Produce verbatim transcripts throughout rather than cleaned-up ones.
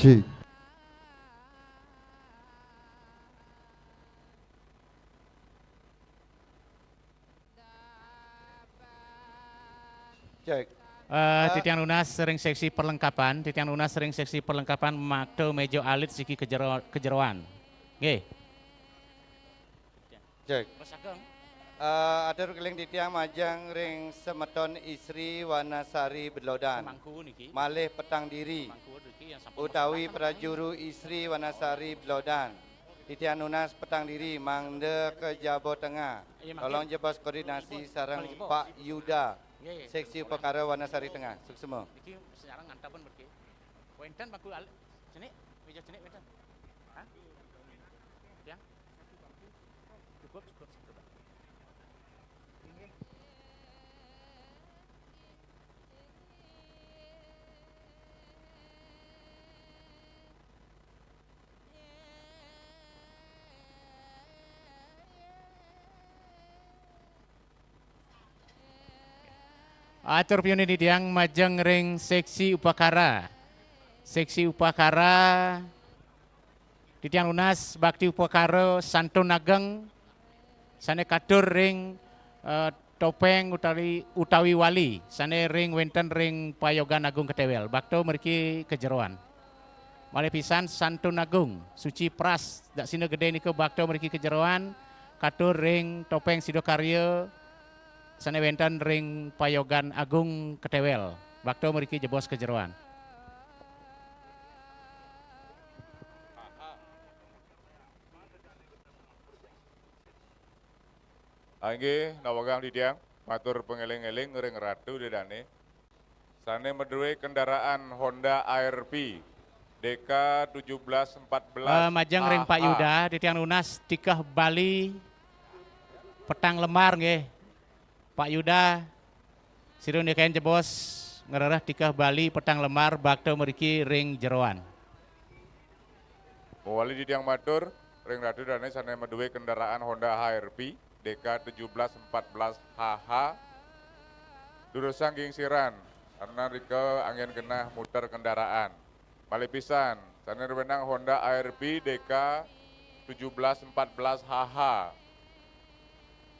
Cek. Cek. Eh, titiang nunas ring seksi perlengkapan, titiang nunas ring seksi perlengkapan makta meja alit siki kejero-, kejeroan. Nggih. Cek. Bos Ageng. Eh, atur keling titiang majeng ring semeton Isri Wanasari Belodan. Mangku niki. Malih petang diri. Mangku niki yang sampun utawi prajuru Isri Wanasari Belodan. Titiang nunas petang diri mangda ka jaba tengah. Iya, mangke. Tolong jebos koordinasi sareng Pak Yuda, nggih, nggih, seksi upakara Wanasari Tengah. Suksma. Niki senyarang ngantaben mriki. Wenten bangku al-, cenik, meja cenik wenten. Hah? Yang? Cukup, cukup, cukup. Atur piunin titiang majeng ring seksi upakara. Seksi upakara titiang nunas bakti upakara Santun Ageng sane katur ring, eh, topeng utawi, utawi wali sane ring wenten ring Payogan Agung Ketewel. Bakta mriki kajeroan. Malih pisan Santun Agung, Suci Pras, Daksina Gede nika bakta mriki kajeroan, katur ring topeng Sidakarya sane wenten ring Payogan Agung Ketewel. Bakta mriki jebos kajeroan. Inggih, nawegang titiang matur pangeling-eling ring Ratu Ida Dane sane madue kendaraan Honda A R V D K tujuh belas empat belas. Eh, majeng ring Pak Yuda, titiang nunas tikeh Bali petang lembar nggih. Pak Yuda, sira nikain jebos ngrereh tikeh Bali petang lembar bakta mriki ring jeroan. Mawali titiang matur ring Ratu Dane sane madue kendaraan Honda H R V D K tujuh belas empat belas H H. Durusang gingsiran, karena rika anggen genah muter kendaraan. Malih pisan, sane wenang Honda A R V D K tujuh belas empat belas H H.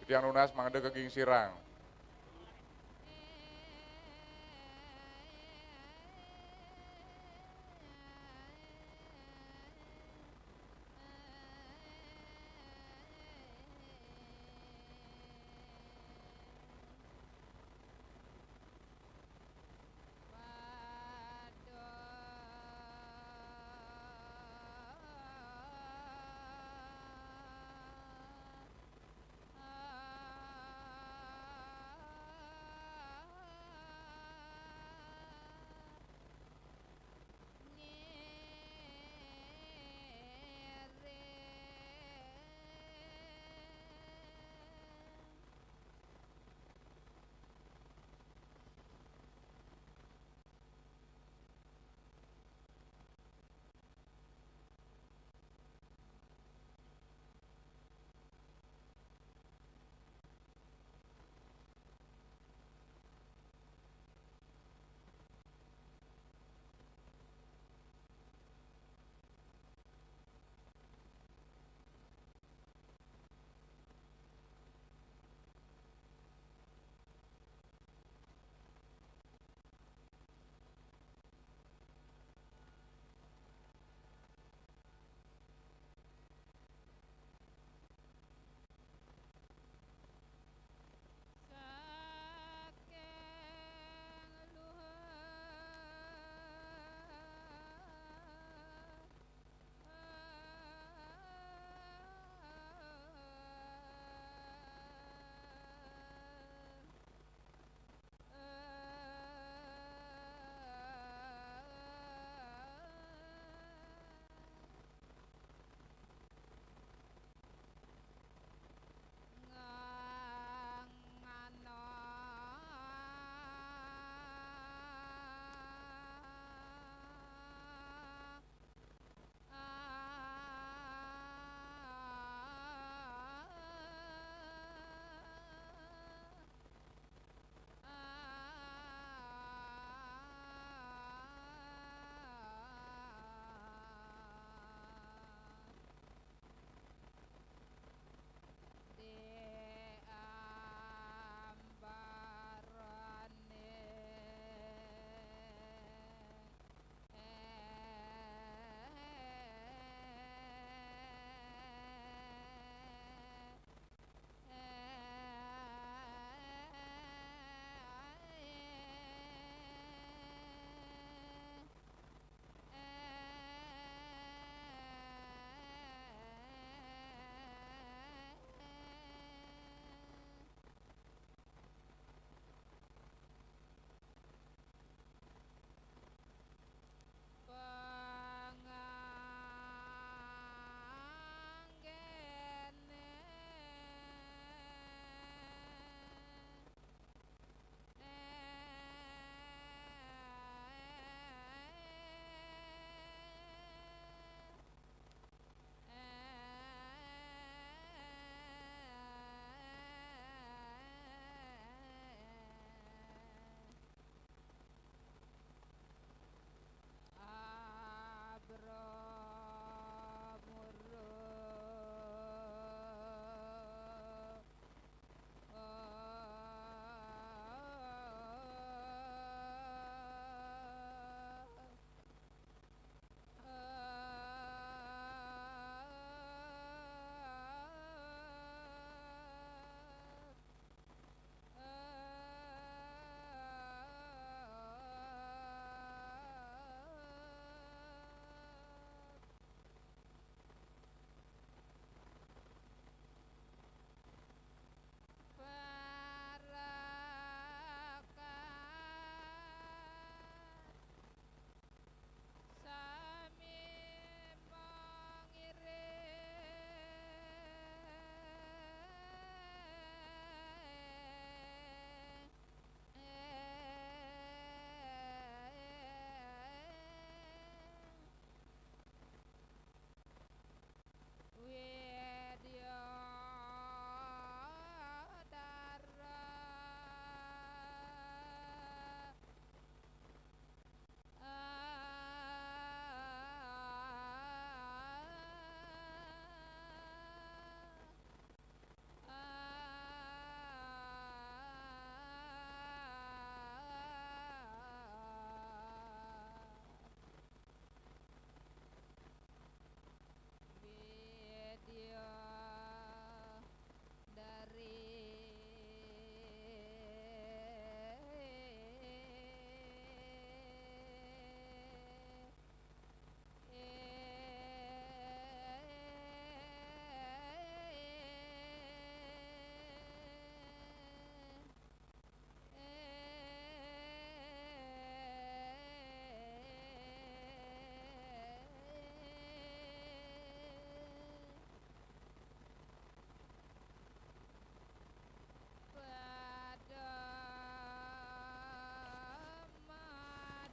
Titiang nunas mangda ka gingsiran.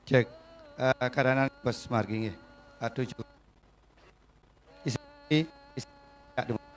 Cek. Eh, kadang-kadang bos margi nggih. Atuh cukup. Isi, isi, ya, dum-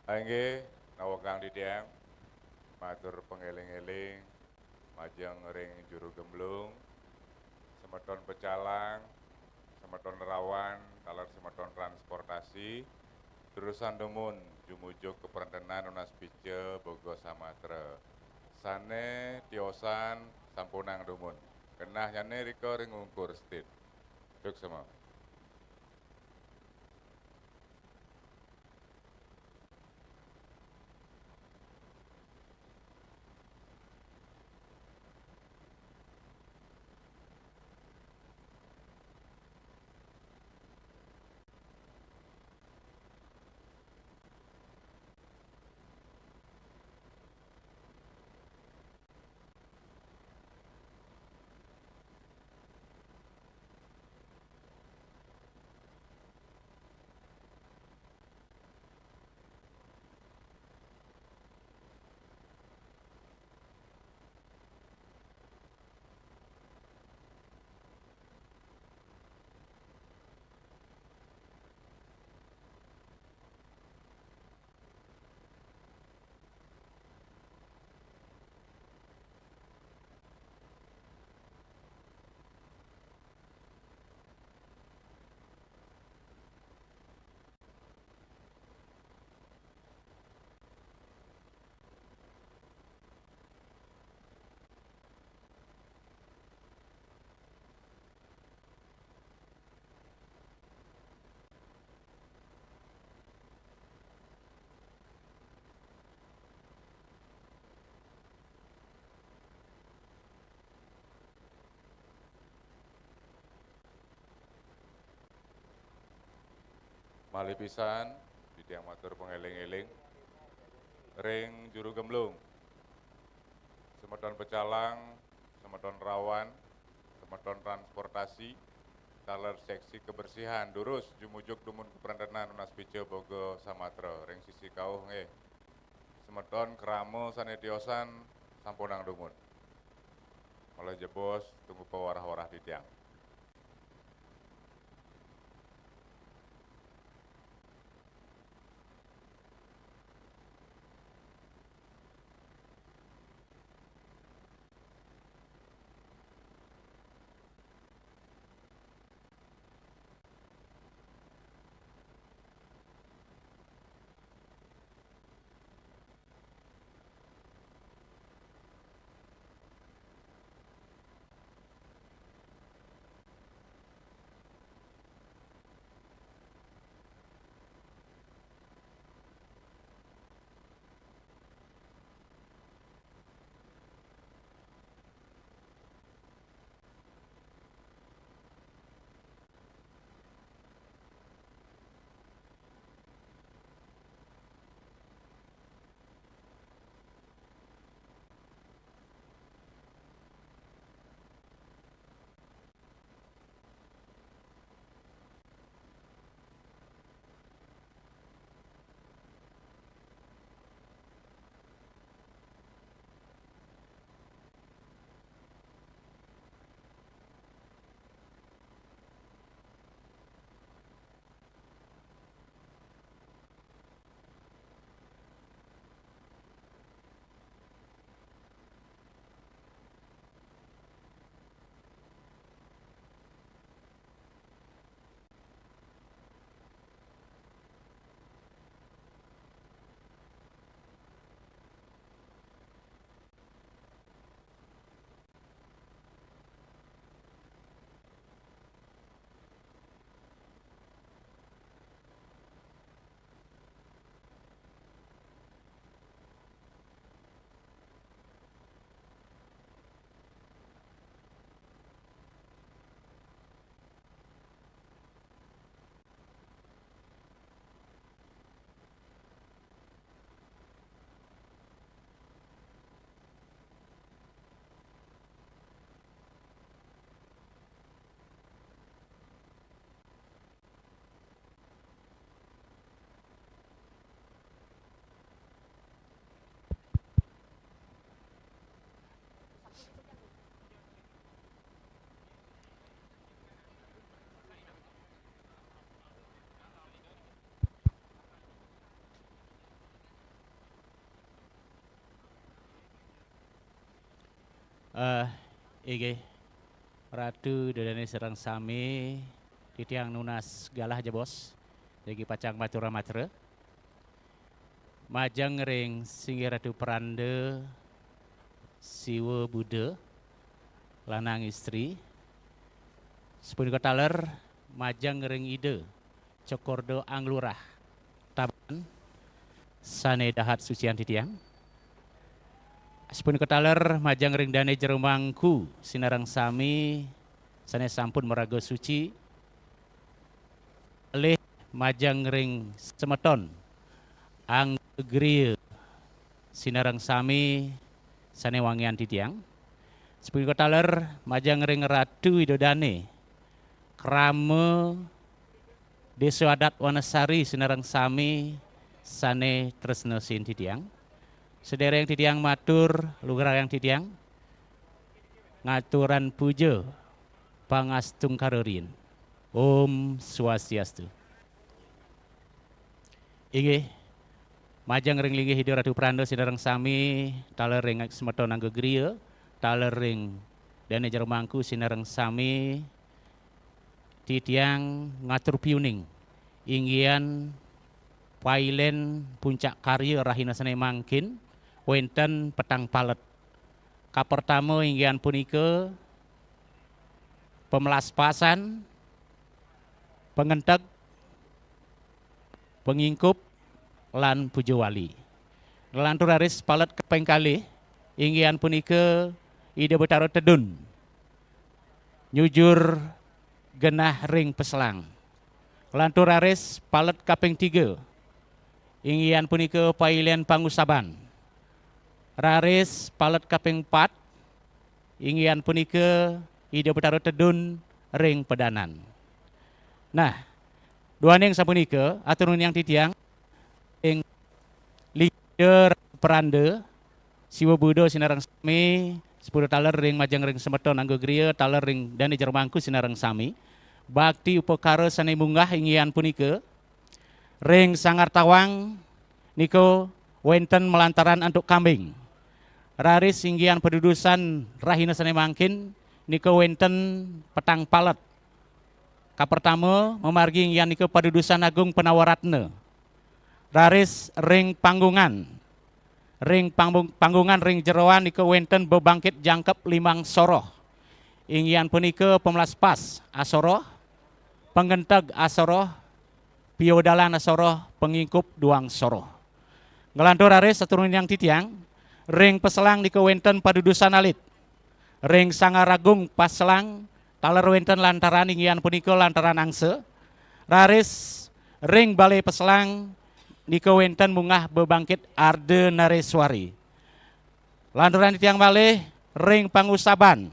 Inggih, nawekang titiang matur pangeling-eling majeng ring juru gemblung, semeton pecalang, semeton rawan, taler semeton transportasi, terusan dumun jumujuk kaprentenan nunas pica Boga Samatra. Sane tiosan sampunang dumun. Genahnyane rika ring ungkur Stit. Suksma. Malih pisan, titiang matur pangeling-eling ring juru gemblung, semeton pecalang, semeton rawan, semeton transportasi, taler seksi kebersihan, durus jumujuk dumun kaprentenan nunas pica Boga Samatra ring sisi kauh nggih. Semeton krama sane tiosan sampunang dumun. Malih jebos tunggu pawarah-warah titiang. Eh, inggih, Ratu Ida Dane sareng sami, titiang nunas galah jebos, jagi pacang matur matra. Majeng ring singgih Ratu Pranda, Siwa Buddha, lanang istri. Sapunika taler majeng ring Ida Cokorda Anglurah Tabanan sane dahat sucian titiang. Sapunika taler majeng ring Dane Jero Mangku sinareng sami sane sampun maraga suci. Malih majeng ring semeton Angga Griya sinareng sami sane wangian titiang. Sapunika taler majeng ring Ratu Ida Dane Krama Desa Adat Wanasari sinareng sami sane tresna sin titiang. Sedereng titiang matur, lugrayang titiang ngaturang puja pangastungkara riin. Om Swastiastu. Inggih, majeng ring linggih Ida Ratu Pranda sinareng sami, taler ring semeton Angga Griya, taler ring Dane Jero Mangku sinareng sami, titiang ngatur piuning. Inggihan pailen puncak karya rahina sane mangkin wenten petang palet. Kapertama inggihan punika pamlaspasan, pangenteg, pangingkup, lan puja wali. Nglantur raris palet kaping kalih, inggihan punika Ida Betara Tedun nyujur genah ring peselang. Nglantur raris palet kaping tiga, inggihan punika pailen pangusaban. Raris palet kaping pat, inggihan punika Ida Betara Tedun ring pedanan. Nah, duaning sapunika, atur nuniang titiang ring Ida Ratu Pranda, Siwa Buddha sinareng sami, sepuluh taler ring majeng ring semeton Angga Griya, taler ring Dane Jero Mangku sinareng sami. Bakti upakara sane munggah inggihan punika, ring Sanggar Tawang nika wenten malantaran antuk kambing. Raris inggihan padudusan rahina sane mangkin nika wenten petang palet. Kapertama, mamargi inggihan nika padudusan agung Panawaratna. Raris ring panggungan. Ring panggung-, panggungan ring jeroan nika wenten bebangkit jangkep limang soroh. Inggihan punika pamlaspas asoroh, pangenteg asoroh, piodalan asoroh, pangingkup duang soroh. Nglantur raris atur nuniang titiang, ring peselang nika wenten padudusan alit. Ring Sanggar Agung Paselang, taler wenten lantaran inggihan punika lantaran angsa. Raris ring Balai Peselang nika wenten munggah bebangkit Arda Nareswari. Lantaran titiang malih ring pangusaban,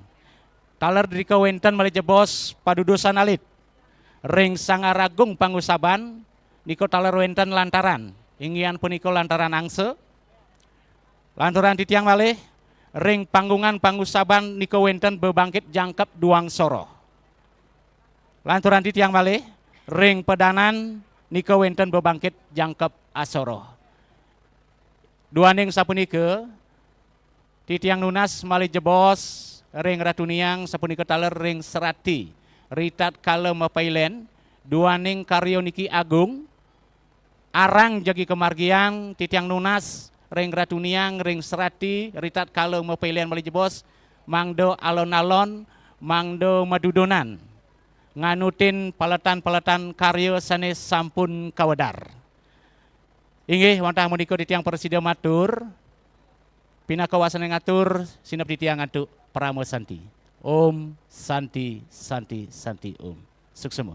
taler drika wenten malih jebos padudusan alit. Ring Sanggar Agung Pangusaban nika taler wenten lantaran, inggihan punika lantaran angsa. Lantaran titiang malih, ring panggungan pangusaban nika wenten bebangkit jangkep duang soroh. Lantaran titiang malih, ring pedanan nika wenten bebangkit jangkep asoroh. Duaning sapunika, titiang nunas malih jebos ring Ratu Niang sapunika taler ring serati. Ritatkala mapailen, duaning karya niki agung, arang jagi kamargiang, titiang nunas ring Ratu Niang ring serati, ritatkala mapailen malih jebos, mangda alon-alon, mangda madudunan nganutin paletan-paletan karya sane sampun kawedar. Inggih, wantah menika titiang prasida matur, pinaka wasana ngatur, sineb titiang antuk parama santi. Om Santi, Santi, Santi Om. Suksma.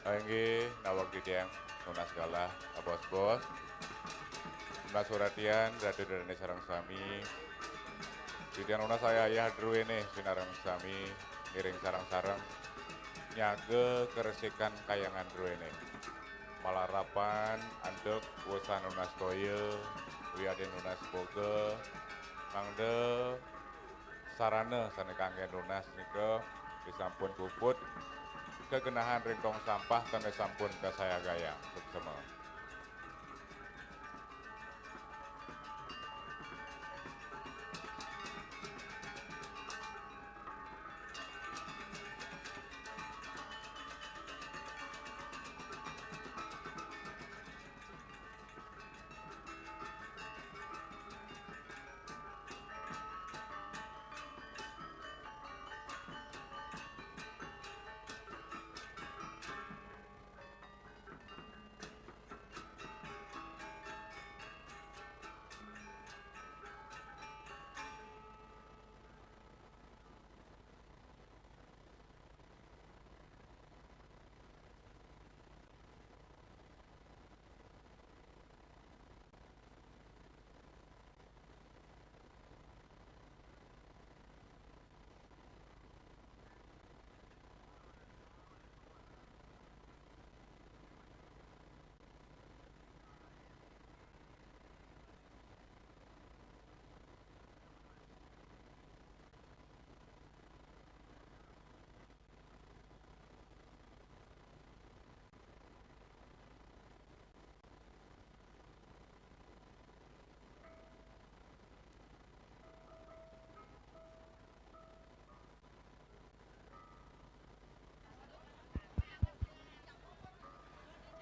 Inggih, naweg titiang nunas galah, abos-bos. Nunas uratian, Ratu Ida Dané sareng sami. Titiang nunas ayah-ayah druéné sinareng sami, ngiring sareng-sareng nyaga karesikan kahyangan druéné. Malarapan antuk wusan nunas toya, wiadin nunas boga, mangda sarana sané kanggé nunas nika disampun puput kagenahan ring tong sampah sané sampun kasayagayang. Suksema.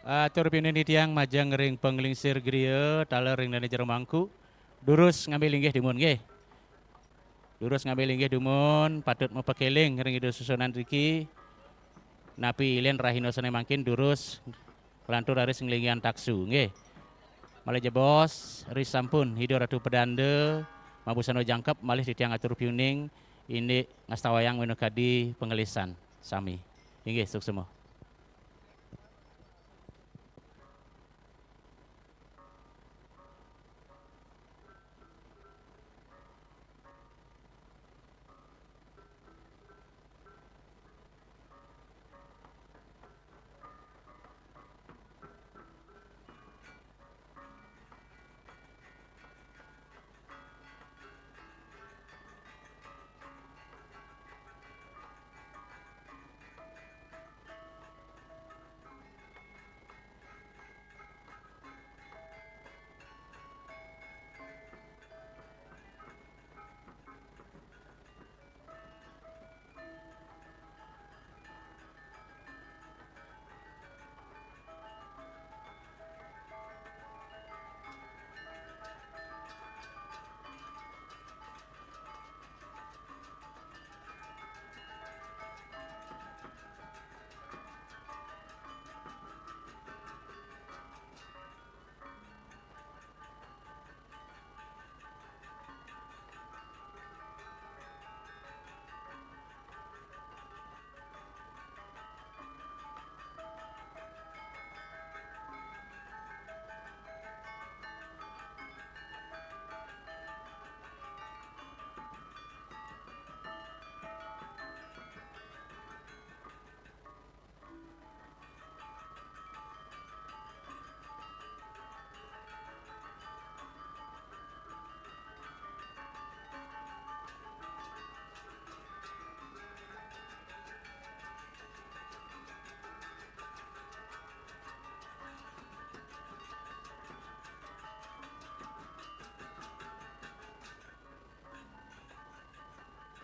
Atur piuning titiang majeng ring panglingsir griya, taler ring dané jero mangku. Durus ngambil linggih dumun, nggih. Durus ngambil linggih dumun, patut mapakéling ring Ida susunan riki. Napi ilin rahina sané mangkin durus nglantur raris nglinggihang taksu, nggih. Malih jebos, risampun Ida Ratu Pedanda mabusana jangkep, malih titiang atur piuning indik ngastawayang minakadi pangelisan sami. Inggih, suksema.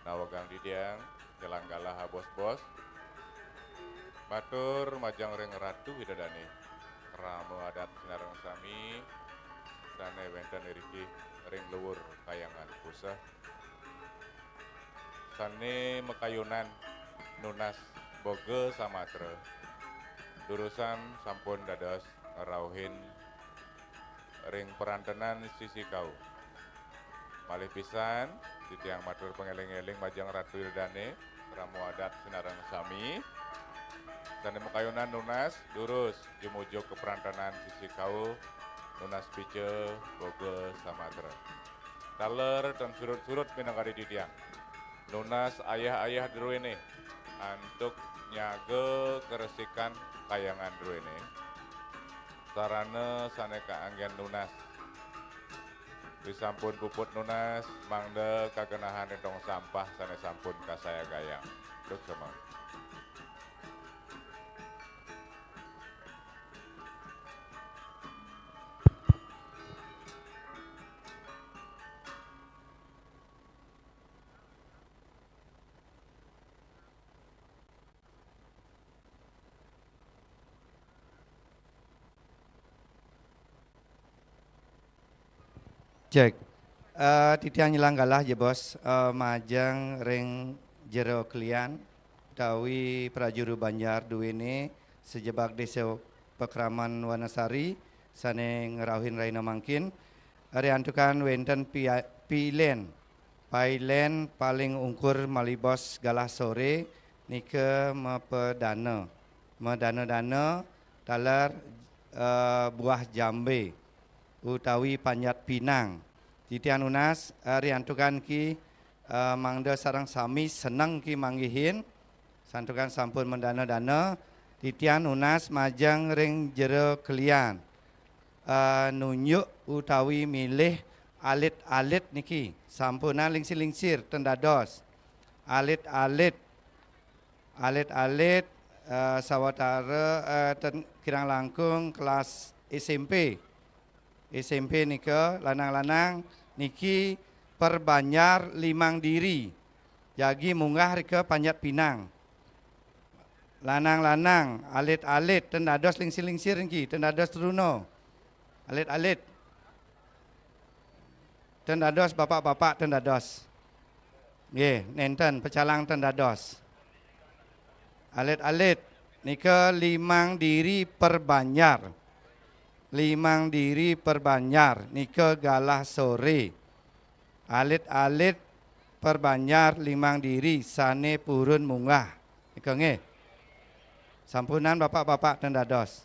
Nawegang titiang, nyelang galah, abos-bos. Matur majeng ring Ratu Ida Dané, krama adat sinareng sami sané wénten iriki ring luur Kahyangan Puseh, sané makayunan nunas boga samatra, durusang sampun dados ngrauhin ring perantenan sisi kau. Malih pisan, titiang matur pangéling-éling majeng Ratu Ida Dané, krama adat sinareng sami. Sané makayunan nunas, durus, jumujug kaprantanan sisi kau, nunas pica, boga samatra. Taler tan surut-surut minangkadi titiang. Nunas ayah-ayah druéné, antuk nyaga karesikan kayangan druéné. Sarana sané kaanggén nunas. Risampun puput nunas, mangda kagenahan ring tong sampah sané sampun kasayagayang. Suksema. Cek. Eh, titiang Nyelang Galah, ya, Bos. Eh, majeng ring jero kelian utawi prajuru banjar duéné sajebag Désa Pakraman Wanasari sané ngrauhin rahina mangkin. Riantukan wénten pia-, pilen. Pailen paling ungkur malih Bos Galah Soré nika mapadana. Madana-dana taler, eh, buah jambé utawi panjat pinang. Titiang nunas, eh, riantukan ki, eh, mangda sareng sami seneng ki manggihin, santukan sampun madana-dana, titiang nunas majeng ring jero kelian. Eh, nunjuk utawi milih alit-alit niki, sampunang lingsir-lingsir ten dados. Alit-alit, alit-alit, eh, sawatara, eh, ten kirang langkung kelas S M P. S M P nika lanang-lanang niki perbanjar limang diri. Jagi munggah rika panjat pinang. Lanang-lanang, alit-alit, ten dados lingsir-lingsir niki, ten dados truna. Alit-alit. Ten dados bapak-bapak, ten dados. Nggih, nénten pecalang ten dados. Alit-alit, nika limang diri perbanjar. Limang diri perbanjar, nika Galah Soré. Alit-alit perbanjar limang diri sané purun munggah. Nika nggih. Sampunang bapak-bapak ten dados.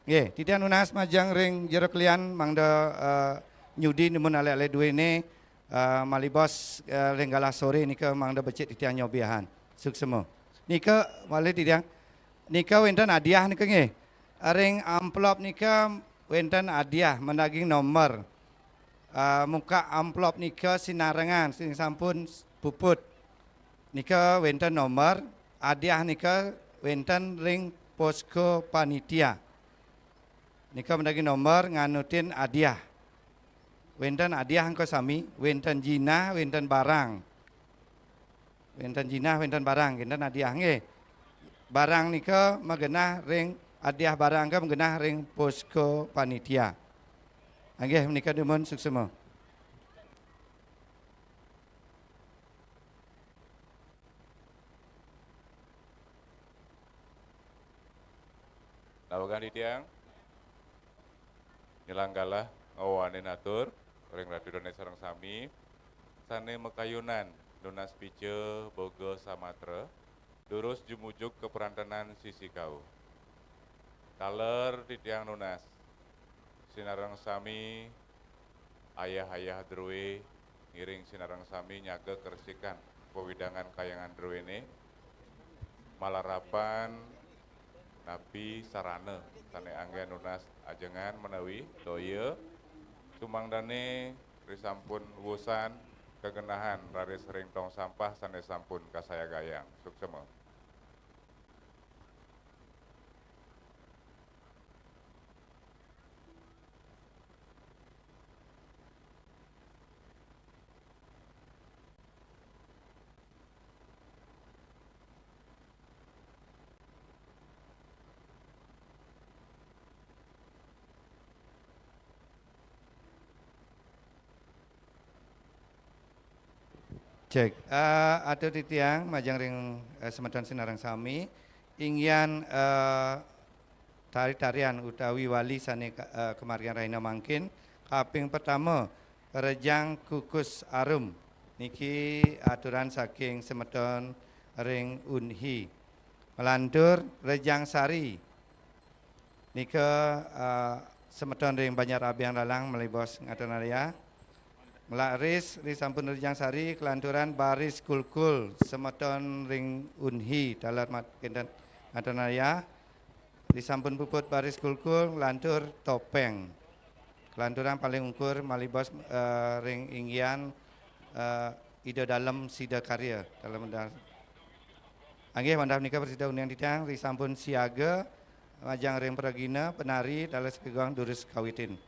Nggih, titiang nunas majeng ring jero kelian mangda, eh, nyudi nemun alit-alit duéné, eh, malih Bos, eh, ring Galah Soré nika mangda becik titiang nyobiahang. Suksema. Nika malih titiang. Nika wénten hadiah nika nggih. Ring amplop nika wénten hadiah madaging nomor. Ah, muka amplop nika sinarengan sing sampun puput. Nika wénten nomor, hadiah nika wénten ring posko panitia. Nika madaging nomor nganutin hadiah. Wénten hadiah engko sami, wénten jinah, wénten barang. Wénten jinah, wénten barang, wénten hadiah nggih. Barang nika magenah ring, hadiah barang nika magenah ring posko panitia. Nggih, menika dumun, suksema. Nawegang titiang Nyelang Galah ngawanin atur ring Ratu Dané sareng sami sané makayunan nunas pica boga samatra, durus jumujug kaprantanan sisi kau. Taler titiang nunas, sinareng sami ayah-ayah drué ngiring sinareng sami nyaga karesikan wewidangan kayangan druéné, malarapan napi sarana sané anggén nunas ajengan menawi toya, sumangdané risampun wusan kagenahan raris ring tong sampah sané sampun kasayagayang. Suksema. Cek. Eh, atur titiang majeng ring, eh, semeton sinareng sami. Inggian, eh, tari-tarian utawi wali sané ka-, eh, kamargiang rahina mangkin. Kaping pertama, Rejang Kukus Arum. Niki aturan saking semeton ring Unhi. Nglantur Rejang Sari. Nika, eh, semeton ring Banjar Abiang Dalang malih bos ngaturang ayah. Melaris ri sampun Rejang Sari, kelanturan Baris Kulkul, semeton ring Unhi, taler mat-, kinten ngaturang ayah. Ri sampun puput Baris Kulkul, nglantur Topeng. Kelanturan paling ungkur malih bos, eh, ring inggihan, eh, Ida Dalem Sida Karya, taler medal. Inggih, wantah punika prasida uning titiang, ri sampun siaga, majeng ring pragina, penari, taler sakewanten durus kawitin.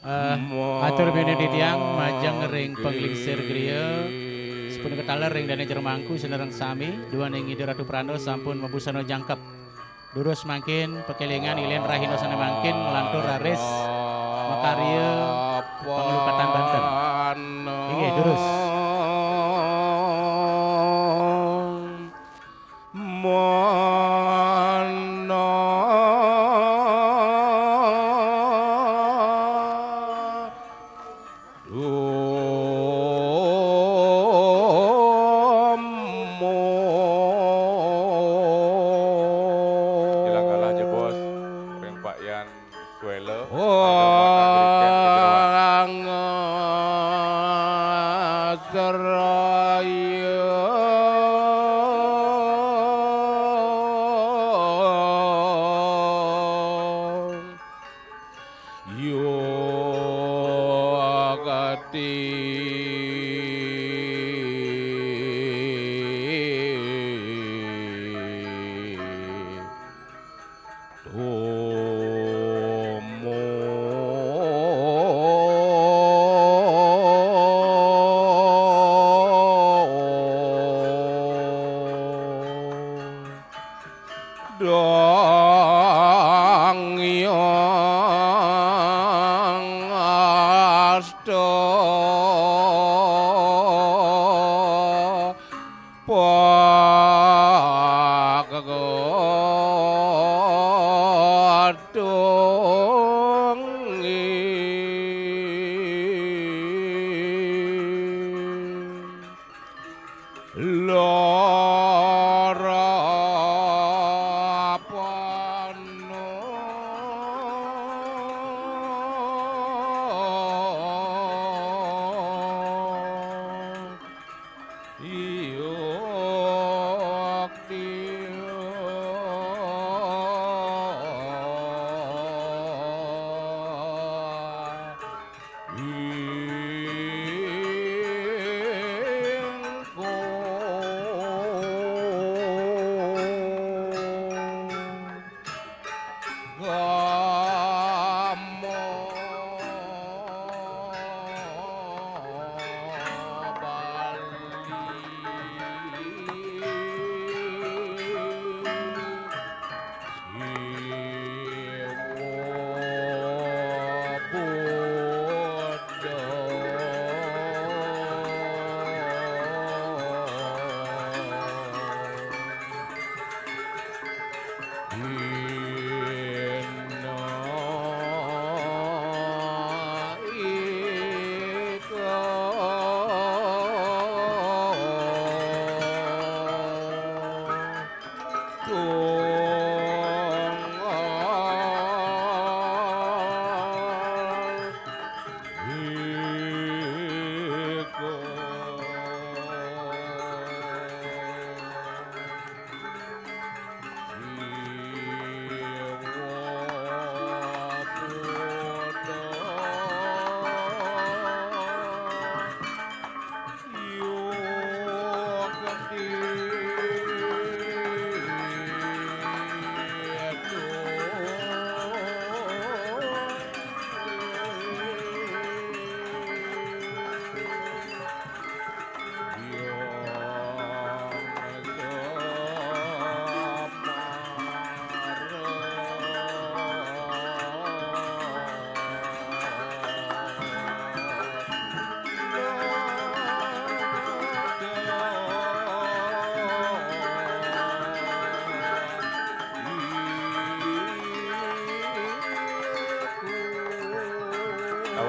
Eh, atur pinunjul titiang majeng ring panglingsir griya, sapunika taler ring Dane Jero Mangku sinareng sami, duaning Ida Ratu Pranda sampun mabusana jangkep. Durus mangkin pakelingan ilin rahina sane mangkin nglantur raris makarya panglukatan banten. Inggih, durus. Ilang kalah jebos ring Pak Yan Swela.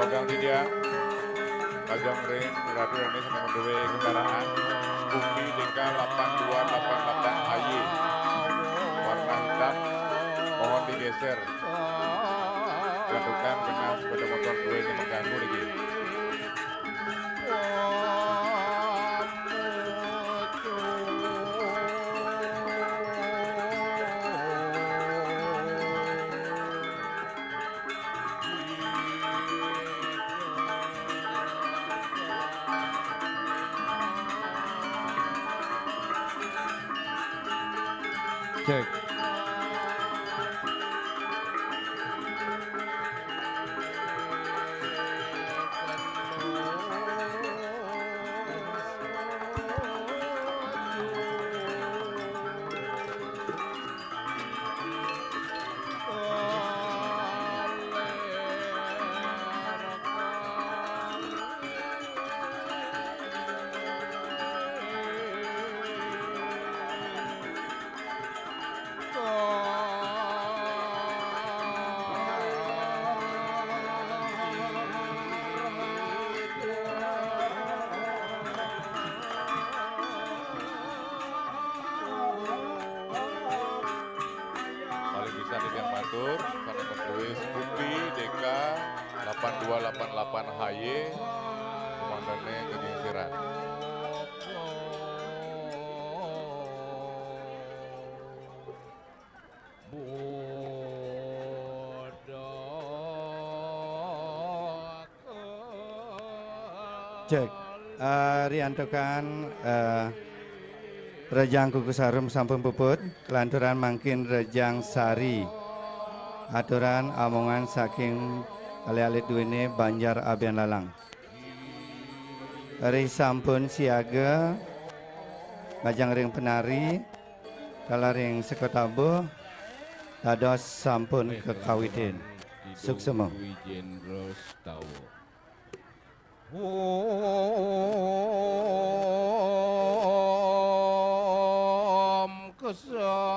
Dagang Didia, dagang ring Ratu Rani sama menduwe kendaraan Bumbi D K delapan dua delapan delapan H Y warna hitam, mohon digeser. Gantukan genah sepeda motor duwe ini mengganggu niki. Cek. Paling bisa titiang matur, sané Mas Luis Bumbi D K delapan dua delapan delapan H Y, komandané Kegingsiran. Cek. Eh, riantukan, eh, Rejang Kukusarum sampun puput, kelanturan mangkin Rejang Sari. Aturan amongan saking alit-alit duwene Banjar Abian Lalang. Ri sampun siaga, ngajeng ring penari, taler ring sekatabuh, dados sampun kekawitin. Suksema. Om Kesantawya.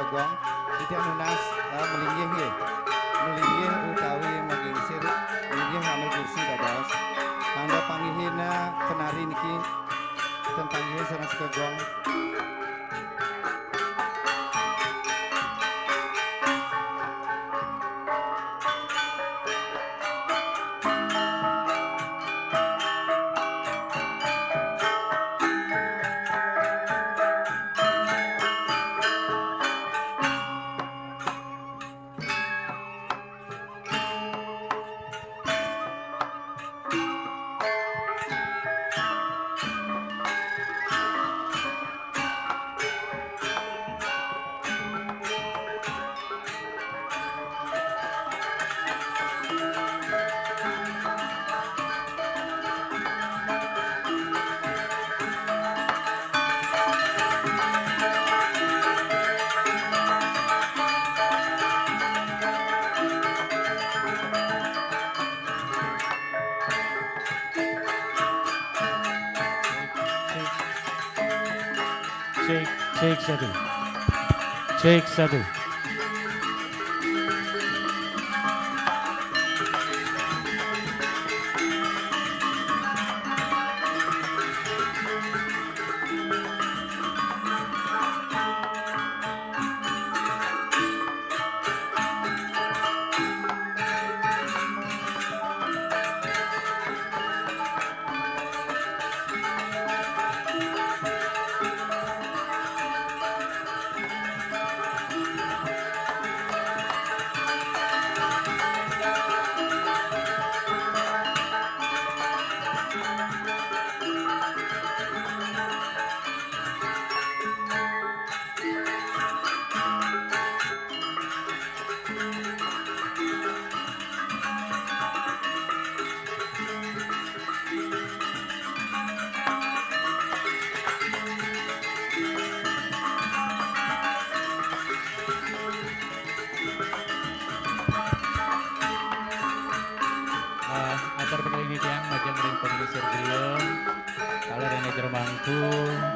Gong, titiang nunas, eh, melinggih nggih. Melinggih utawi maglingsir, melinggih ngambil kursi dados. Mangda panggihin, eh, penari niki, ten panggihin sareng sekegong. Cek, cek satu. Cek satu. Ah, atur pengling tiang majeng ring panglingsir griya. Kala rene jero mangku,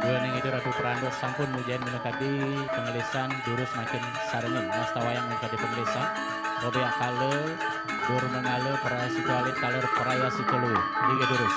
duaning Ida Ratu Pranda sampun mujain minakadi pangelisan durus makin sarengin. Ngastawayang minakadi pangelisan. Robek kala, dur mangala, prayascita alit taler prayascita luih. Inggih durus.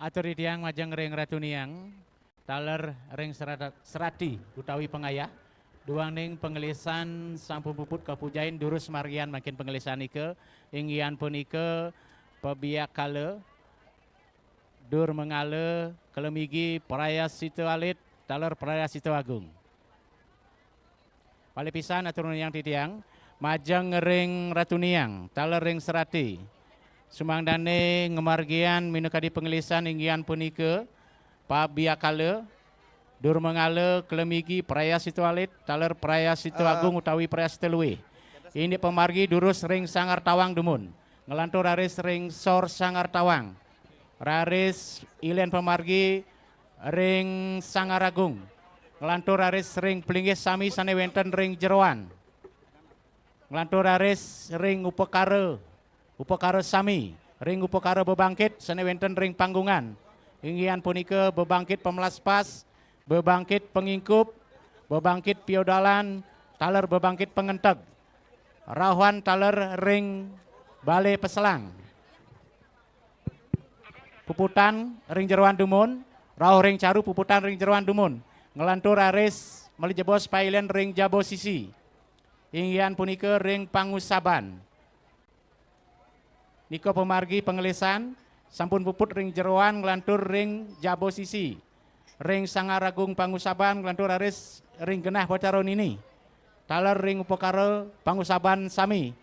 Atur titiang majeng ring Ratu Niang, taler ring serada-, serati utawi pangayah, duaning pangelisan sampun puput kapujain, durus margiang mangkin pangelisan ika, inggih punika pabiakala, durmangala, kalemigi, prayascita alit, taler prayascita agung. Malih pisan atur titiang, majeng ring Ratu Niang, taler ring serati. Sumangdané ngamargiang minakadi pangelisan inggih punika, pabiakala, durmangala, kalemigi, prayascita alit, taler prayascita agung utawi prayascita luih. Indik pamargi durus ring Sanggar Tawang dumun. Nglantur raris ring Sor Sanggar Tawang. Raris ilén pamargi ring Sanggar Agung. Nglantur raris ring palinggih sami sané wénten ring jeroan. Nglantur raris ring upakara, upakara sami, ring upakara bebangkit sané wénten ring panggungan. Inggih punika bebangkit pamlaspas, bebangkit pangingkup, bebangkit piodalan, taler bebangkit pangenteg. Rauhan taler ring balé paselang. Puputan ring jeroan dumun, rauh ring caru puputan ring jeroan dumun. Nglantur raris malih jebos pailén ring jaba sisi. Inggih punika ring pangusaban. Nika pamargi pangelisan, sampun puput ring jeroan nglantur ring jaba sisi. Ring Sanggar Agung pangusaban nglantur raris ring genah upacara nini. Taler ring upakara pangusaban sami.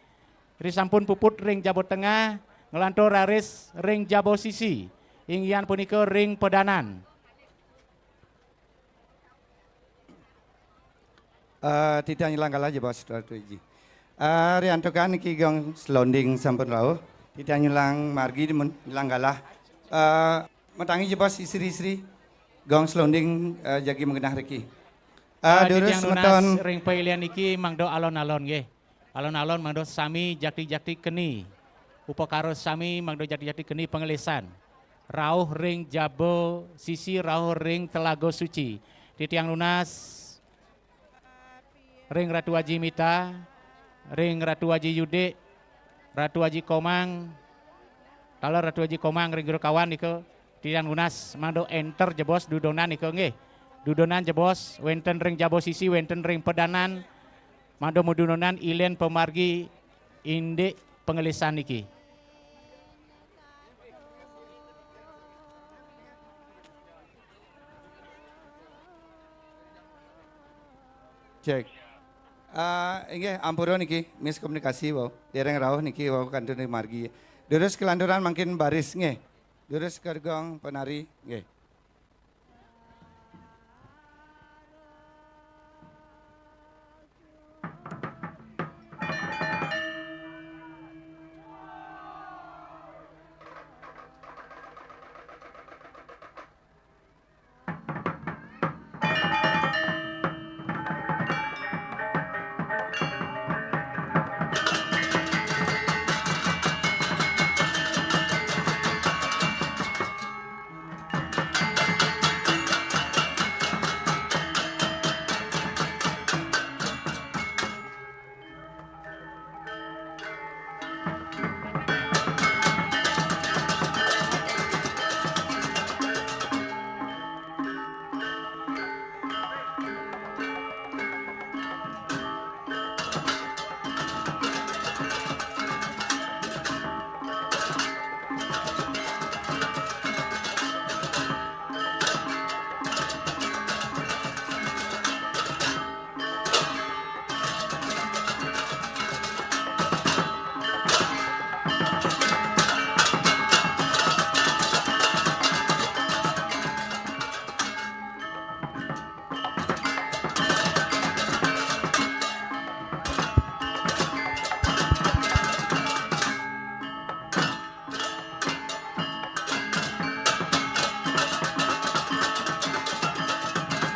Risampun puput ring jaba tengah, nglantur raris ring jaba sisi. Inggih punika ring padanan. Eh, titiang nyulang galah jebos, Ratu Iji. Eh, riantukan niki gong selonding sampun rauh. Titiang nyulang margi dumun nyulang galah. Eh, matangi jebos istri-istri. Gong selonding, eh, jagi magenah riki. Eh, ah, durus titiang nunas semeton ring pailén niki mangda alon-alon nggih. Alon-alon mangda sami jakti-jakti keni. Upakara sami mangda jakti-jakti keni pangelisan. Rauh ring jaba sisi, rauh ring telaga suci. Titiang nunas ring Ratu Aji Mita, ring Ratu Aji Yudik, Ratu Aji Komang, taler Ratu Aji Komang ring Jero Kawan nika, titiang nunas mangda énter jebos dudonan nika nggih. Dudonan jebos wénten ring jaba sisi, wénten ring padanan, mangda madudonan ilén pamargi indik pangelisan niki. Cek. Ah, inggih, ampura niki, miskomunikasi wau. Dereng rauh niki wau kantun ring margi. Durus kalanturan mangkin baris nggih. Durus kagong penari nggih.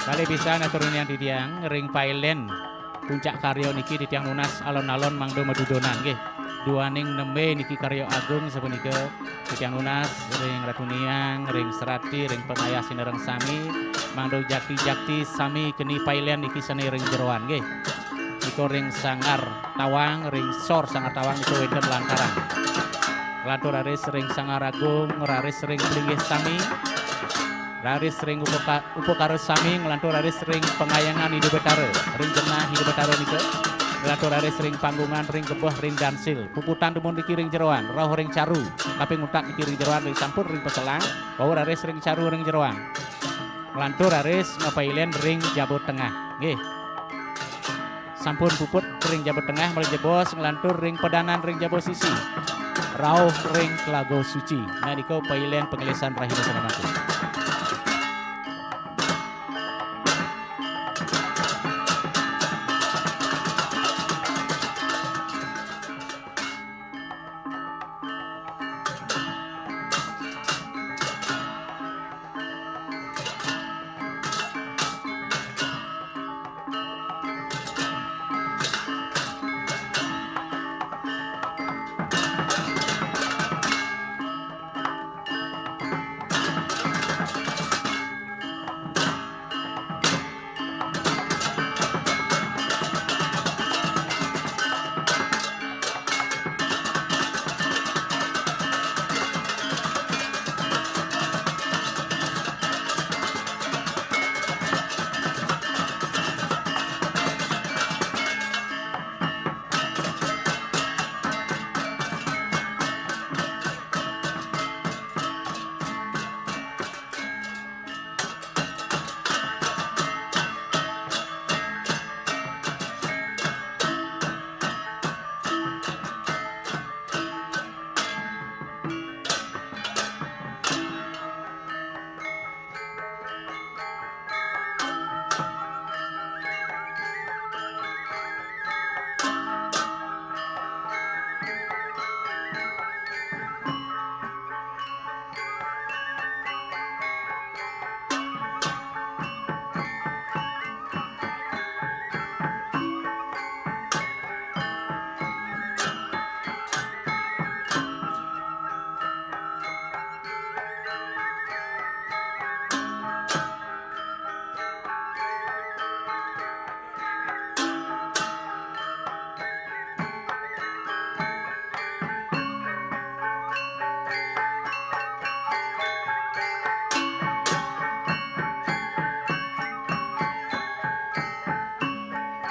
Kalih pisan atur titiang ring pailén puncak karya niki titiang nunas alon-alon mangda madudonan nggih. Duaning nembé niki karya agung sapunika titiang nunas ring Ratu Niang, ring serati, ring pangayah sinareng sami, mangda jakti-jakti sami keni pailén niki sané ring jeroan nggih. Nika ring Sanggar Tawang, ring sor Sanggar Tawang nika wénten lantaran. Nglantur raris ring Sanggar Agung, raris ring Pelinggih Sami, raris ring Upaka-, Upakara Sami, nglantur raris ring Pangahyangan Ida Batara, ring genah Ida Batara nika, nglantur raris ring panggungan, ring gebeh, ring dansil. Puputang dumun niki ring jeroan, rauh ring caru, kaping untat niki ring jeroan, ring sampun ring paselang, wau raris ring caru ring jeroan. Nglantur raris mapailin ring jaba tengah. Nggih. Sampun puput ring jaba tengah, malih jebos nglantur ring padanan ring jaba sisi. Rauh ring telaga suci. Nah, nika pailin panglisan rahina sané mangkin.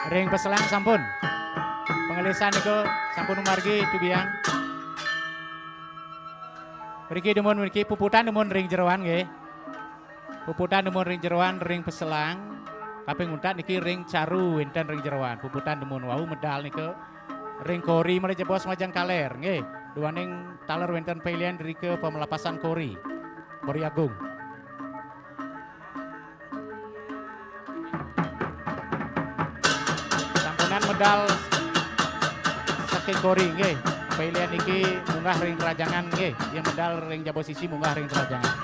Ring paselang sampun. Panglisan nika sampun mamargi tubiang. Mriki dumun mriki, puputang dumun ring jeroan nggih. Puputang dumun ring jeroan ring paselang. Kaping untat niki ring caru wénten ring jeroan. Puputang dumun wau medal nika ring kori malih jebos majeng kaler nggih. Duaning taler wénten pailin irika pamelapasan kori. Kori Agung. Sampunang medal saking kori nggih. Pailin niki munggah ring rajangan nggih. Yang medal ring jaba sisi munggah ring rajangan.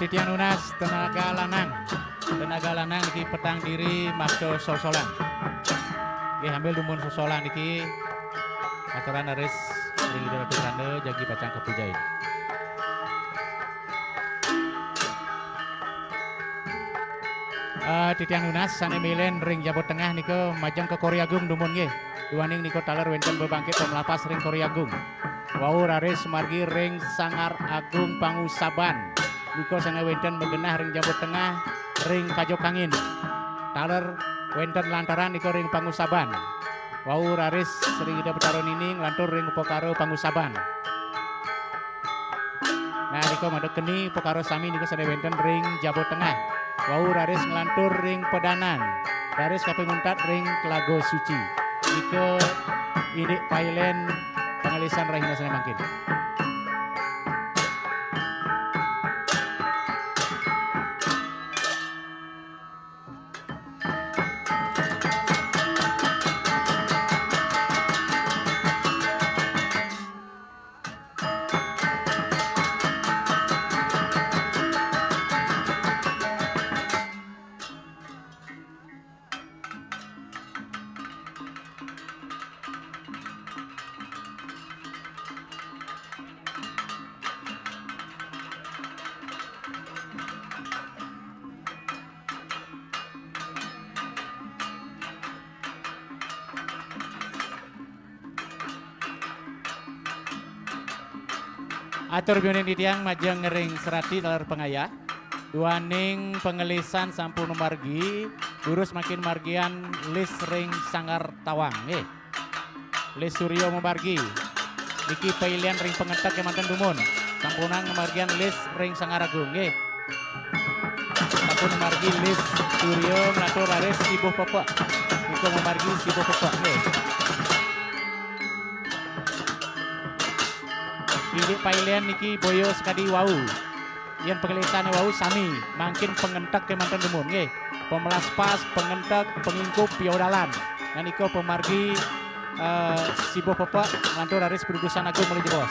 Titiang nunas tenaga lanang. Tenaga lanang niki petang diri makta sosolan. Nggih, ambil dumun sosolan niki. Aturan raris ring Ida Ratu Kanda jagi pacang kapujain. Eh, titiang nunas sane milen ring Jaba Tengah nika majeng ka Kori Agung dumun nggih. Duaning nika taler wenten bebangkit pamelapas ring Kori Agung. Wau raris margi ring Sanggar Agung Pangusaban. Nika sane wenten magenah ring Jaba Tengah ring Kajokangin. Taler wenten lantaran nika ring Pangusaban. Wau raris ring Ida Betara Nini nglantur ring upakara Pangusaban. Nah, nika mangda keni upakara sami nika sane wenten ring Jaba Tengah. Wau raris nglantur ring Pedanan. Raris kaping untat ring Telaga Suci. Nika indik pailen pangalisan rahina sane mangkin. Atur biuning titiang majeng ring serati taler pangayah. Duaning pangelisan sampun mamargi, durus mangkin margian lis ring Sanggar Tawang, nggih. Lis Surya mamargi. Niki pailen ring pangenteg kemanten dumun. Sampunang margian lis ring Sanggar Agung, nggih. Sampun margi lis Surya nglantur raris Sibuh Pepek. Nika mamargi Sibuh Pepek, nggih. Indik pailen niki boya sakadi wau. Yen pangelisan wau sami, mangkin pangenteg kemanten dumun, nggih. Pamelaspas, pangenteg, pangingkup, piodalan. Nah, nika pamargi, eh, Sibuh Pepek nglantur raris Padudusan Agung malih jebos.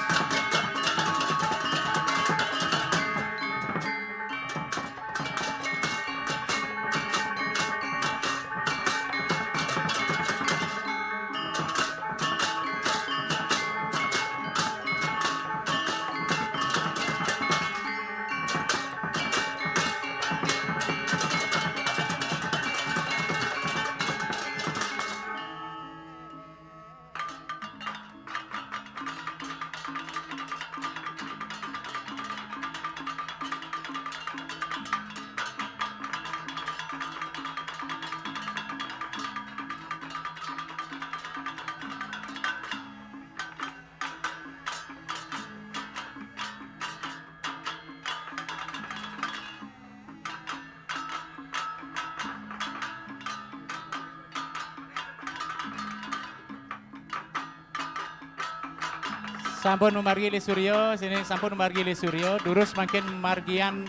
Sampun mamargi lis Surya, sini sampun mamargi lis Surya, durus mangkin margian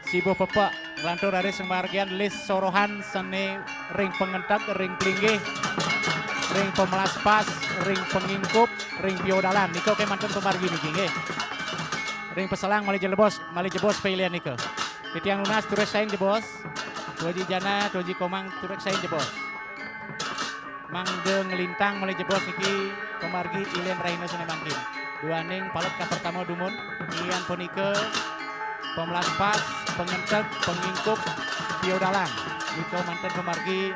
Sibuh Pepek, nglantur raris margian lis Sorohan sane ring pangenteg, ring plinggih, ring pamelaspas, ring pangingkup, ring piodalan. Nika kemanten pamargi niki, nggih. Ring paselang malih jebos, malih jebos pailen nika. Titiang nunas turut sain jebos. Tuaji Jana, Tuaji Komang turut sain jebos. Mangda nglintang malih jebos niki pamargi ilen rahina sane mangkin. Duaning palet kapertama dumun, inggih punika pamelaspas, pangenteg, pangingkup, piodalan. Nika manten pamargi,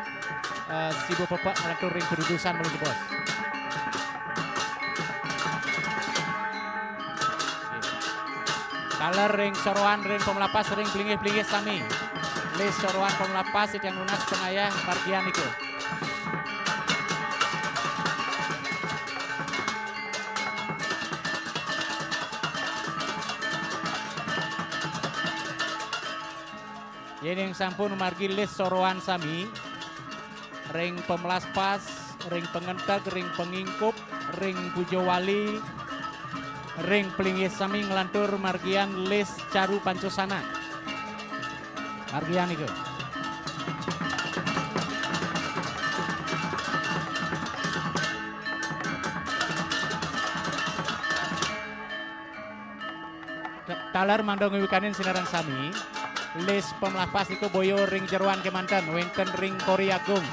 eh, Sibuh Pepek nglantur ring Padudusan malih jebos. Taler ring Sorohan, ring pamelaspas, ring plinggih-plinggih sami. Lis Sorohan pamelaspas, titiang nunas pangayah margian niku. Yening sampun margi lis Sorohan sami, ring pamelaspas, ring pangenteg, ring pangingkup, ring puja wali, ring plinggih sami nglantur margian lis Caru Pancosana. Margian niku. Taler mangda ngwiwikanin sinareng sami, lis pemelah pas nika boya ring jeroan kemanten, wenten ring Kori Agung.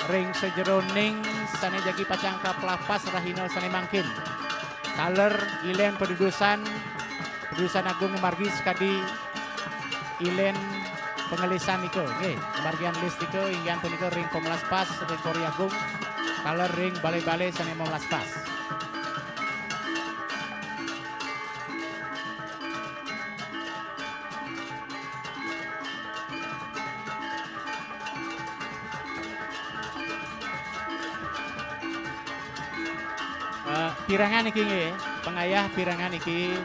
Ring sajeroning sane jagi pacang kapelah pas rahina sane mangkin. Taler ilen padudusan, padudusan agung mamargi sakadi ilen pangelisan nika, nggih, pamargian lis nika, inggih punika ring pemelas pas ring Kori Agung, taler ring bale-bale sane memelas pas. Eh, pirengan niki nggih, pangayah pirengan niki,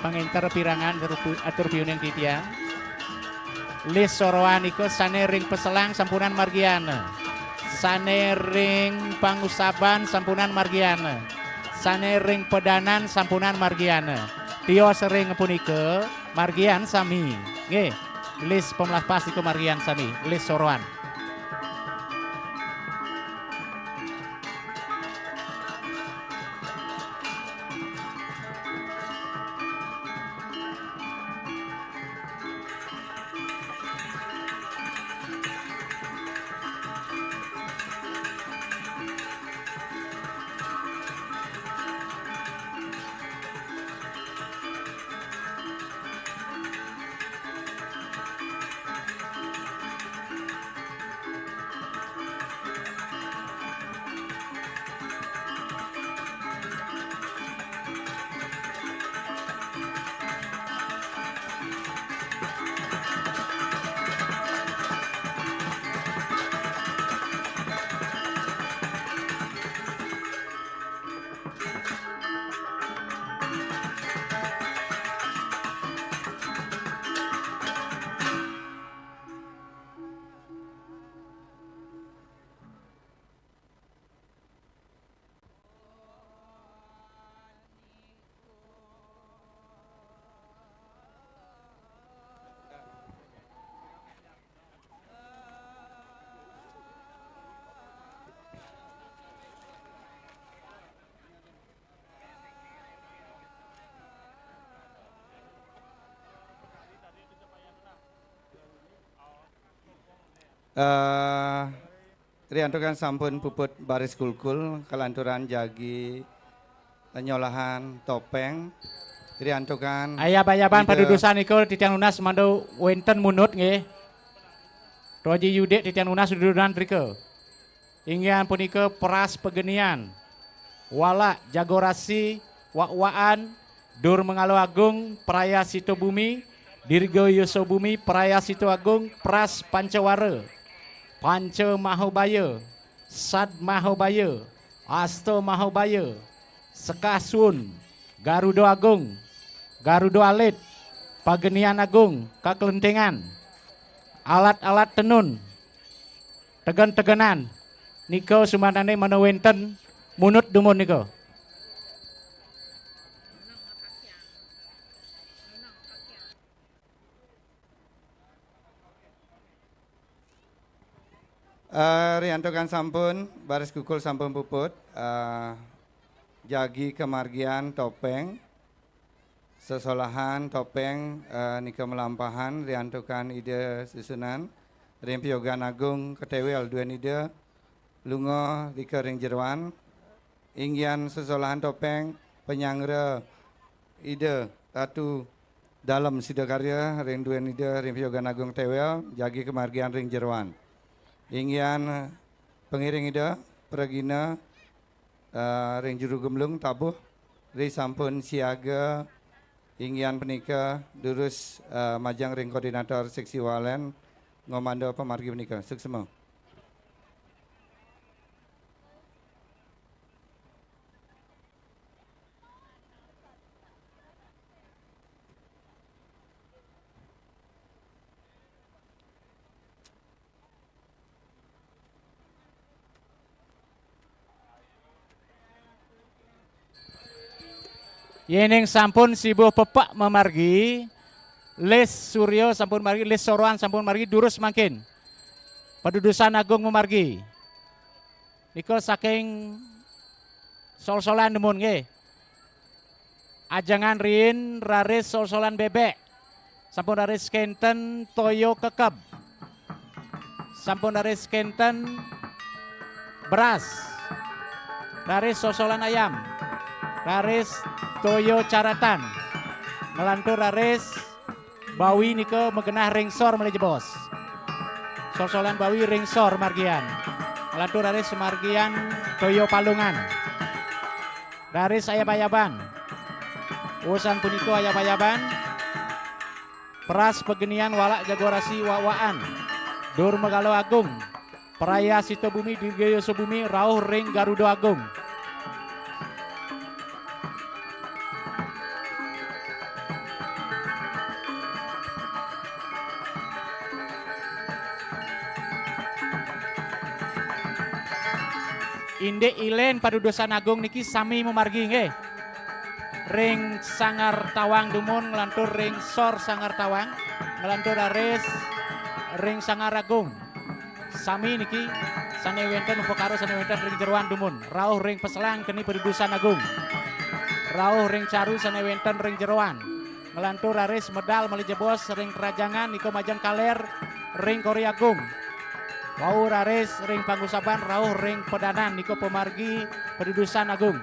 pangenter pirengan atur pi-, atur piuning titiang. Lis soroan nika sane ring paselang sampunang margiana. Sane ring pangusaban sampunang margiana. Sane ring padanan sampunang margiana. Tios ring punika margian sami. Nggih, lis pemelas pas nika margian sami, lis soroan. Eh, riantukan sampun puput baris kulkul, kalanturan jagi nyolahan topeng, riantukan ayab-ayaban ida padudusan nika titiang nunas mangda wenten munut nggih. Tuaji Yudik titiang nunas dududan drika. Inggih punika peras pagenian, walak, jagorasi, wak-wakan, Dur Manggala Agung, Prayasita Bumi, Dirga Yasa Bumi, Prayasita Agung, Pras Pancawara, Panca Mahabaya, Sad Mahabaya, Asta Mahabaya, Sekah Suun, Garuda Agung, Garuda Alit, Pagenian Agung, Kaklentengan, alat-alat tenun, tegen-tegenan, nika sumanane mangda wenten munut dumun nika. Eh, riantukan sampun, baris kulkul sampun puput, eh, jagi kamargian topeng, sesolahan topeng, eh, nika malampahan, riantukan ida susunan, ring Piogan Agung Ketewel duen ida, lunga rika ring jeroan, Inggian sesolahan topeng panyanggra Ida Ratu Dalem Sidakarya ring duen Ida ring Piogan Agung Tewel, jagi kamargian ring jeroan. Inggian pangiring Ida pragina, eh, ring Juru Gemblung tabuh ri sampun siaga, inggian punika durus, eh, majeng ring koordinator seksi Walen ngomando pamargi punika. Suksma. Yening sampun sibuh pepek mamargi, lis surya sampun margi, lis soroan sampun margi, durus mangkin. Padudusan agung mamargi. Nika saking Solsolan dumun nggih. Ajengan riin raris sol-solan bebek. Sampun raris kenten toyo kekeb. Sampun raris kenten beras. Raris sol-solan ayam. Raris toyo caratan. Nglantur raris bawi nika magenah ring sor malih jebos. Sol-solan bawi ring sor margian. Nglantur raris margian toyo palungan. Raris ayab-ayaban. Wusan punika ayab-ayaban. Pras pagenian walak jago rasi wak-wakan. Dur Megala Agung. Prayascita Bumi, Dirgayasa Bumi, rauh ring Garuda Agung. Indik ilen padudusan agung niki sami mamargi nggih. Ring Sanggar Tawang dumun nglantur ring sor Sanggar Tawang, nglantur raris ring Sanggar Agung. Sami niki sane wenten upakara sane wenten ring jeroan dumun, rauh ring peselang keni padudusan agung. Rauh ring caru sane wenten ring jeroan. Nglantur raris medal malih jebos ring kerajangan nika majeng kaler ring Kori Agung. Wau raris ring pangusaban rauh ring pedanan nika pamargi padudusan agung.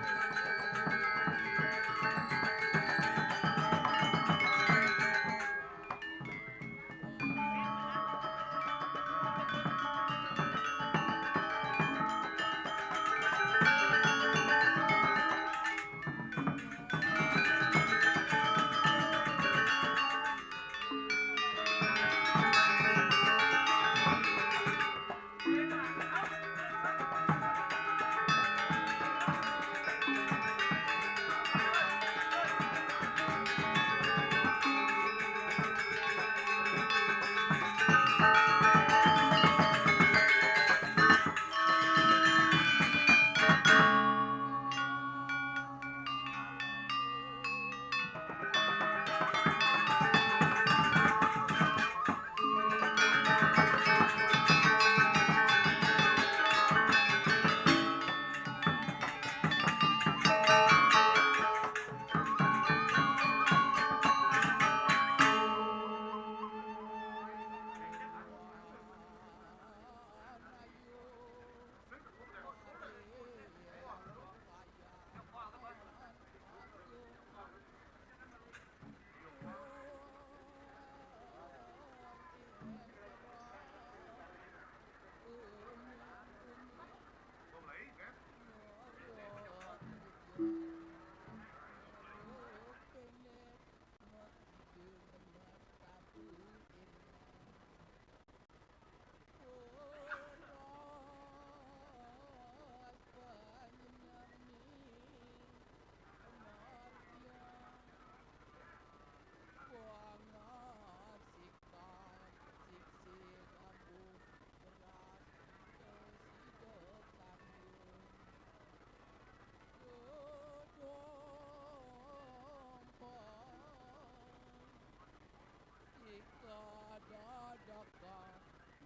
Ika dadaka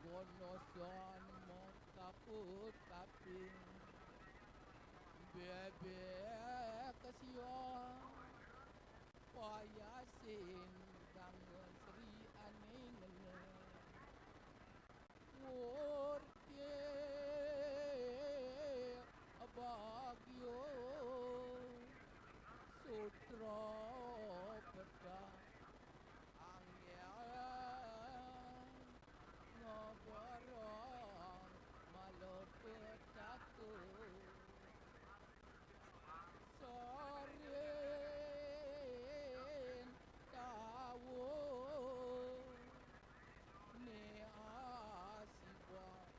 gonosan makaput kaping. Bebek sia payasin dangun Sri Aningena. Murti bagyo sutra pedang. Anggén ngabarang malapetaka. Sorin tawa né asiba.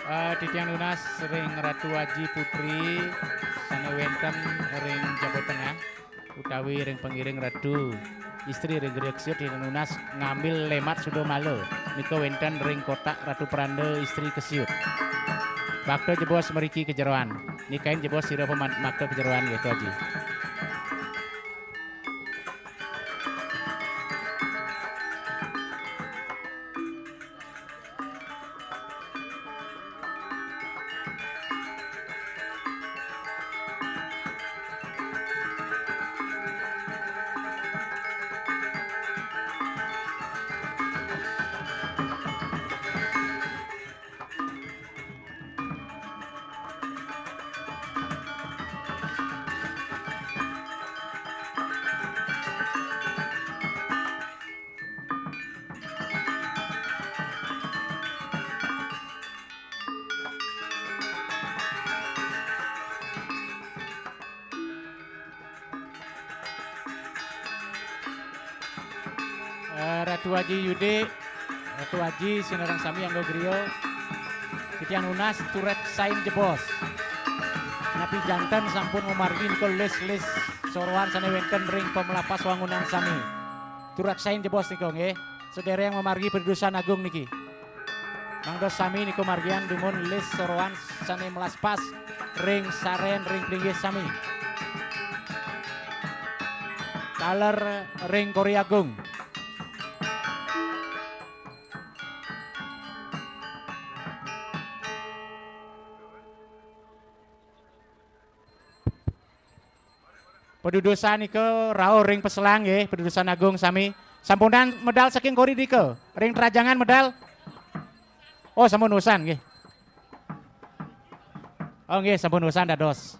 Eh, titiang nunas ring Ratu Aji Putri sane wenten ring Jaba Tengah utawi ring pangiring Ratu Istri ring Griya Kesiut, titiang nunas ngambil lemat suda mala. Nika wenten ring kotak Ratu Pranda Istri Kesiut. Bakta jebos mriki ka jeroan. Nikain jebos sira paman-, makta ka jeroan nggih, Ratu Aji. Eh, Ratu Aji Yudik, Ratu Aji sinareng sami angga griya, titiang nunas tureksain jebos. Napi janten sampun mamargi nika lis-lis sorohan sane wenten ring pamelapas wangunan sami. Tureksain jebos nika nggih. Sedereng mamargi padudusan agung niki. Mangda sami nika margiang dumun lis sorohan sane melaspas ring saren ring plinggih sami. Taler ring Kori Agung. Padudusan nika rauh ring paselang nggih, padudusan agung sami. Sampunang medal saking Kori nika, ring Trajangan medal. Oh, sampun usan nggih. Oh nggih, sampun usan dados.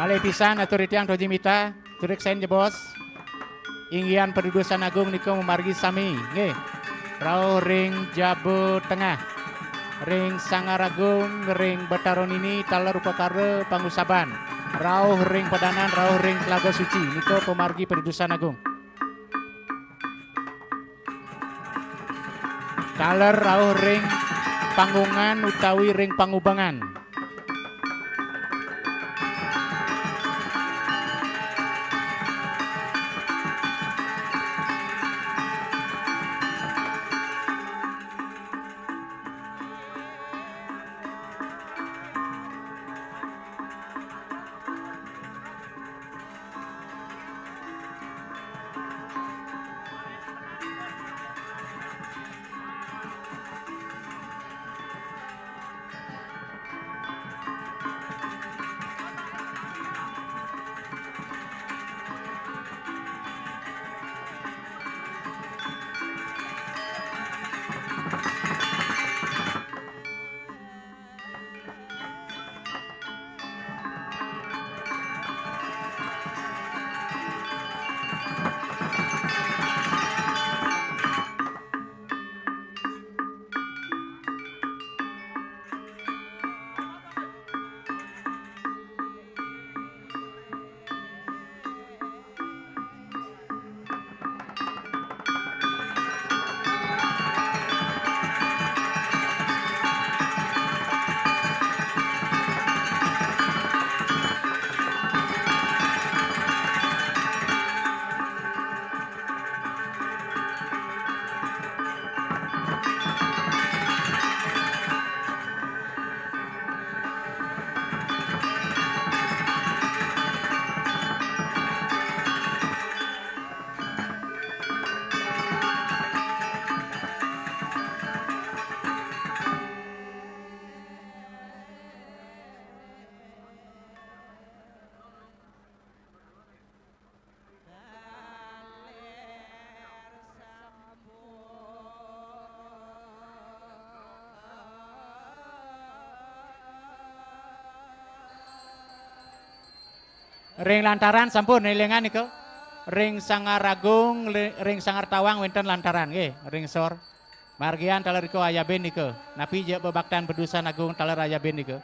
Malih pisan atur titiang Toji Mita, tureksain jebos. Inggihan padudusan agung nika mamargi sami, nggih. Rauh ring Jaba Tengah, ring Sanggar Agung, ring Betara Nini, taler upakara pangusaban. Rauh ring Padanan, rauh ring Telaga Suci, nika pamargi padudusan agung. Taler rauh ring Panggungan utawi ring Pangubengan. Ring lantaran sampun elingan nika. ring Sanggar Agung, le-, ring Sanggar Tawang wénten lantaran nggih, ring sor. Margian taler nika ayabin nika. Napi ja bebaktan bedusan agung taler ayabin nika.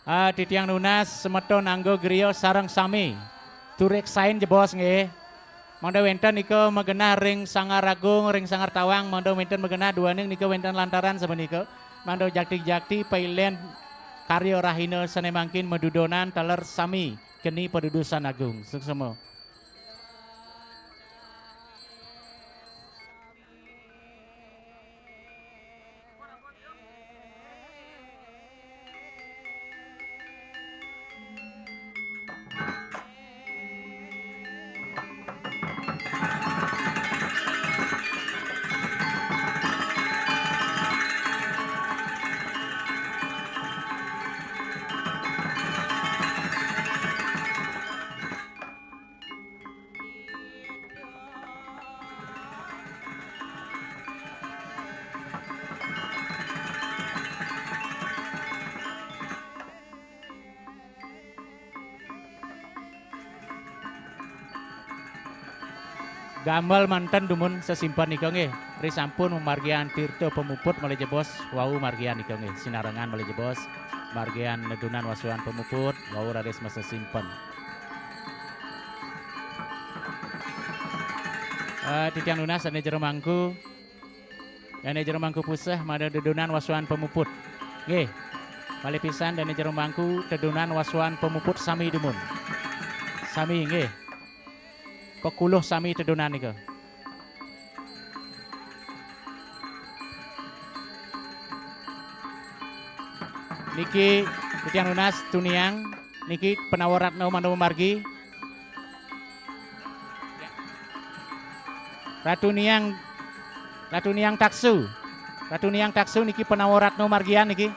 Ah, titiang nunas semeton angga griya sareng sami. Tureksain jebos nggih. Mangda wénten nika magenah ring Sanggar Agung, ring Sanggar Tawang, mangda wénten magenah duaning nika wénten lantaran sapunika. Mangda jakti-jakti pailen karya rahina sané mangkin madudonan taler sami keni padudusan agung. Suksma. Gamel manten dumun sesimpen nika nggih. Ri sampun mamargiang tirta pamuput malih jebos wau margian nika nggih. Sinarengan malih jebos margian nedunan wasuan pamuput wau raris masesimpen. Eh, titiang nunas dané jero mangku. Dané jero mangku puseh mangda dedunan wasuan pamuput. Nggih. Malih pisan dané jero mangku tedunan wasuan pamuput sami dumun. Sami nggih. Pekuluh sami tedunan nika. Niki titiang nunas tuniang niki Panawa Ratna mangda mamargi. Ratu Niang, Ratu Niang Taksu. Ratu Niang Taksu niki Panawa Ratna margian niki.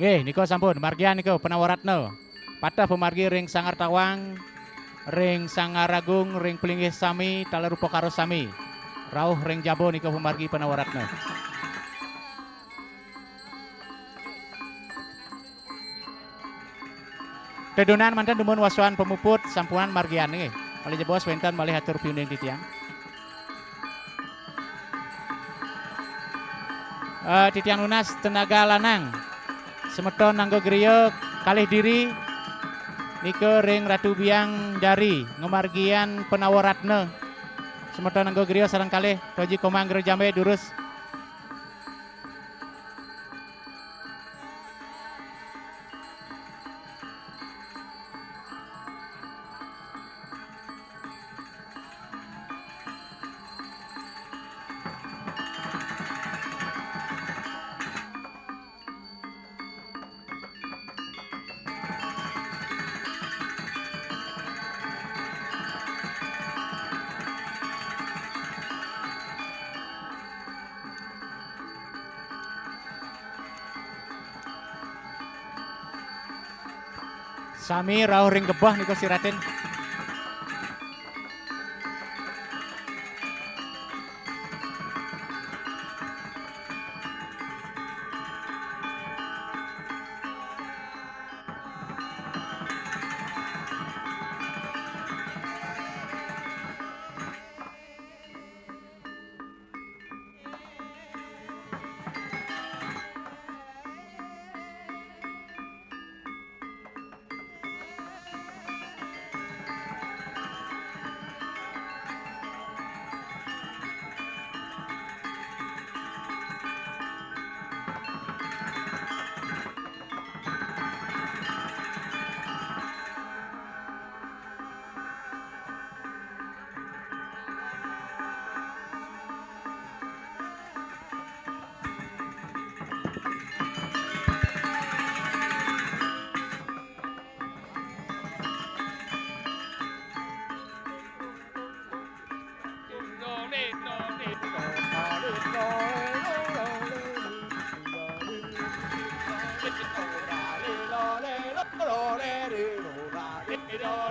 Nggih, nika sampun margian nika Panawa Ratna. Pateh pamargi ring Sanggar Tawang, ring Sanggar Agung, ring Pelinggih sami, taler upakara sami. Rauh ring jaba nika pamargi Panawa Ratna. Tedunan manten dumun wasuan pamuput sampuan margian nggih. Malih jebos wénten malih atur piuning titiang. Eh, titiang nunas tenaga lanang. Semeton angga griya kalih diri nika ring Ratu Biang Jari ngamargian Panawa Ratna. Semeton angga griya sareng kalih Toji Komang Gero Jambe durus. Sami rauh ring gebeh nika siratin.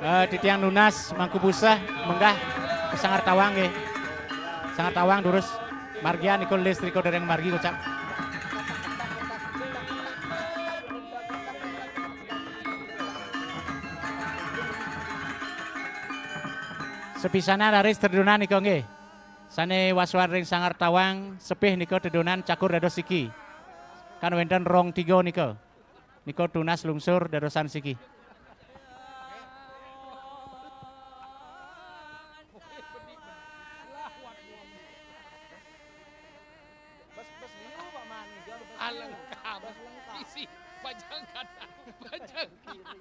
Eh, titiang nunas Mangku Puseh, menggah Sanggar Tawang nggih. Sanggar Tawang durus margian nika, lis rika dereng margi kocap. Sepisanan raris tedunan nika nggih. Sane wasuan ring Sanggar Tawang sepih nika tedunan cakur dados siki. Kan wenten rong tiga nika. Nika tunas lungsur dadosan siki. Alengkam. Isi. Pajang kanan. Pajang kiri.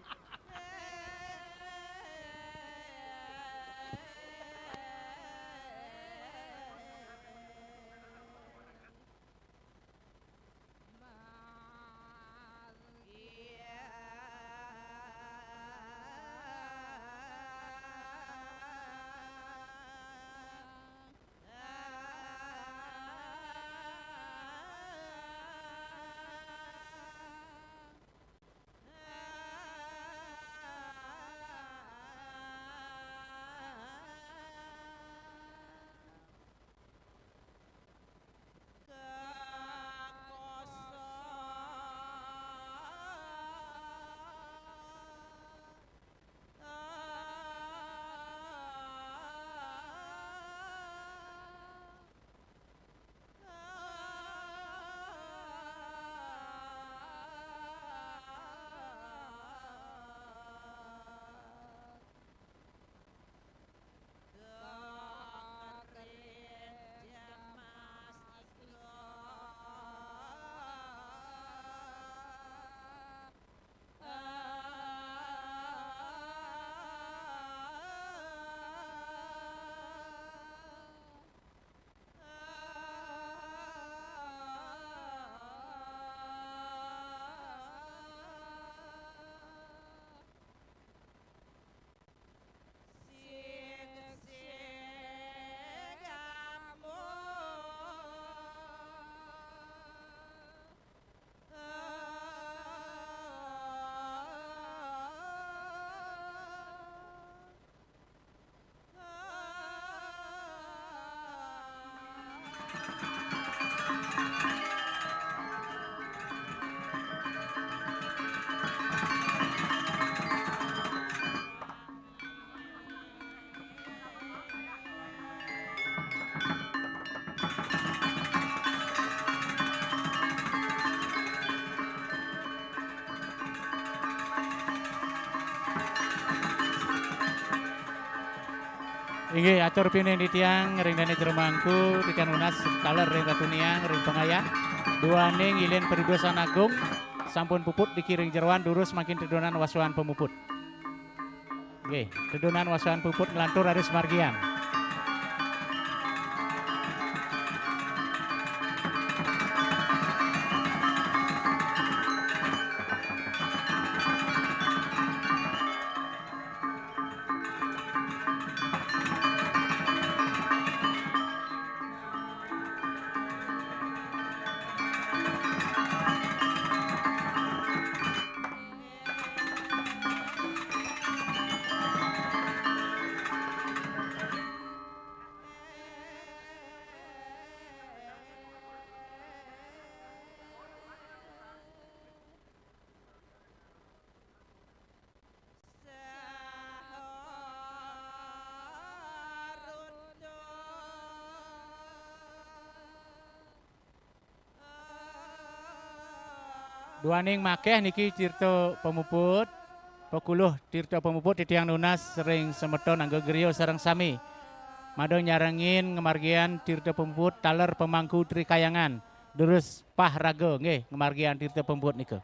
Inggih, atur piuning titiang ring dane jero mangku, titiang nunas taler ring Ratu Niang, ring pangayah. Duaning ilin padudosan agung, sampun puput niki ring jeroan, durus mangkin tedunan wasuan pamuput. Nggih, tedunan wasuan puput nglantur raris margian. Duaning makeh niki tirta pamuput, pakuluh tirta pamuput titiang nunas ring semeton angga griya sareng sami. Mada nyarengin ngamargiang tirta pamuput taler pamangku Tri Kayangan. Durus pah raga nggih ngamargiang tirta pamuput nika.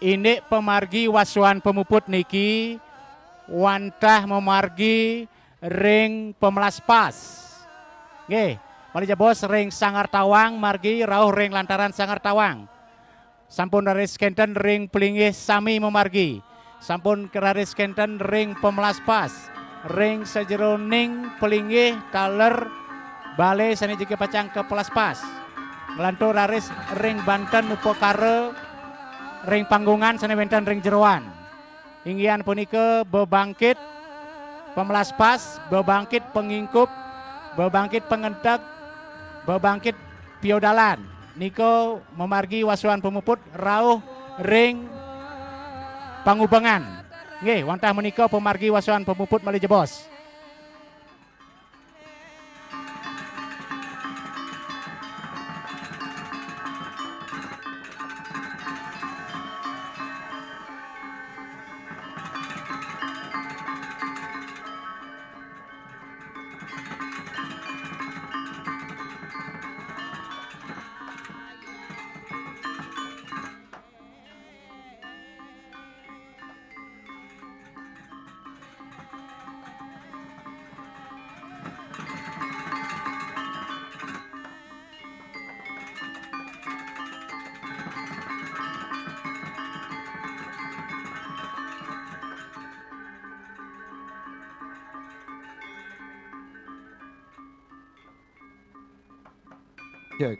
Indik pamargi wasuan pamuput niki wantah mamargi ring pamelas pas. Nggih, malih jebos ring Sanggar Tawang margi rauh ring lantaran Sanggar Tawang. Sampun raris kenten ring palinggih sami mamargi. Sampun raris kenten ring pamelas pas, ring sajeroning palinggih taler bale sane jagi pacang kapelas pas. Nglantur raris ring banten upakara ring panggungan sane wenten ring jeroan. Inggihan punika bebangkit pamelas pas, bebangkit pangingkup, bebangkit pangenteg, bebangkit piodalan. Nika mamargi wasuan pamuput rauh ring pangubengan. Nggih, wantah menika pamargi wasuan pamuput malih jebos. Cek.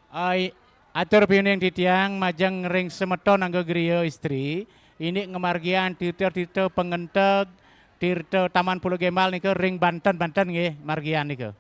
Ai, atur piuning titiang majeng ring semeton angga griya istri, indik ngamargiang tirta-tirta pangenteg, tirta Taman Pulau Gembal nika ring banten-banten nggih margiang nika.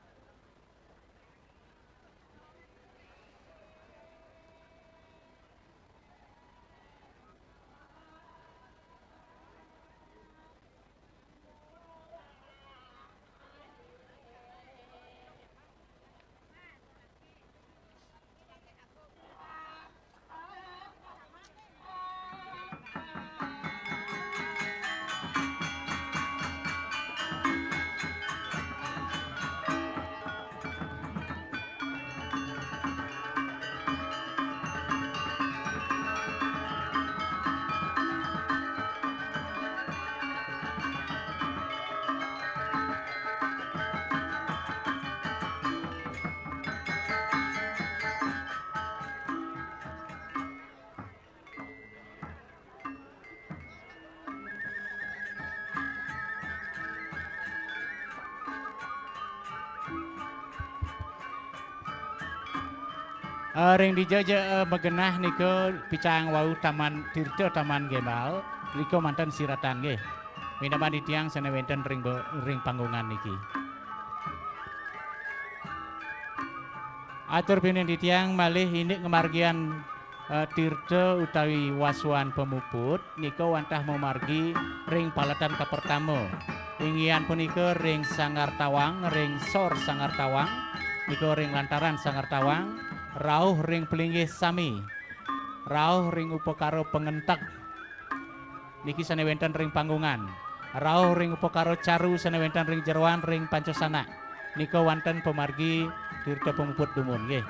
Eh, ring dija ja, eh, magenah nika picang wau taman tirta Taman Gembal, nika manten siratan nggih. Minabang titiang sane wenten ring be-, ring panggungan niki. Atur piuning titiang malih indik ngamargiang, eh, tirta utawi wasuan pamuput nika wantah mamargi ring paletan kapertama. Inggihan punika ring Sanggar Tawang, ring sor Sanggar Tawang, nika ring lantaran Sanggar Tawang, rauh ring palinggih sami, rauh ring upakara pangenteg. Niki sane wenten ring panggungan. rauh ring upakara caru sane wenten ring jeroan ring Pancasana. Nika wenten pamargi tirta pamuput dumun, nggih.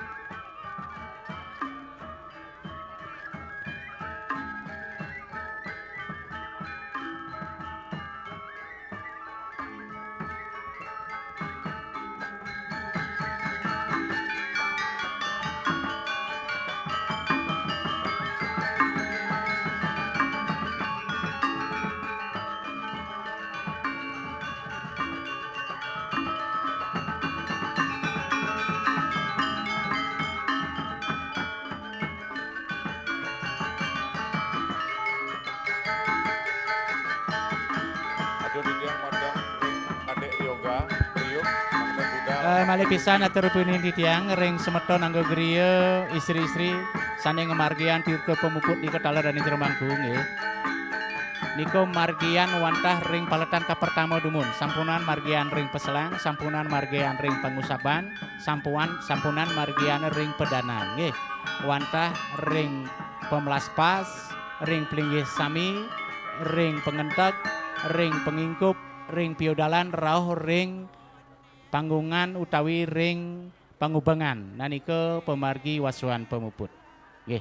Atur titiang madang ring Kadek Yoga, Priuk, mangda budal. Eh, malih pisan atur pinunas titiang ring semeton angga griya, istri-istri sane ngamargiang tirta pamuput nika taler daning jero mangku, nggih. Nika margiang wantah ring paletan kapertama dumun, sampunang margiang ring paselang, sampunang margiang ring pangusaban, sampuan-, sampunang margiang ring padanan, nggih. Wantah ring pamelaspas, ring plinggih sami, ring pangenteg, ring pangingkup, ring piodalan rauh ring panggungan utawi ring pangubengan. Nah, nika pamargi wasuan pamuput. Nggih.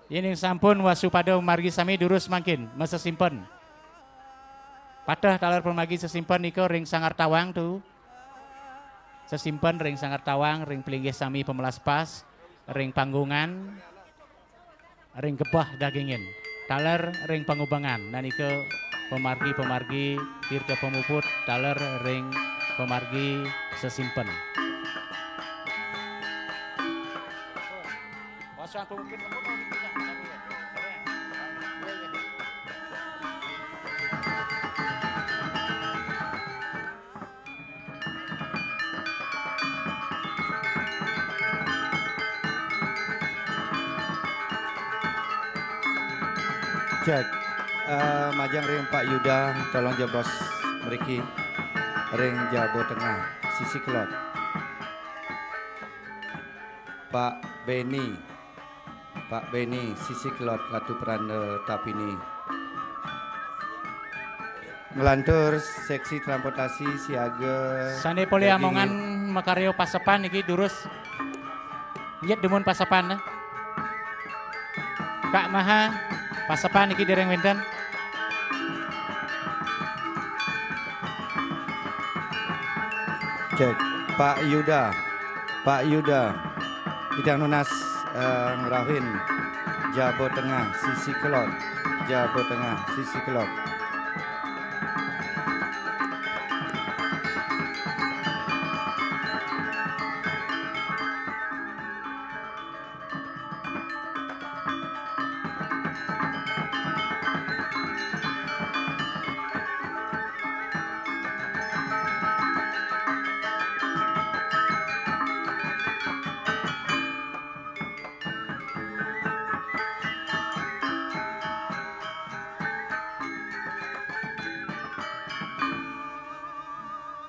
Yening sampun wasupada margi sami durus mangkin, masesimpen. Pateh taler pamargi sesimpen nika ring sanggar tawang tu. Sesimpen ring sanggar tawang, ring plinggih sami pamelaspas, ring panggungan, ring gebah dagingin. Taler ring pangubengan, nah nika pamargi-pamargi tirta pamuput, taler ring pamargi sesimpen. Cek. Eh, majeng ring Pak Yuda, tolong jebos mriki ring jaba tengah, sisi kelod. Pak Beni. Pak Beni, sisi kelod Ratu Peranda Tapini. Nglantur seksi transportasi siaga. Sane polih dagingin. Amongan makarya pasepan niki durus. Nyet dumun pasepan, eh. Kak Maha, pasepan niki dereng wenten. Cek. Pak Yuda. Pak Yuda. Titiang nunas, eh, ngrauhin jaba tengah, sisi kelod. Jaba tengah, sisi kelod.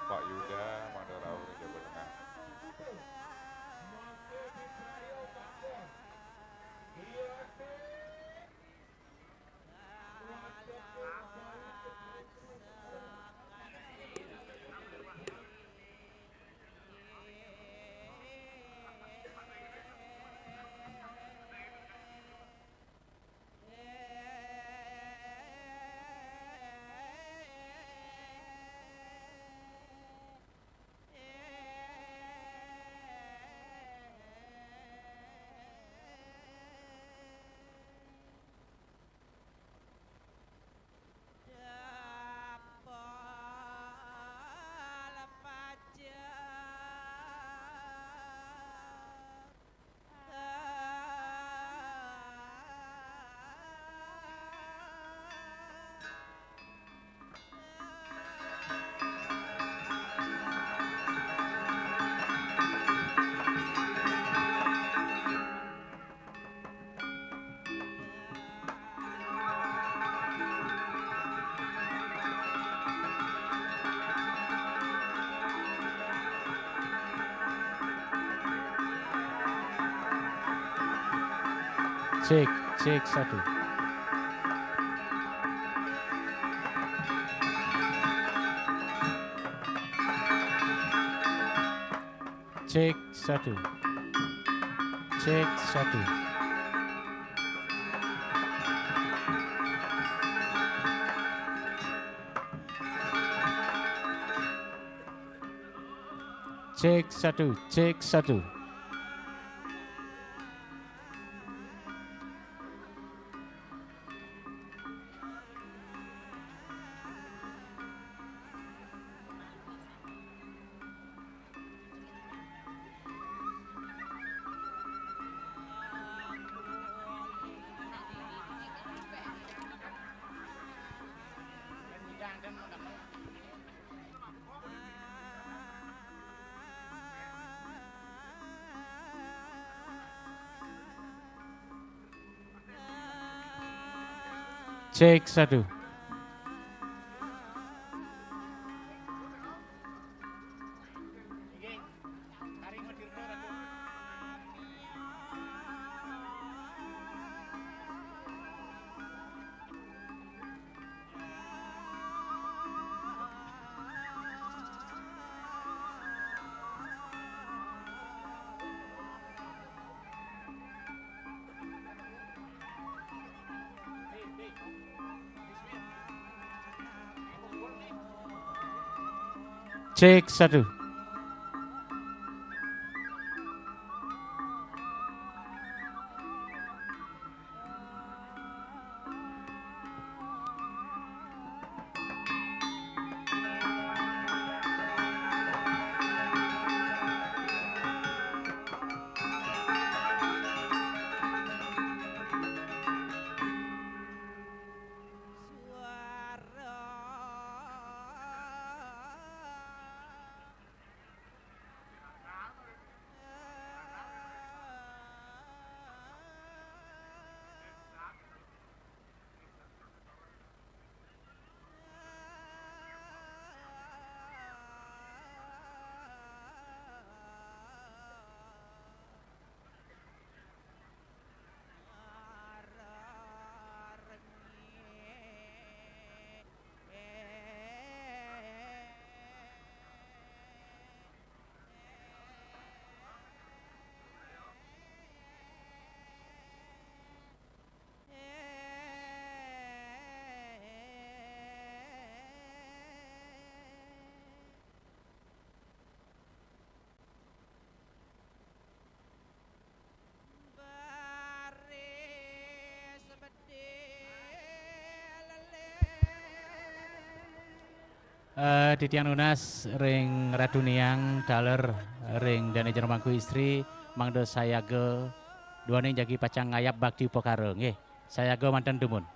Pak Yuda, mangda rauh ring jaba tengah. Cek, cek, satu. Cek satu. Cek satu. Cek satu, cek satu. Cek satu. Cek satu. Eh, titiang nunas ring Ratu Niang taler ring Dane Jero Mangku Istri, mangda sayaga duaning jagi pacang ngayab bakti upakara, nggih. Sayaga manten dumun.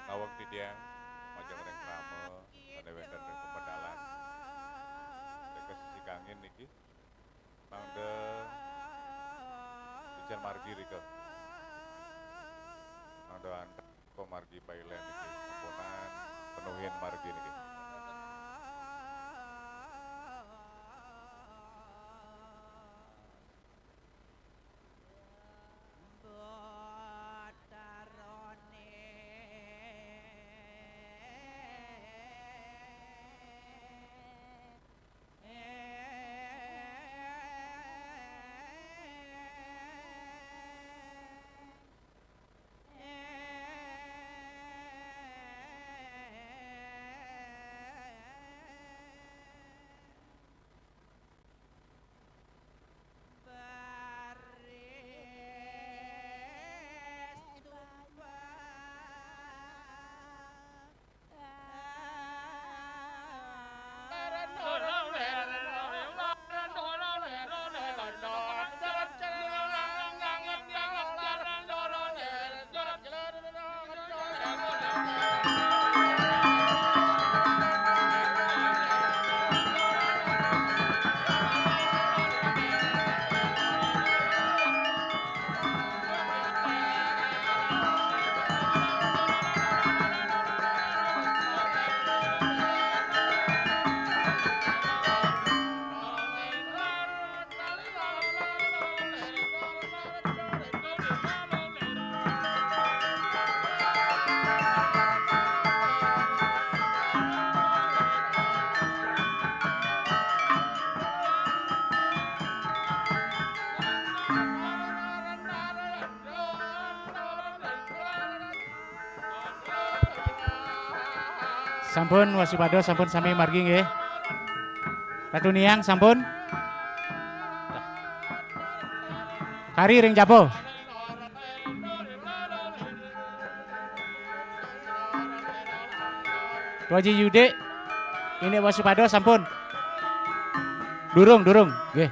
Naweg titiang majeng ring krama sane wenten ring pamedalan. Ring sisi kangin niki, mangda titiang margi rika. Mangda antar ka margi pailen niki, ampunang penuhin margi niki. Sampun, wasupada, sampun sami margi nggih. Ratu Niang sampun. Kari ring jaba. Tuaji Yudik, indik wasupada sampun. Durung, durung, nggih.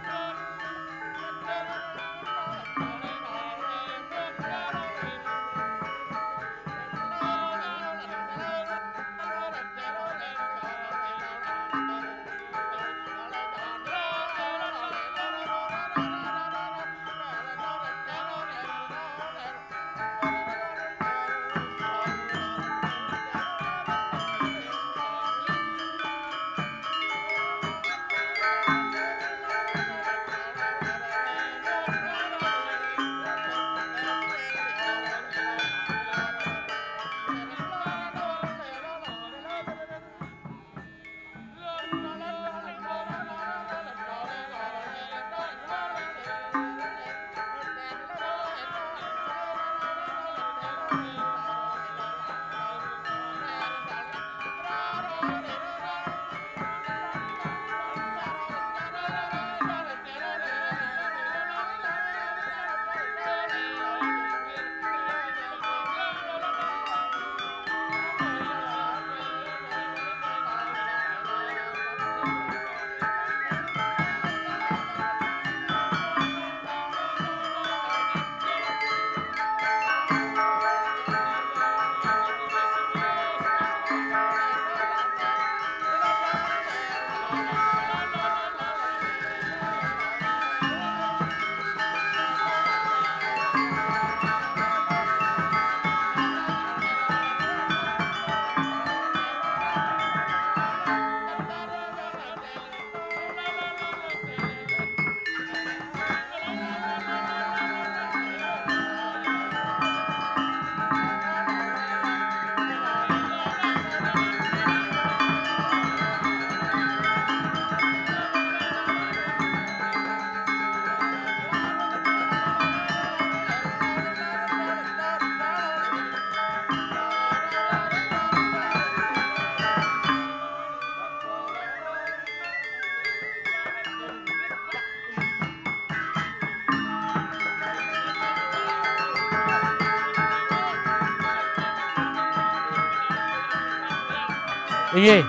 Inggih,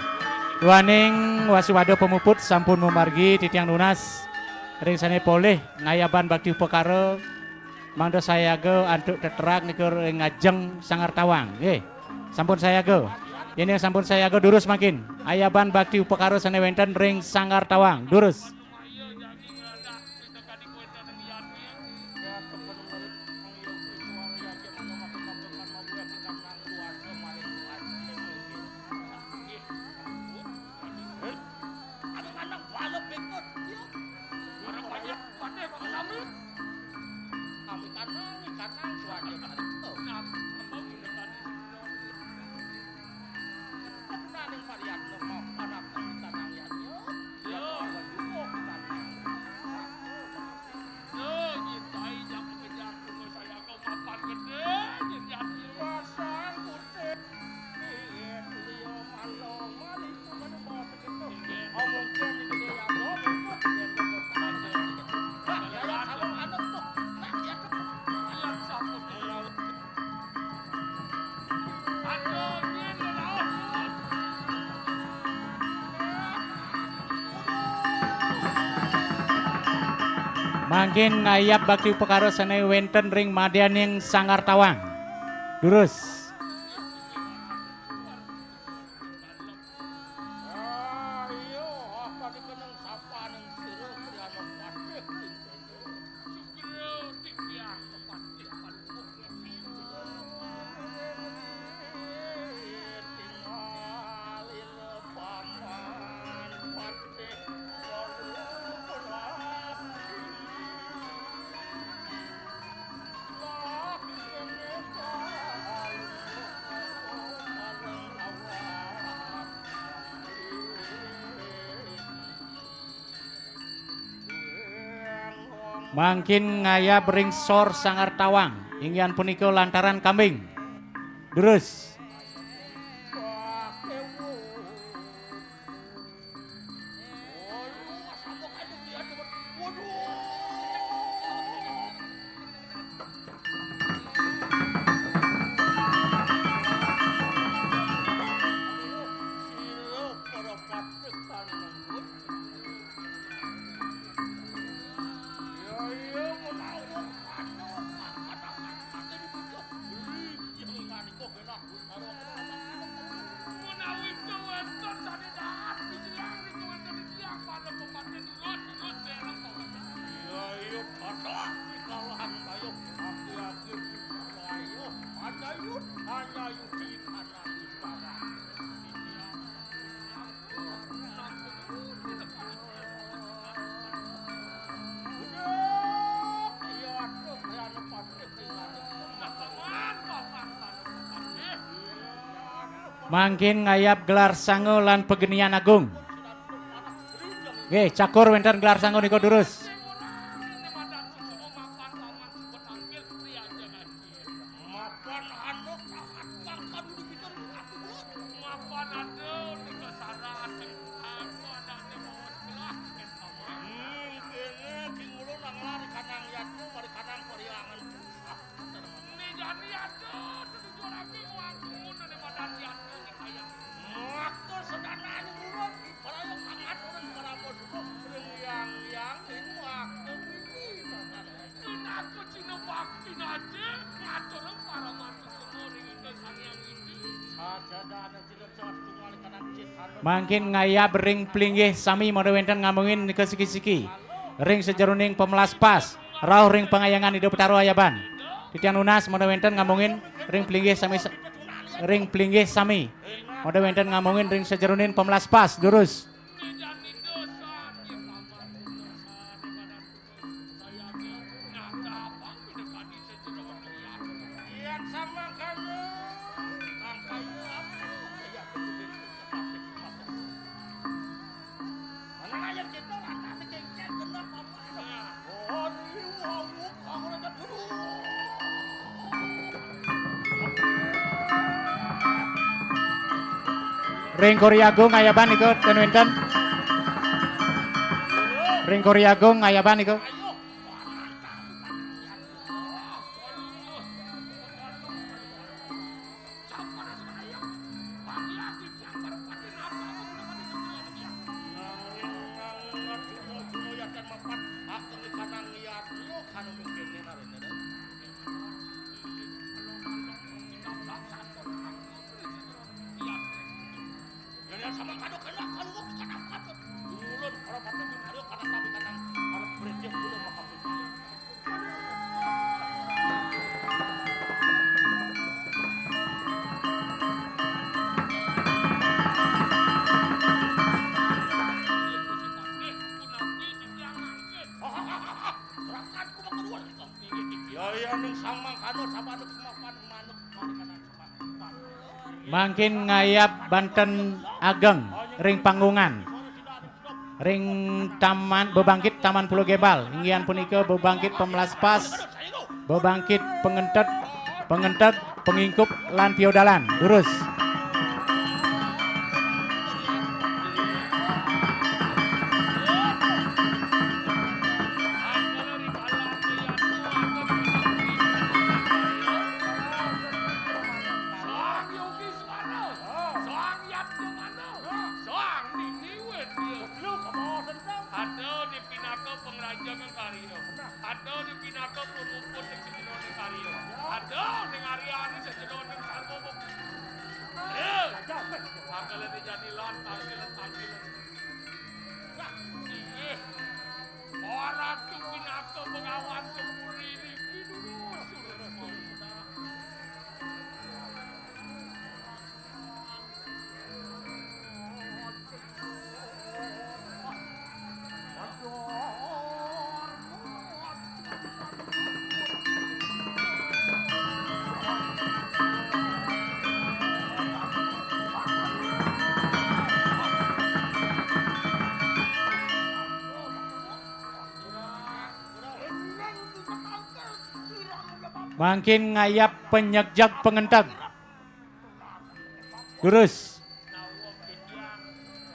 duaning wasupada pamuput sampun mamargi titiang nunas ring sané polih ngayaban bakti upakara mangda sayaga antuk teterak nika ring ngajeng Sanggar Tawang. Nggih, sampun sayaga. Yén sampun sayaga durus mangkin. Ayaban bakti upakara sané wénten ring Sanggar Tawang. Durus. Mangkin ngayab bakti upakara sané wénten ring madyaning Sanggar Tawang. Durus. Mangkin ngayab ring sor Sanggar Tawang, inggih punika lantaran kambing. Durus. Mangkin ngayab gelar sanga lan pagenian agung. Nggih, cakur wénten gelar sanga nika durus. Mapan anu kahat kang kadu dipitur aku bulat. Mapan ada nika sarat. Aku anaknya bawa sebelah. Hmm, kene king ulun nang lari kanang yatmu, mari kanang pariangan. Ini jadi ada tujuh lagi uang kumun ada badan yatmu di kaya. Maka sedana anu bulat, para yang hangat orang para bos. Ring yang yang ini waktu ini. Pinaku Cina bakti naja ngatur para mantu semua ring Ida Sang Hyang Widi. Mangkin ngayab ring plinggih sami mada wénten ngamungin nika siki-siki. Ring sajeroning pemelas pas, rauh ring pangayangan Ida Betara ayaban. Titiang nunas mada wénten ngamungin ring plinggih sami sa-, ring plinggih sami. Mada wénten ngamungin ring sajeroning pemelas pas, durus. Ring Kori Agung ngayaban niku ten wénten. Ring Kori Agung ngayaban niku. Ya, ya, ning sang mangkana sabada semapan manuk. Mangkin ngayab banten ageng ring panggungan. Ring taman, bebangkit Taman Pulau Gebal. Inggih punika bebangkit pemelas pas, bebangkit pengentet, pengentet, pengingkup lan piodalan. Durus. Ada di pinaka pangrajangan karya. Ada di pinaka pamuput ing sajeroning karya. Ada ning aryane sajeroning sarwa. Eh, akale dijadilan tangkil-tangkil. Nah, inggih. Ora tu pinaka Begawan Tempuri niki dulu. Mangkin ngayap penyegjag pengenteg. Durus.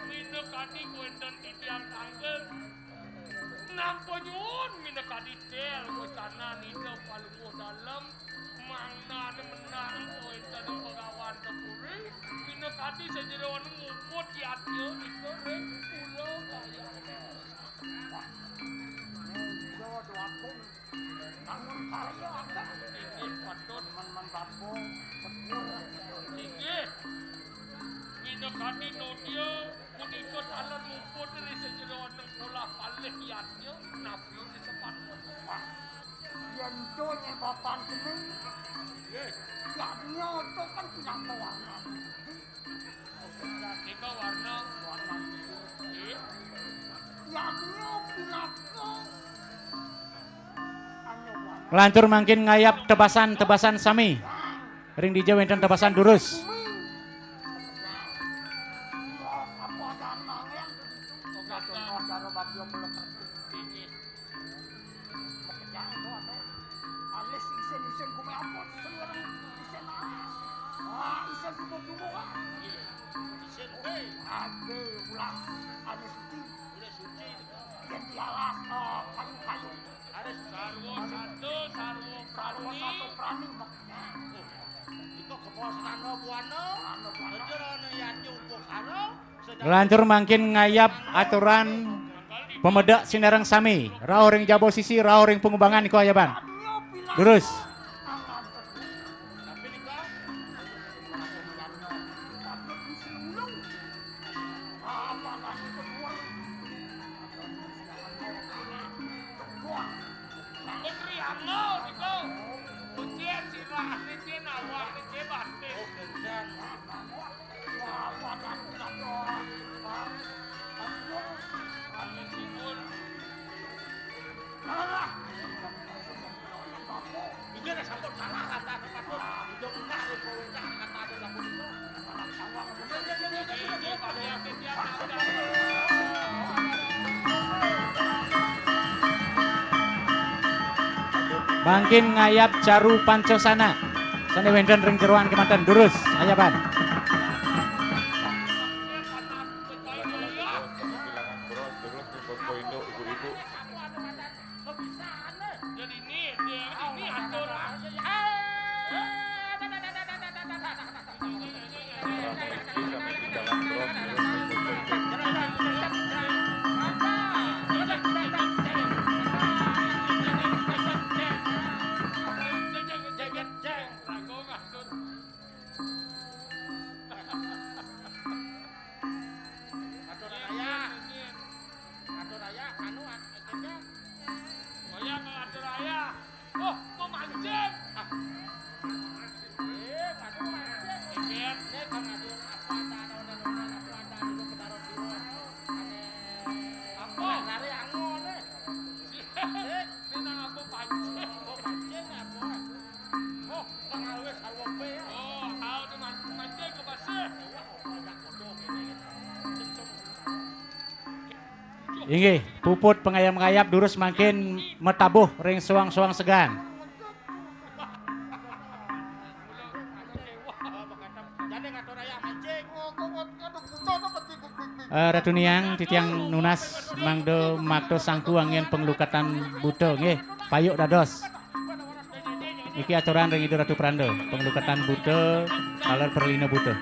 Minakadi wénten titiang tangkil. Napa nyuwun minakadi tel wecanan Ida Palungguh Dalem, mangdane menang wénten Begawan Tempuri, minakadi sajeroning muput yadnya nika ring Pulau Gayane. Wah, Ida Dwagung. Bangun karya ageng. Inggih, patut. Men-men bapa, sepuh. Inggih. Minakadi nodya, punika taler muput ring sajeroning polah palih yadnya, napi disebut. Wah, yen to nyebaban jeneng. Inggih. Yadnya to kan pinaka warna. Nika warna. Warna. Nggih. Yadnya pinaka. Anu warna. Nglantur mangkin ngayap tebasan-tebasan sami. Ring dija wénten tebasan durus. Nglantur mangkin ngayab aturan pamedek sinareng sami, rauh ring jaba sisi, rauh ring pangubangan nika ayaban. Durus. Mangkin ngayab caru pancasana. Sane wenten ring jeroan kemanten, durus, ayaban. Atur ayah. Atur ayah, anu, at-, at-, at-, Wayah ngatur ayah. Oh, memancing. Ah. Eh, aduh, mancing. Ini kan aduh, apa ada, ada, ada, ada, apa ada, ada, ada, ada, ada, ada, ada, apa? Lari angon, eh. Ini nang apa pancing? Oh, pancing apa? Oh, pengawet sawope ya. Oh, hal itu man-, mancing ke pasir. Wah, banyak kodok ini. Inggih, puput pangayab-ngayab durus mangkin matabuh ring soang-soang segan. Eh, Ratu Niang, titiang nunas mangda makta sangku anggen panglukatan buta, nggih, payuk dados. Niki aturan ring Ida Ratu Pranda, panglukatan buta, taler pralina buta.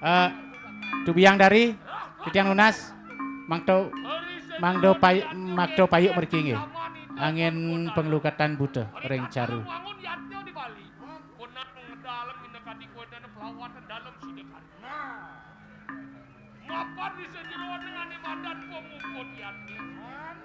Eh, Tubiang Dari, titiang nunas, makta, mangda pay-, makta payuk mriki nggih. Anggen panglukatan buta ring caru. Mapan di sajeroning ane madan pamuput yatnya.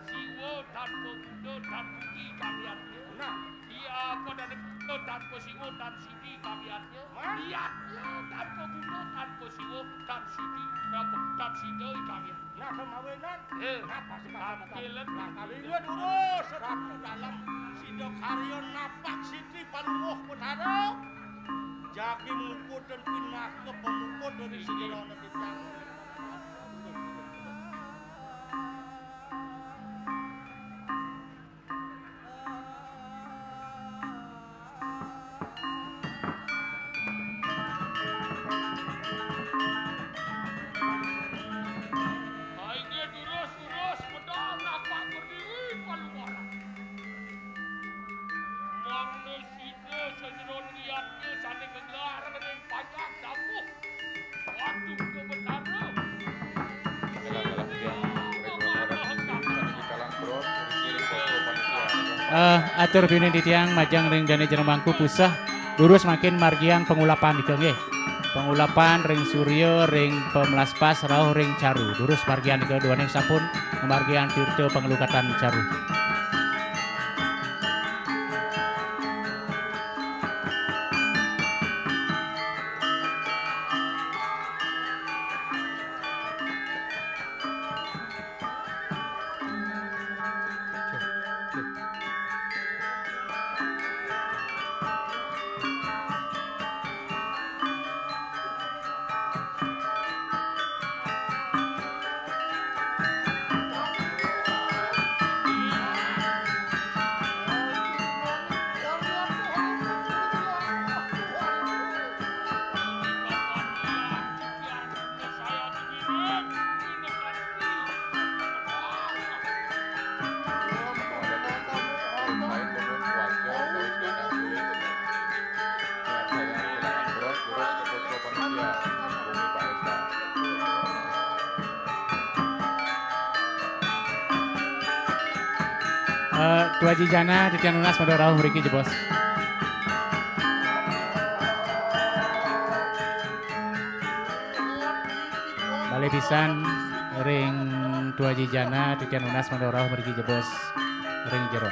Siwa tanpa Buddha, tan Budi kang yatnya. Nah. Iya, apa dane Buddha tanpa Siwa, tan Sidi kang yatnya. Yatnya tanpa Buddha, tanpa Siwa, tan Sidi, apa, tan Sida kang yatnya. Nah, semawinan. Eh, napa sih, Pak? Tampilan. Nah, kali ini durus, Ratu Dalem. Sida karya napak Siti Palungguh Betara. Jagi muput dan pinaka pamuput dari segala titiang. Ayo, durus, durus, pedal, napak berdiri, palu barang. Mangda sida sajeroning yatnya sane gelar ring panjang jauh. Waduh, kebetulan. Eh, atur piunin titiang majeng ring dane jero mangku puseh, durus mangkin margian pangulapan nika nggih. Pangulapan ring surya, ring pamlaspas, rauh ring caru. Durus margian nika duaning sampun ngamargiang tirta panglukatan caru. Tuaji Jana, titiang nunas mada rauh mriki jebos. Malih pisan ring Tuaji Jana, titiang nunas mada rauh mriki jebos ring jero.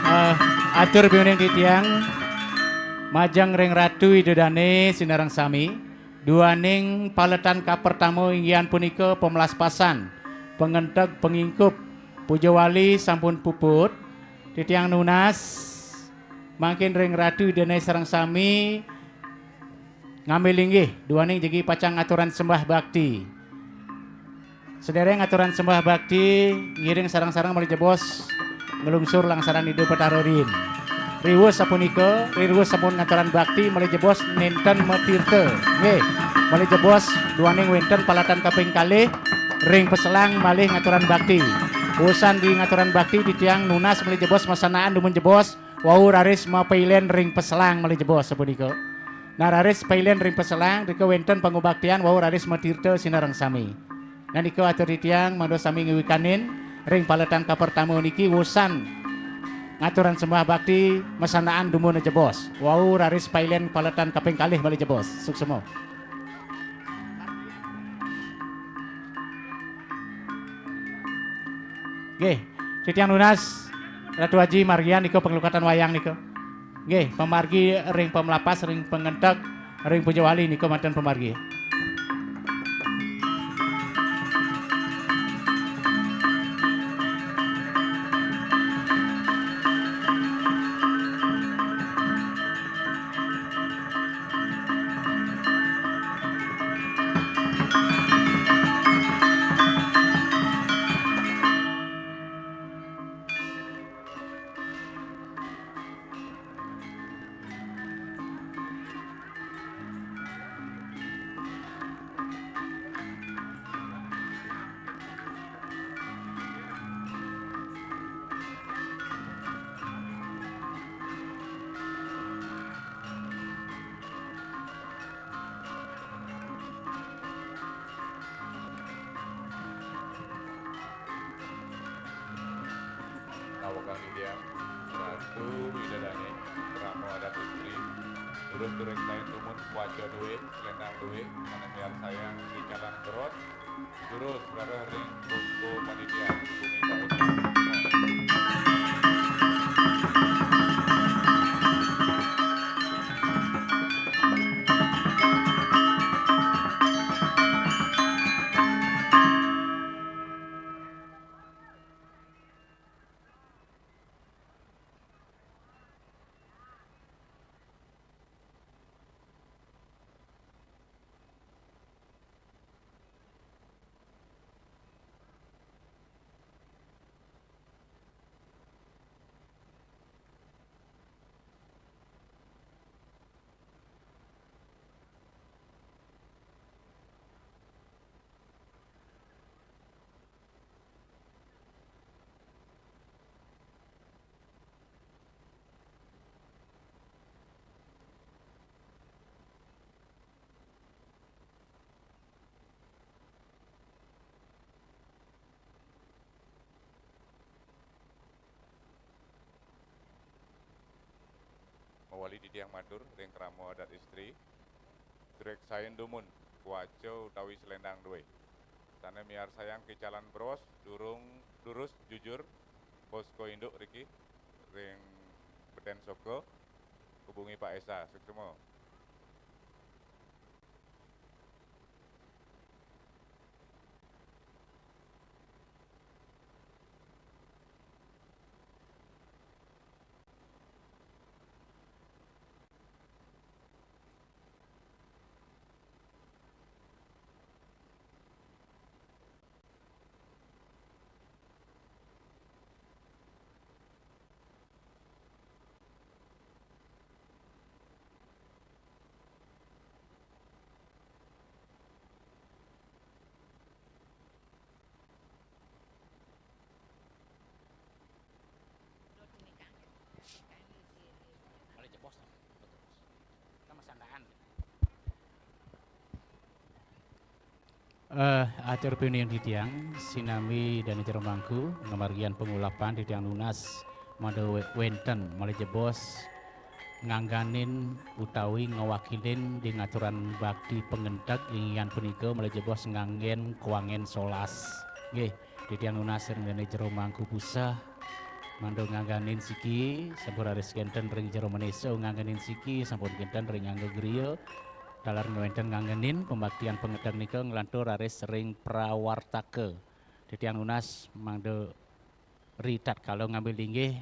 Eh, atur piuning titiang majeng ring Ratu Ida Dane sinareng sami, duaning paletan kapertama inggih punika pamlaspasan, pangenteg, pangingkup, puja wali sampun puput, titiang nunas mangkin ring Ratu Ida Dane sareng sami ngambil linggih, duaning jagi pacang ngaturang sembah bakti. Sedereng ngaturang sembah bakti, ngiring sareng-sareng malih jebos nglungsur langsaran Ida Betara Rin. Riwus sapunika, riwus sampun ngaturang bakti malih jebos nenten matirta. Nggih, malih jebos duaning wenten paletan kaping kalih ring paselang malih ngaturang bakti. Usan di ngaturang bakti titiang nunas malih jebos masanaan dumun jebos wau raris mapailen ring paselang malih jebos sapunika. Nah, raris pailen ring paselang, rika wenten pangubaktian wau raris matirta sinareng sami. Nah, nika atur titiang mangda sami ngwikanin ring paletan kapertama niki usan ngaturang sembah bakti masanaan dumun jebos. Wau raris pailen paletan kaping kalih malih jebos. Suksma. Nggih, titiang nunas Ratu Aji margian nika panglukatan wayang nika. Nggih, pamargi ring pamlapas, ring pangenteg, ring puja wali nika manten pamargi. Nawekang titiang, Ratu Ida Dane, Rama Adat Istri, durus durus saya tumun waca duwe, selendang duwe, mane miarsayang di Calang Kerot, durus rarah ring posko panitia Bumi Kawitan. Wali titiang matur ring krama adat istri, greksain dumun, kuaca utawi selendang duwe. Sane miarsayang kicalan bros, durung durus jujur, posko induk riki, ring beten soka, hubungi Pak Esa, suksma. Eh, atur piuning titiang, sinami Dane Jero Mangku, ngamargiang pangulapan titiang nunas mangda we-, wenten malih jebos ngangganin utawi ngwakilin di ngaturan bakti pangenteg inggihan punika malih jebos nganggen kuangen solas. Nggih, titiang nunas ring Dane Jero Mangku Puseh, mangda ngangganin siki, sampun raris kenten ring Jero Manesa ngangganin siki, sampun kenten ring Angga Griya, taler wenten nganggenin pambaktian pangenteg nika nglantur raris ring prawartaka. Titiang nunas mangda ritatkala ngambil linggih,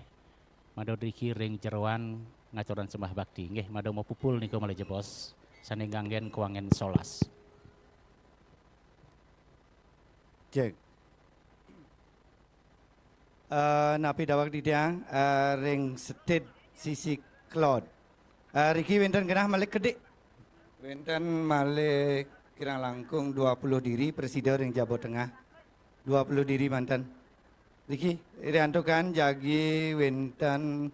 mangda driki ring jeroan ngaturang sembah bakti. Nggih, mangda mapupul nika malih jebos, sane nganggen kuangen solas. Cek. Eh, napi daweg titiang, eh, ring Setit sisi Kelod. Eh, riki wenten genah malih kedik. Wenten malih kirang langkung dua puluh diri prasida ring jaba tengah. Dua puluh diri manten. Riki, riantukan jagi wenten,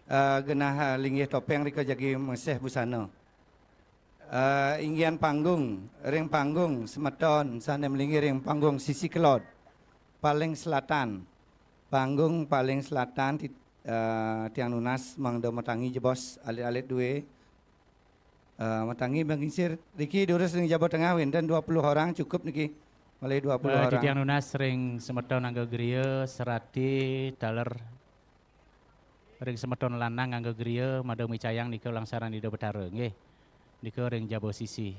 eh, genah, eh, linggih topeng rika jagi meseh busana. Eh, inggihan panggung, ring panggung semeton sane malinggih ring panggung sisi Kelod, paling selatan. Panggung paling selatan ti-, eh, tiang nunas mangda matangi jebos alit-alit duwe. Eh, matangi mangingsir. Riki durus ring jaba tengah wenten dua puluh orang cukup niki. Malih dua puluh Eh, orang. Titiang nunas ring semeton Angga Griya, serati taler ring semeton lanang Angga Griya, mangda micayang nika langsaran Ida Betara, nggih. Nika ring jaba sisi.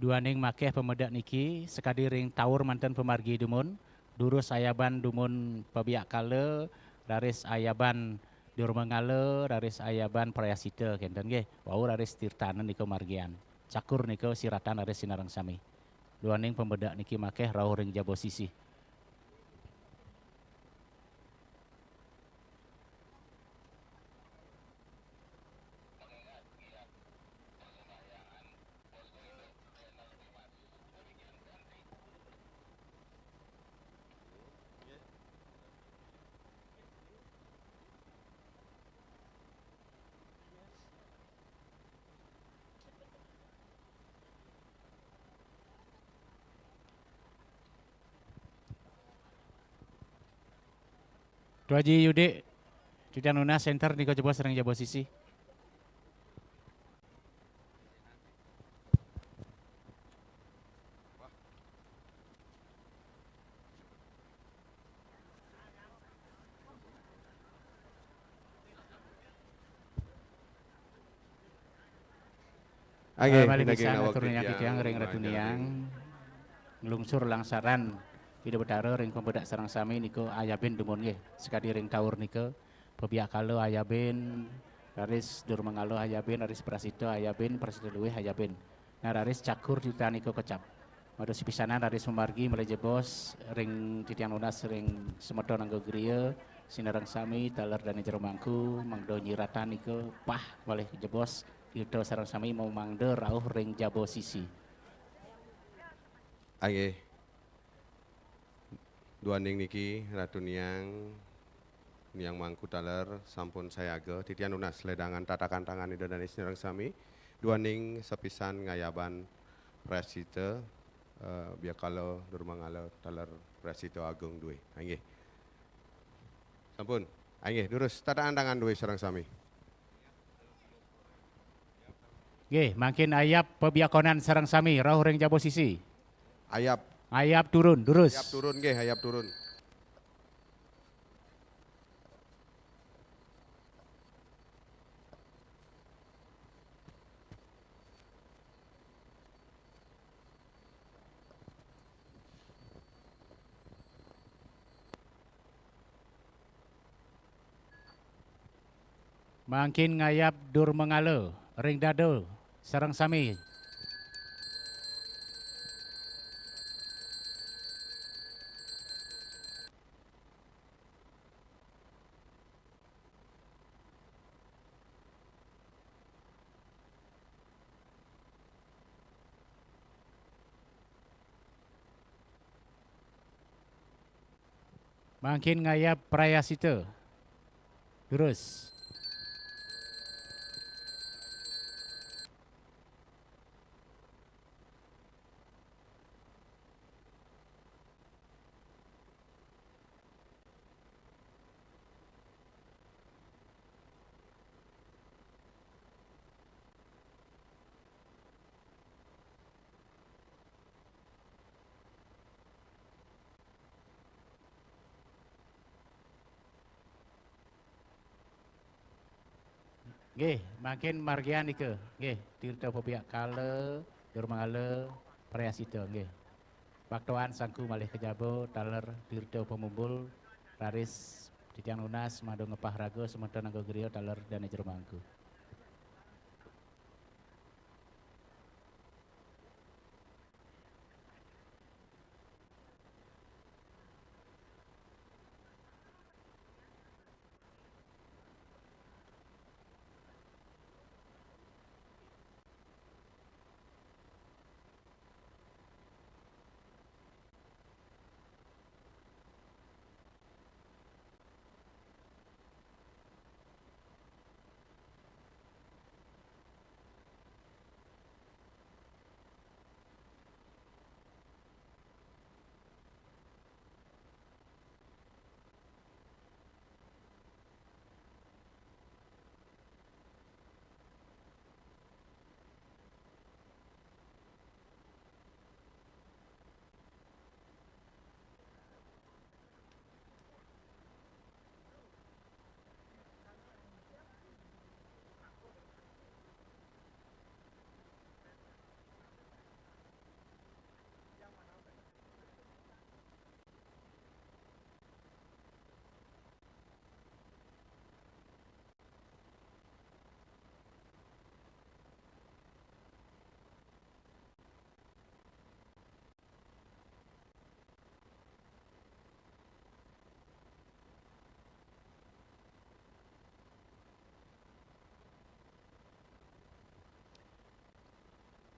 Duaning makeh pamedek niki, sakadi ring taur manten pamargi dumun, durus ayaban dumun pabiak kala, raris ayaban durmangala, raris ayaban prayascita kenten nggih. Wau raris tirtana nika margian. Cakur nika siratan raris sinareng sami. Duaning pamedek niki makeh rauh ring jaba sisi. Tuaji Yudik, titiang nunas center nika jebos ring jaba sisi. Nggih, malih pinaging pisan awak atur nunas titiang, titiang ring Ratu manjari. Niang. Nglungsur langsaran Ida Betara ring pamedek sareng sami nika ayabin dumun nggih, sakadi ring taur nika, pabiak kala ayabin, raris durmangala ayabin, raris prascita ayabin, prascita luih ayabin. Nah, raris cakur titiang nika kecap. Mada sapisanan raris mamargi malih jebos ring titiang nunas ring semeton Angga Griya, sinareng sami taler Dane Jero Mangku, mangda nyiratan nika pah malih jebos, kita sareng sami mangda rauh ring jaba sisi. Nggih. Duaning niki Ratu Niang, Niang Mangku taler sampun sayaga, titiang nunas ledangan tatakan tangan Ida Dane sinareng sami. Duaning sapisan ngayaban prascita, eh, Biakala, Durmangala, taler Prasita Agung duwe. Ha, inggih. Sampun. Ha, inggih, durus tataan tangan duwe sareng sami. Nggih, mangkin ayab pabiakonan sareng sami rauh ring jaba sisi. Ayab. Ayab turun, durus. Ayab turun nggih, ayab turun. Mangkin ngayab Durmangala ring dada sareng sami. Mangkin ngayab Prayasita. Durus. Nggih, mangkin margian nika. Nggih, Tirta Pabiakala, Durmangala, Prayasita, nggih. Baktoan sangku malih kajaba, taler Tirta Pamumbul, raris titiang nunas madu ngepah raga semeton angga griya taler dane jero mangku.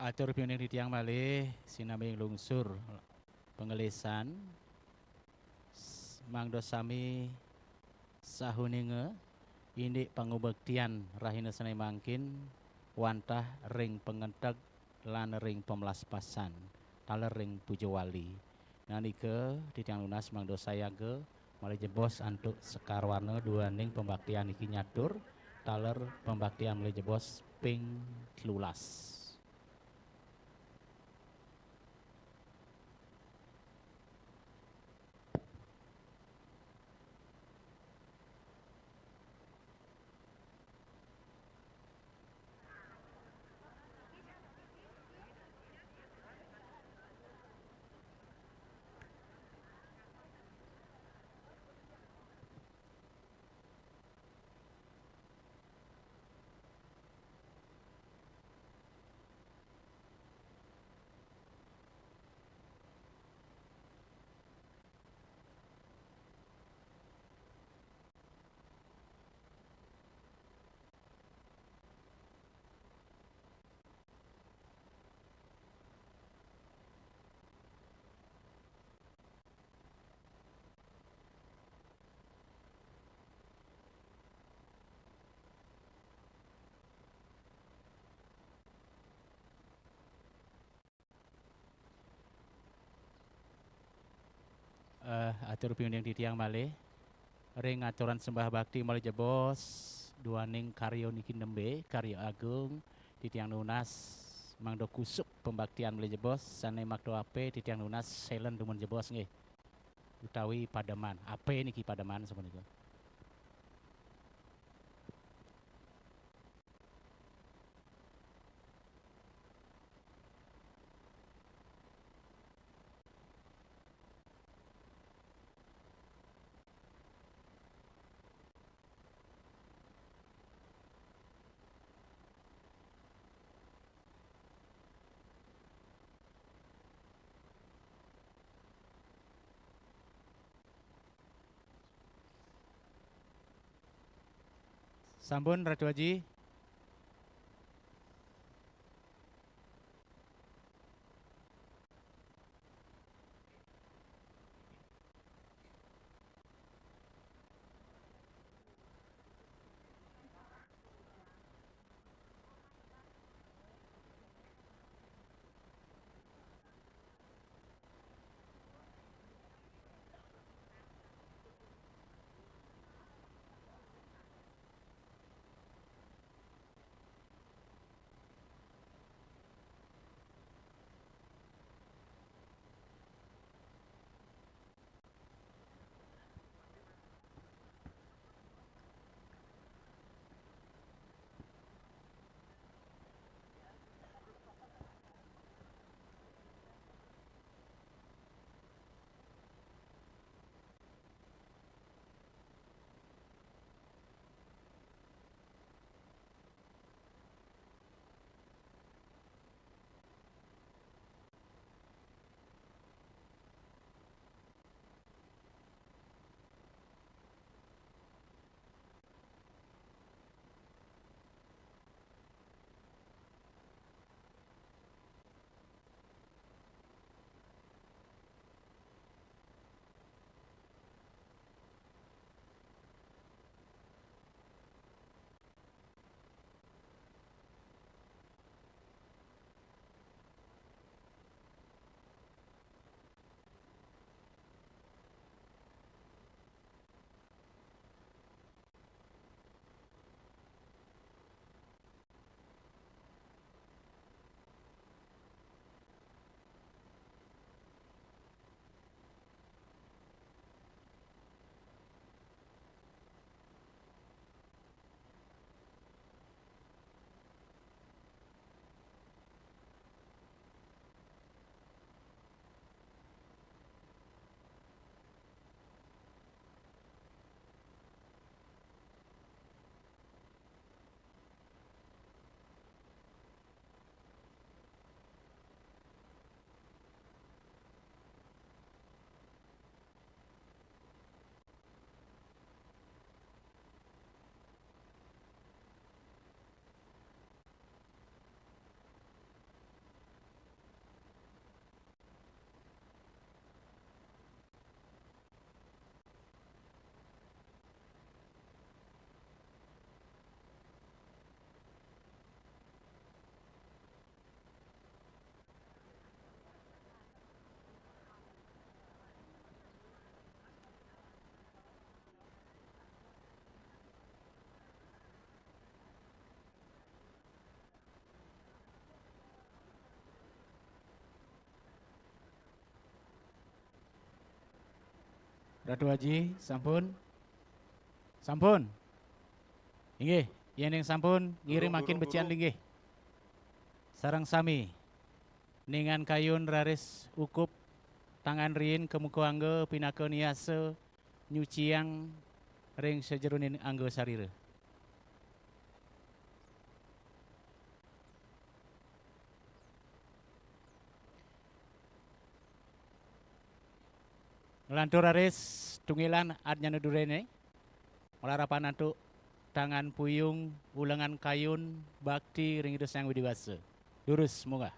Atur piuning titiang malih, sinambi lungsur pangelesan, s-, mangda sami sahuninga indik pangubaktian rahina sane mangkin wantah ring pangenteg lan ring pamlaspasan, taler ring puja wali. Nah, nika titiang nunas mangda sayaga malih jebos antuk Sekar Warna duaning pambaktian niki nyatur, taler pambaktian malih jebos ping telulas. Eh, atur piuning titiang malih ring aturan sembah bakti malih jebos duaning karya niki nembé, karya agung titiang nunas mangda kusuk pembaktian malih jebos sané makta apé titiang nunas selen dumun jebos nggih. Utawi pademan. Apé niki pademan sapunika. Sampun, Ratu Aji. Ratu Aji, sampun? Sampun? Inggih, yéning sampun, ngiring mangkin becikan linggih. Sareng sami, ningan kayun raris ukup tangan riin ka muka angga pinaka niasa nyuciang ring sajeroning angga sarira. Nglantur raris tunggilan adnyana duréné, malarapan antuk tangan puyung, ulengan kayun, bakti ring Ida Sang Widi Wasa. Durus munggah.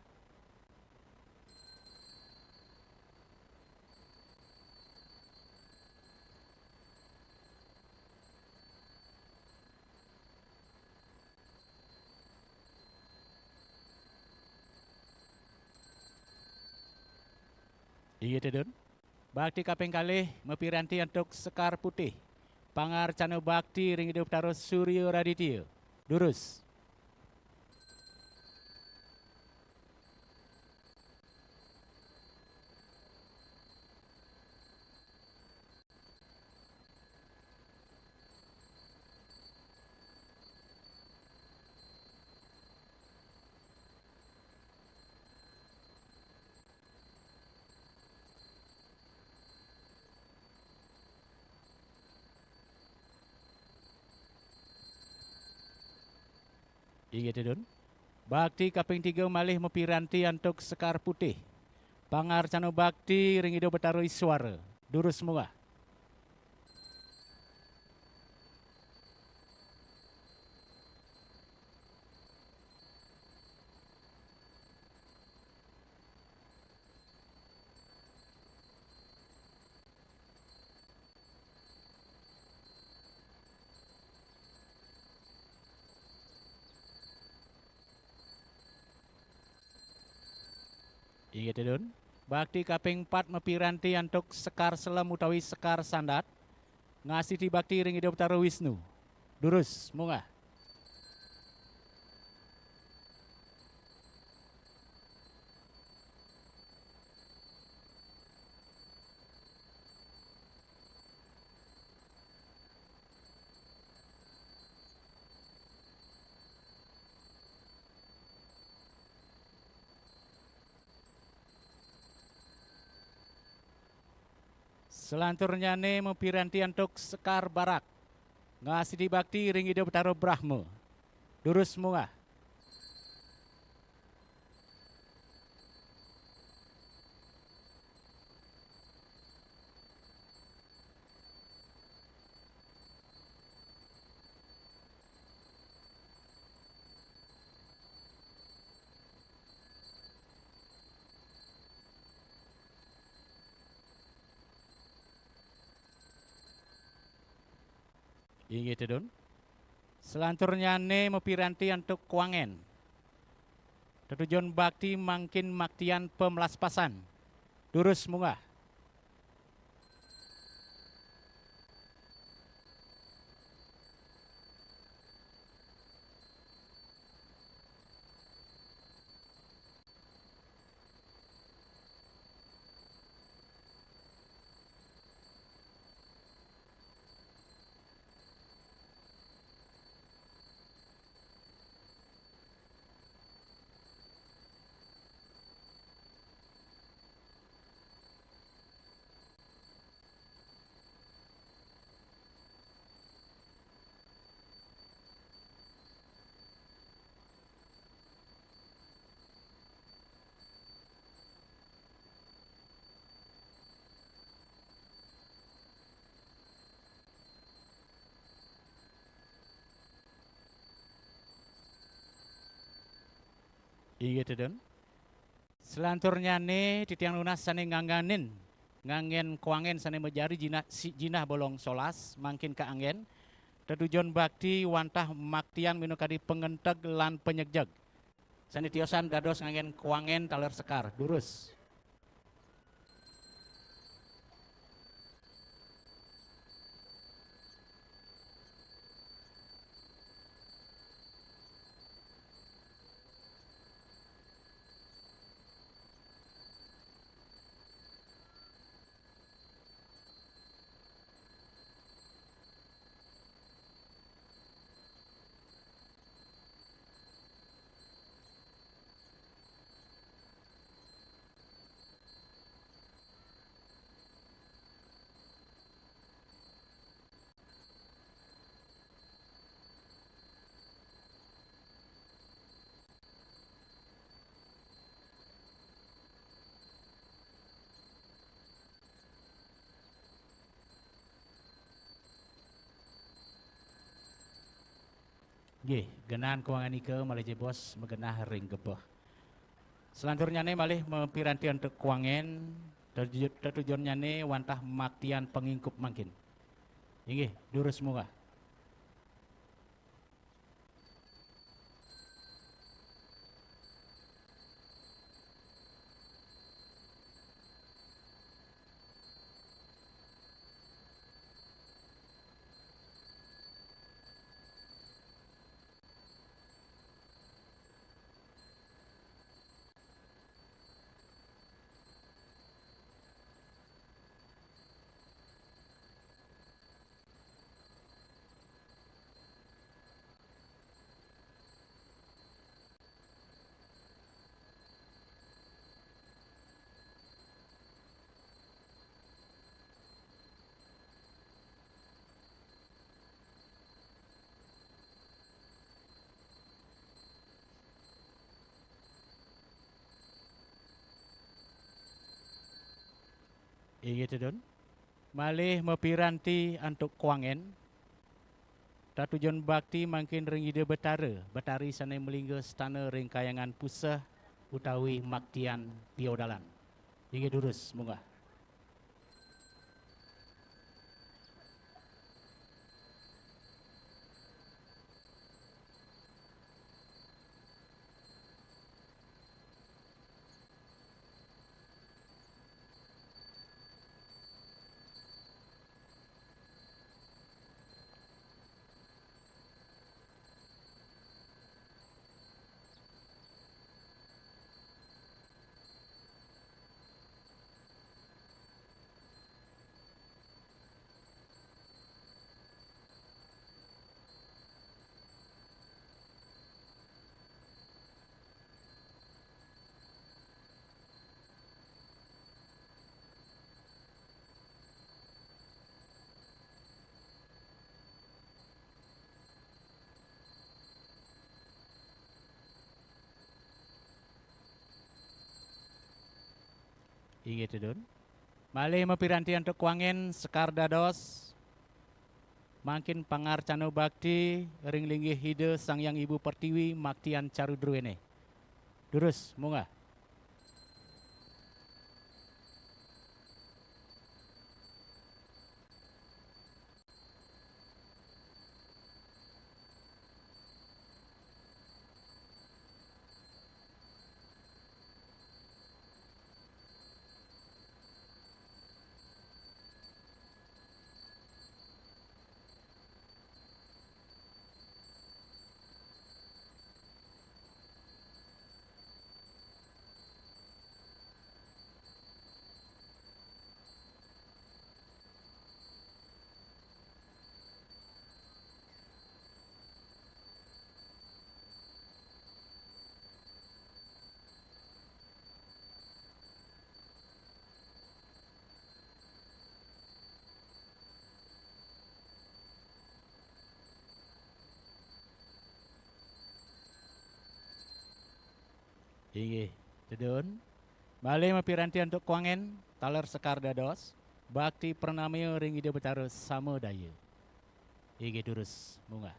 Inggih, Tedun. Bakti kaping kalih mapiranti antuk Sekar Putih. Pangarcana bakti ring Ida Betara Surya Raditya. Durus. Inggih tedun. Bakti kaping tiga malih mapiranti antuk Sekar Putih. Pangarcana bakti ring Ida Betara Iswara. Durus munggah. Inggih tedun. Bakti kaping pat mapiranti antuk Sekar Selem utawi Sekar Sandat. Ngasiti bakti ring Ida Betara Wisnu. Durus, munggah. Selanturnyane mapiranti antuk Sekar Barak. Ngasiti bakti ring Ida Betara Brahma. Durus munggah. Inggih tedun. Selanturnyane mapiranti antuk Kuangen. Tetujon bakti mangkin maktian pamlaspasan. Durus munggah. Inggih tedun. Selanturnyane titiang nunas sane nganggenin, nganggen Kuangen sane majari jinah, si-, jinah bolong solas, mangkin kaanggen, tetujon bakti wantah maktian minakadi pangenteg lan panyegjeg. Sane tiosan dados nganggen Kuangen taler Sekar. Durus. Nggih, genah Kuangen nika malih jebos magenah ring gebeh. Selanturnyane malih mapiranti antuk Kuangen, tetuj-, tetujonnyane wantah maktian pangingkup mangkin. Inggih, durus munggah. Inggih tedun. Malih mapiranti antuk kuangen. Tatujon bakti mangkin ring Ida Betara, Betari sane malingga stana ring Kayangan Puseh utawi Maktian Piodalan. Inggih durus, munggah. Inggih tedun. Malih mapiranti antuk kuangen sekar dados mangkin pangarcana bakti ring linggih Ida Sang Hyang Ibu Pertiwi Maktian Caru Druene. Durus, munggah. Inggih, tedun. Malih mapiranti antuk kuangen, taler sekar dados, bakti pranamaya ring Ida Betara sama daya. Inggih durus, munggah.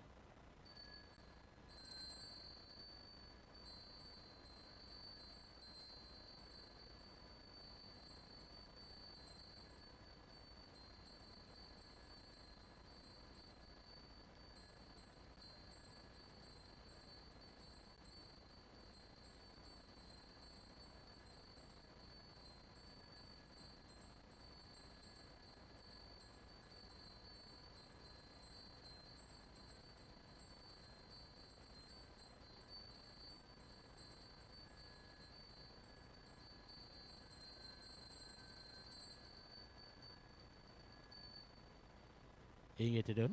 Inggih tedun.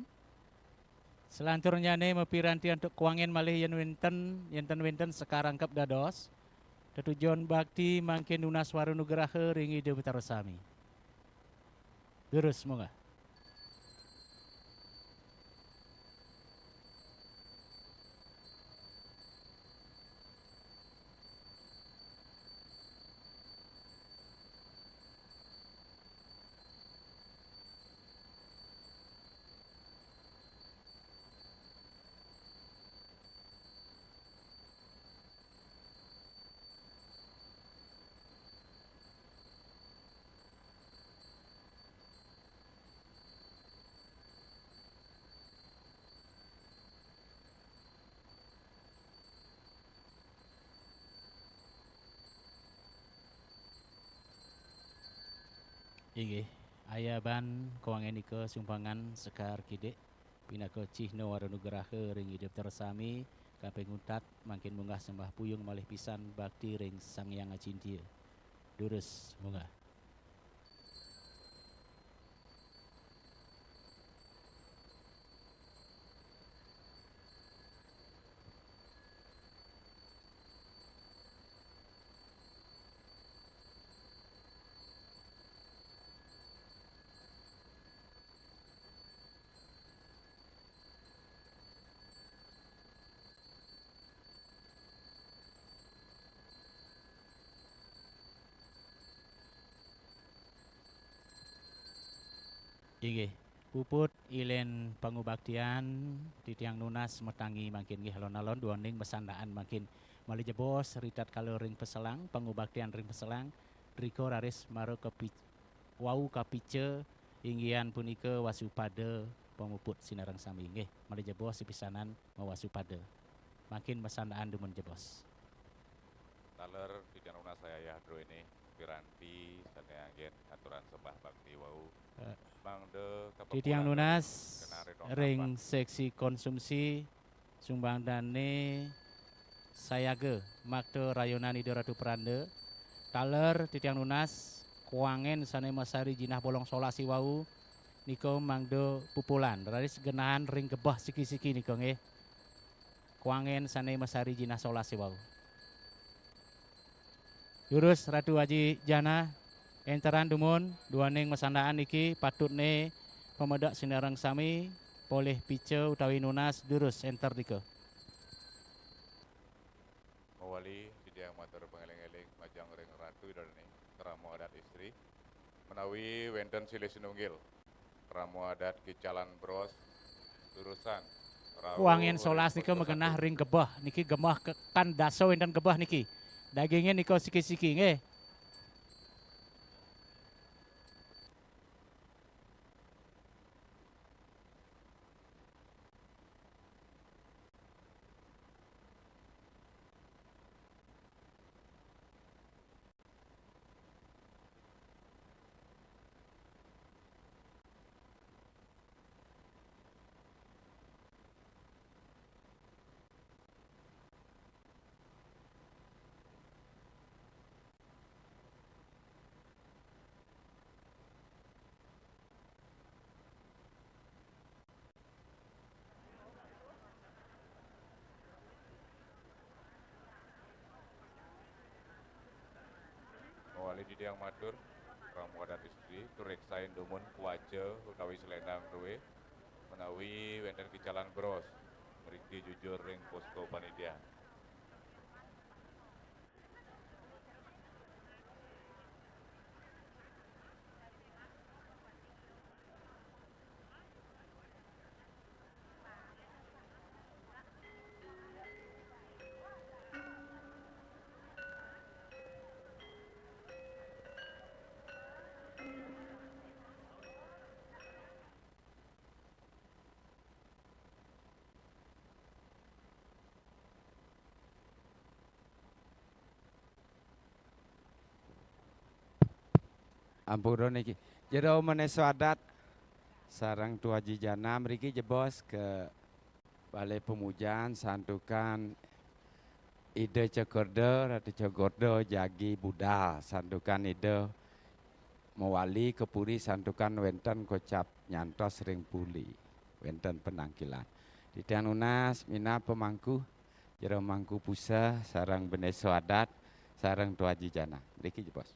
Salanturnyane mapiranti antuk kuangen malih yen wenten, yen ten wenten sekar angkep dados. Tetujon bakti mangkin nunas wara nugraha ring Ida Betara sami. Durus, munggah. Inggih, ayaban kuangen nika sumpangan sekar kidik pinaka cihna wara nugraha ring Ida Betara sami, kaping untat mangkin munggah sembah puyung malih pisan bakti ring Sang Hyang Acintya. Durus, munggah. Inggih, puput ilén pangubaktian titiang nunas matangi mangkin nggih alon-alon duaning masandaan mangkin malih jebos ritatkala ring paselang pangubaktian ring paselang drika raris mara kapi-, wau kapica inggihan punika wasupada pamuput sinareng sami nggih malih jebos sepisanan mawasupada. Mangkin masandaan dumun jebos. Taler titiang nunas ayah druéné piranti sané anggén aturan sembah bakti wau. Eh, mangda titiang nunas ring seksi konsumsi sumbang dané sayaga makta rayunan Ida Ratu Pranda. Taler titiang nunas kuangén sané masari jinah bolong solas iwau nika mangda pupulan raris genahang ring gebeh siki-siki nika nggih. Kuangén sané masari jinah solas iwau. Durus Ratu Aji Jana, enteran dumun duaning masandaan niki patutné pamedek sinareng sami polih pica utawi nunas durus enter nika. Mawali titiang matur pangéling-éling majeng ring Ratu Ida Dané, krama adat istri, menawi wénten silih sinunggil. Krama adat Kicalan Bros, durusang rauh. Kuangén solas nika magenah ring gebeh niki, gemah ke-, kan dasa wénten gebeh niki. Dagingé nika siki-siki nggih. Mawali titiang matur, krama adat istri, tur reksain dumun kuaca utawi selendang drué, menawi wénten Kicalan Bros, mriki jujur ring posko panitia. Ampura niki. Jero Manéso Adat sareng Tuaji Jana mriki jebos ka Balé Pamujan santukan Ida Cokorda, Ratu Cokorda jagi budal santukan Ida mawali ka puri santukan wénten kocap nyantos ring puri, wénten panangkilan. Titiang nunas minab pamangku, jero mangku puseh sareng Manéso Adat sareng Tuaji Jana. Mriki jebos.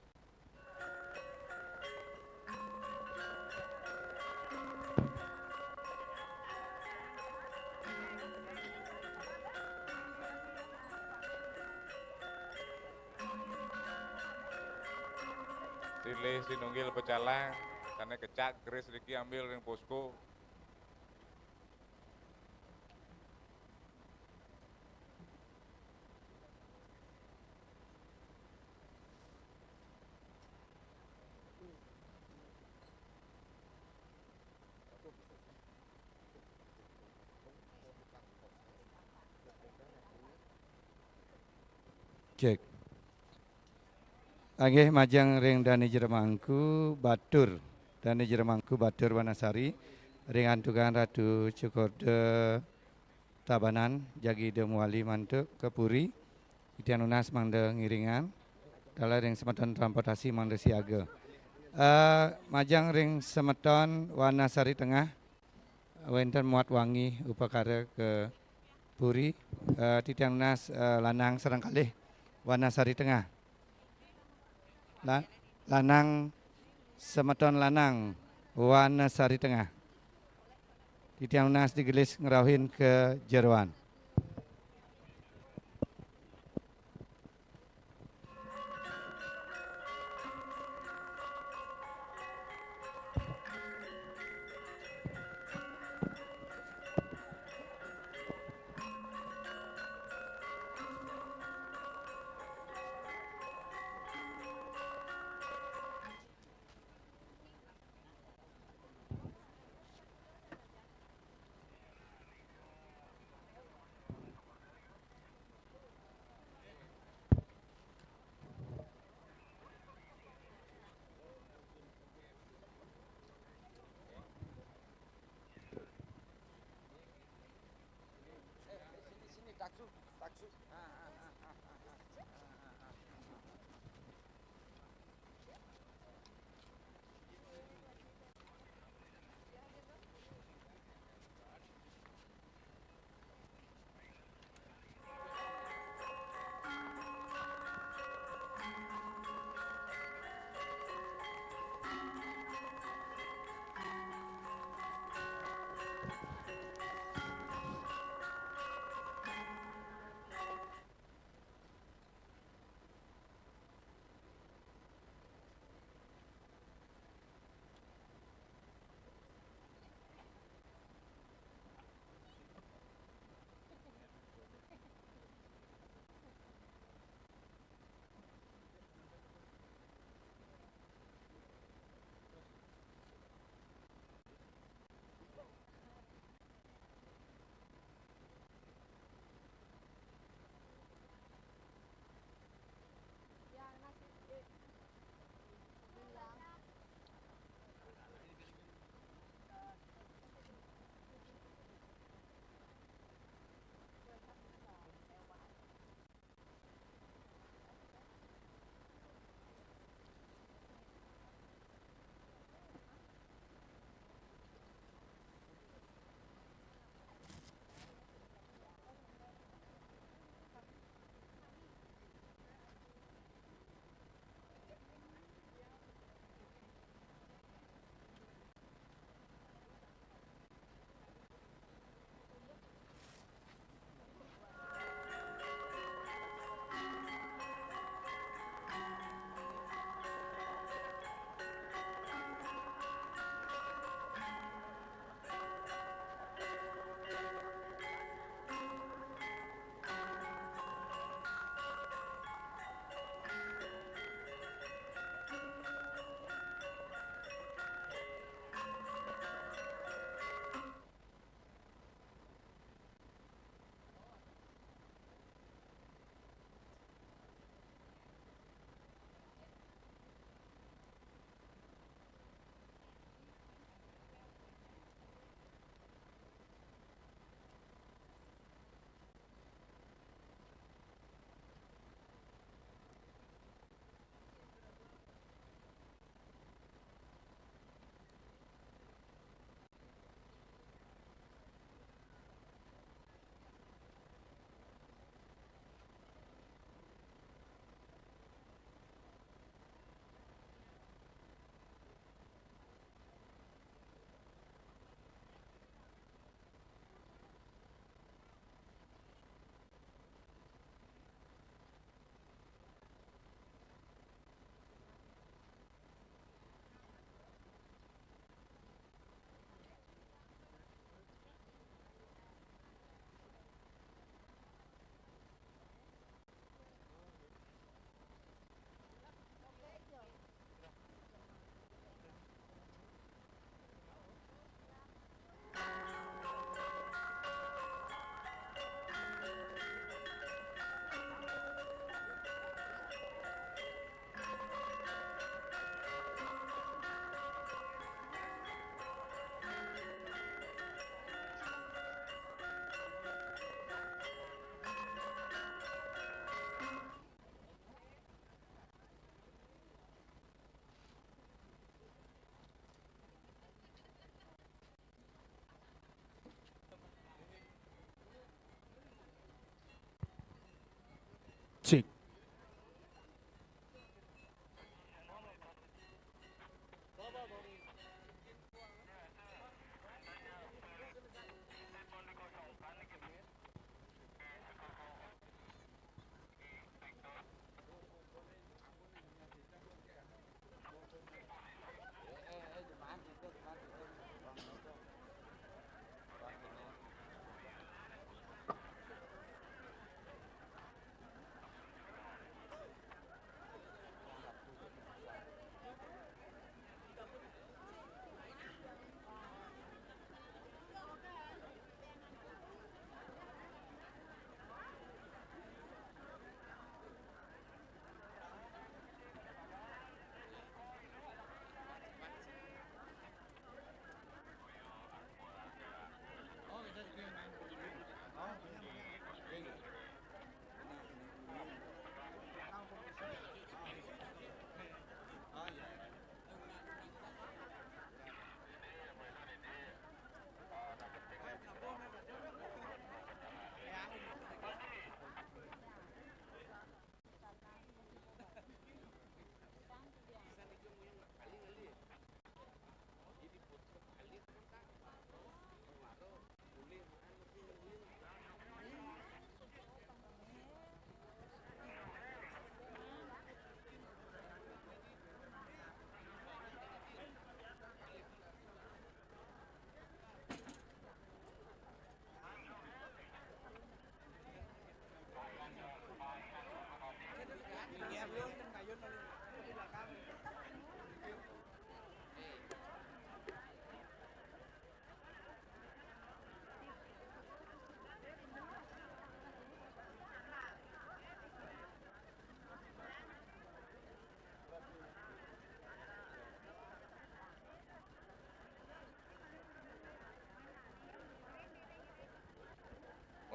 Silih sinunggil pecalang, sané kecak keris niki ambil ring posko. Cek. Inggih majeng ring Dané Jero Mangku Batur, Dané Jero Mangku Batur Wanasari, ring antukan Ratu Cokorda Tabanan, jagi Ida mawali mantuk ka puri, titiang nunas mangda ngiringang, taler ring semeton transportasi mangda siaga. Eh, majeng ring semeton Wanasari Tengah, wénten muat wangi upakara ka puri, eh, titiang nunas, eh, lanang sareng kalih Wanasari Tengah. La-, lanang, semeton lanang Wanasari Tengah. Titiang nunas digelis ngrauhin ka jeroan.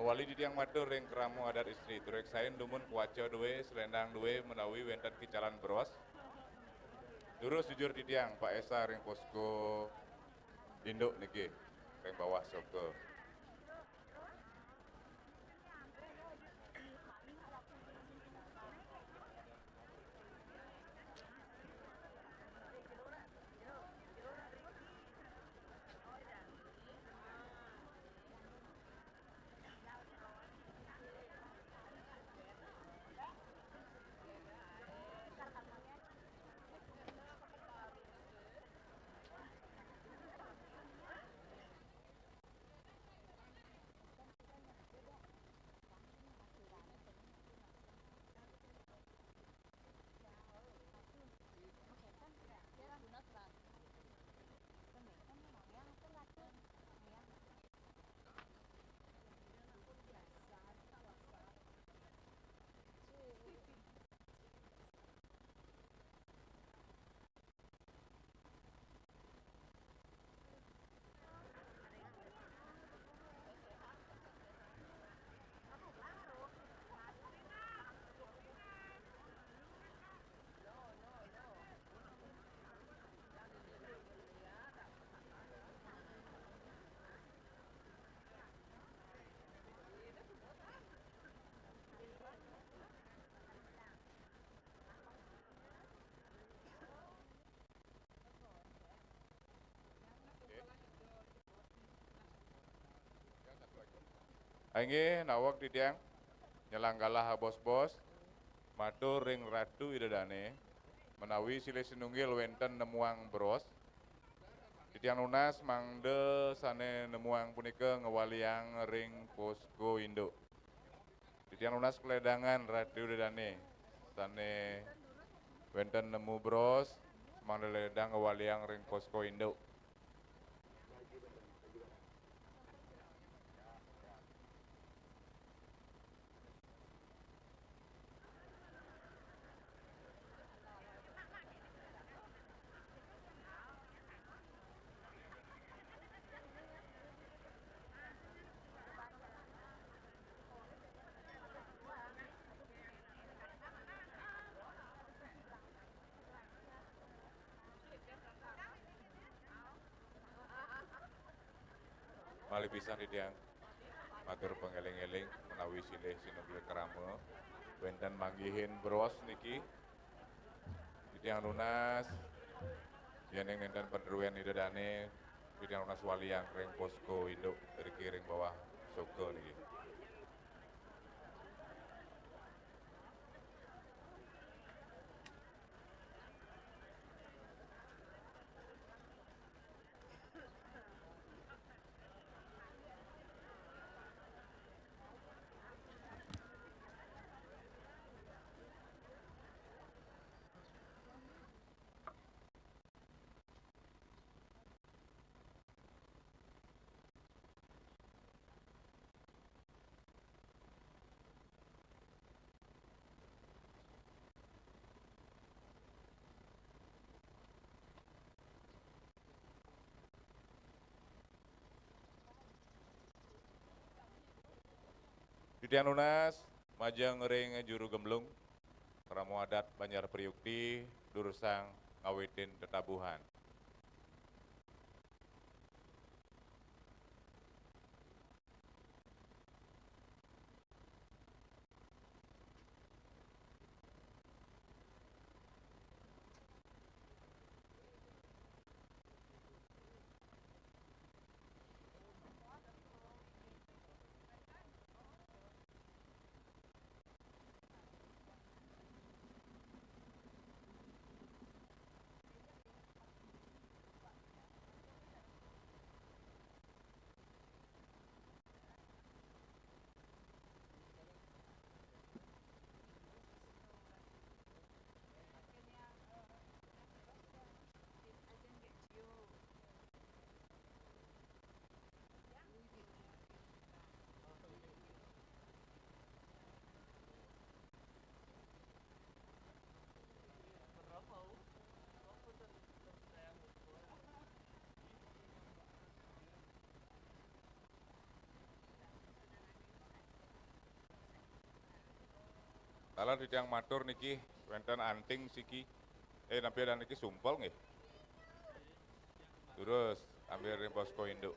Wali titiang matur ring krama adat istri, tureksain dumun kawaca duwé, slendang duwé, menawi wénten kicalan bros. Durus jujur titiang, Pak Esa ring posko induk niki, ring bawah soga. Inggih, naweg titiang nyelang galah abos-bos, matur ring Ratu Ida Dané, menawi silih sinunggil wénten nemuang bros, titiang nunas mangda sané nemuang punika ngwaliang ring posko induk. Titiang nunas kaledangan Ratu Ida Dané sané wénten nemu bros, mangda ledang ngwaliang ring posko induk. Malih pisan titiang matur pangéling-éling menawi silih sinunggil krama wénten manggihin bros niki. Titiang nunas yéning nénten padruén Ida Dané, titiang nunas waliang ring posko induk riki ring bawah soga niki. Titiang nunas majeng ring juru gemblung, krama adat Banjar Priukti, durusang ngawitin tetabuhan. Taler titiang matur niki wénten anting siki, eh, nampi anak niki sumpel nggih. Terus ambil ring posko induk.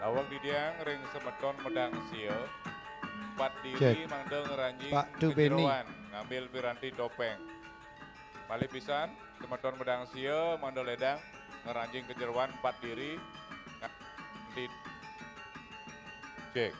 Awak didiang ring semeton medang sia, empat diri. Cek. Mangda ngranjing. Pak, two ka bene. Jeroan, ngambil piranti topeng. Malih pisan, semeton medang sia mangda ledang ngranjing ka jeroan empat diri. Nganti. Cek.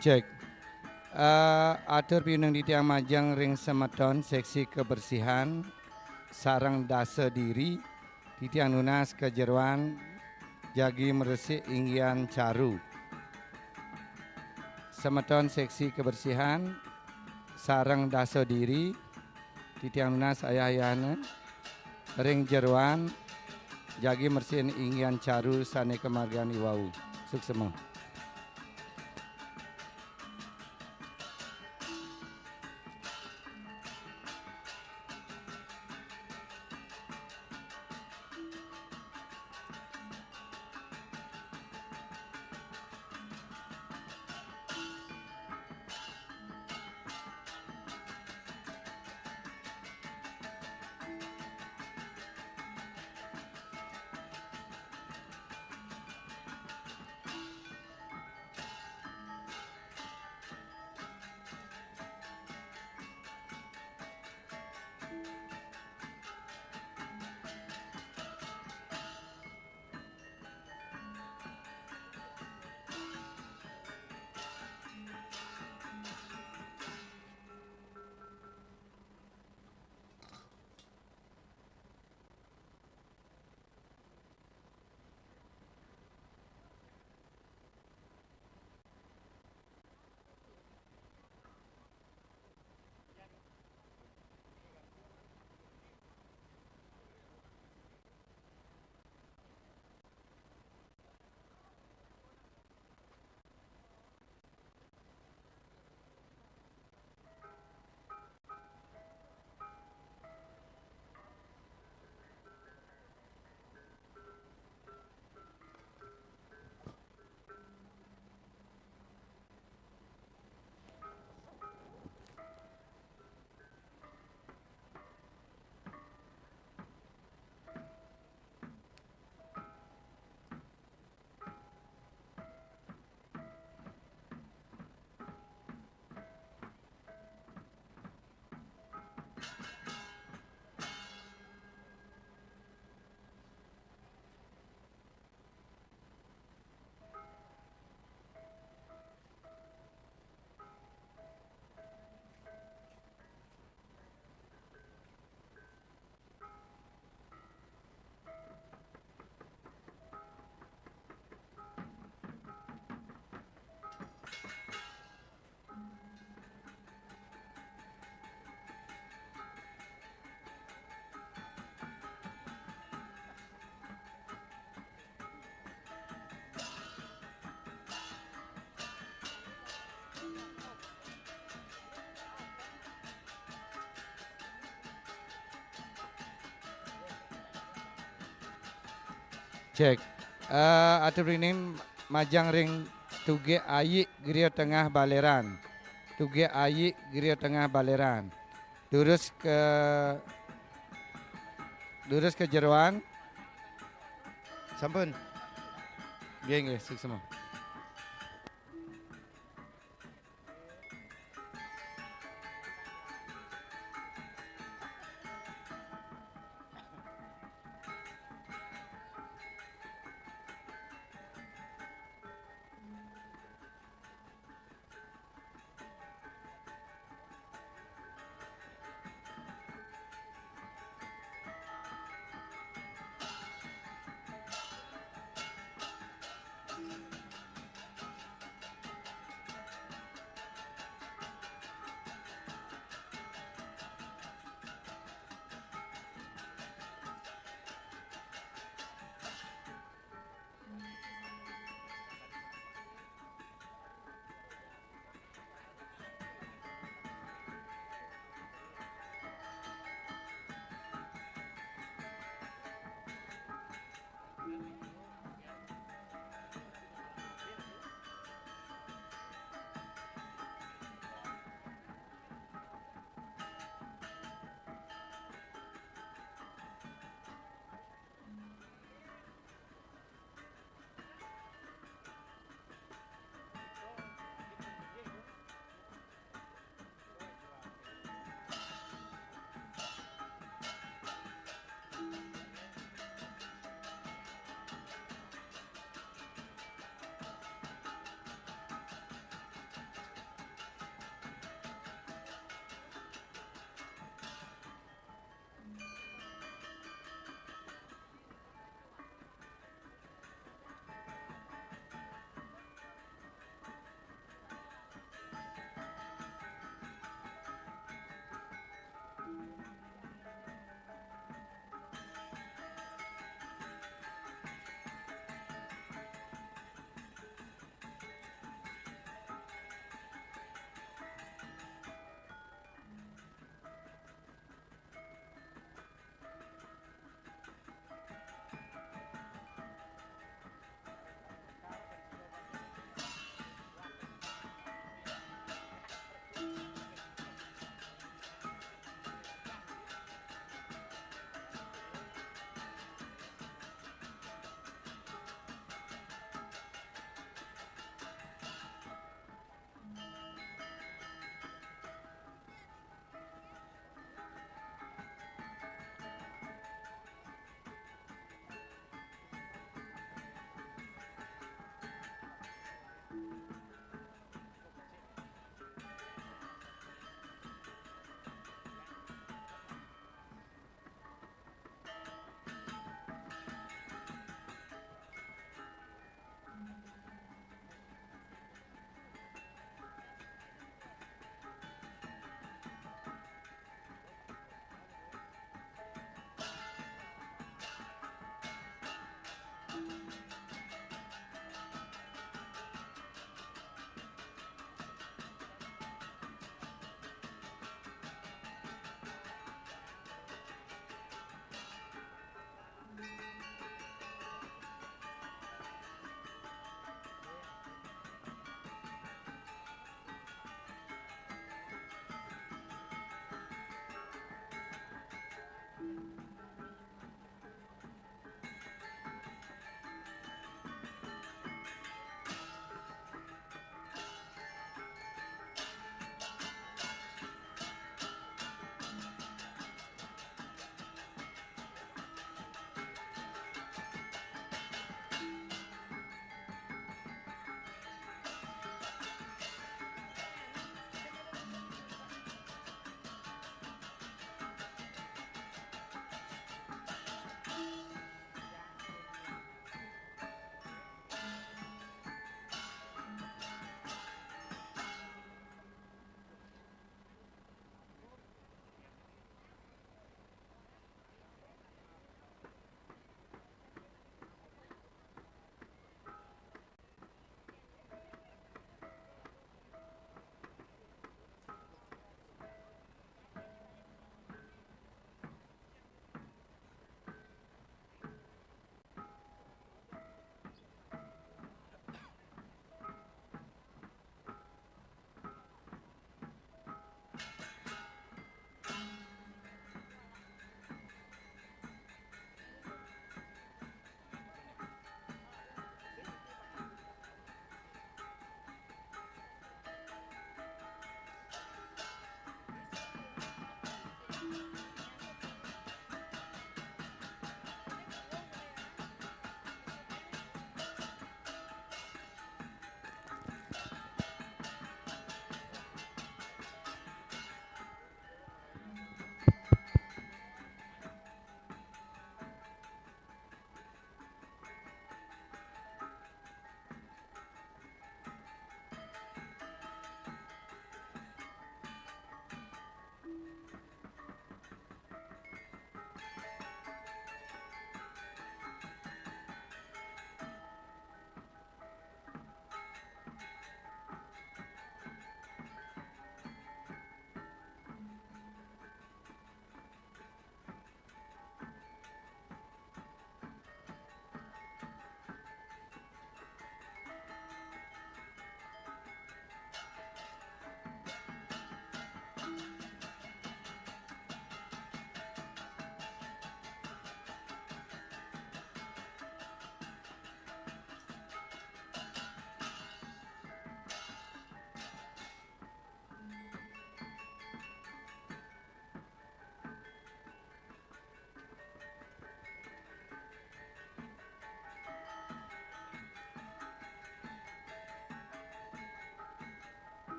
Cek. Eh, atur piuneng titiang majeng ring semeton seksi kebersihan sareng dasa diri, titiang nunas ka jeroan jagi mresik inggihan caru. Semeton seksi kebersihan sareng dasa diri, titiang nunas ayah-ayahna ring jeroan jagi mersihin inggihan caru sane kamargiang iwau. Suksema. Cek. Eh, atur ring majeng ring Tugih Ayi Griya Tengah Baleran. Tugih Ayi Griya Tengah Baleran. Durus ke, durus ke jeroan. Sampun. Nggih, nggih, suksma.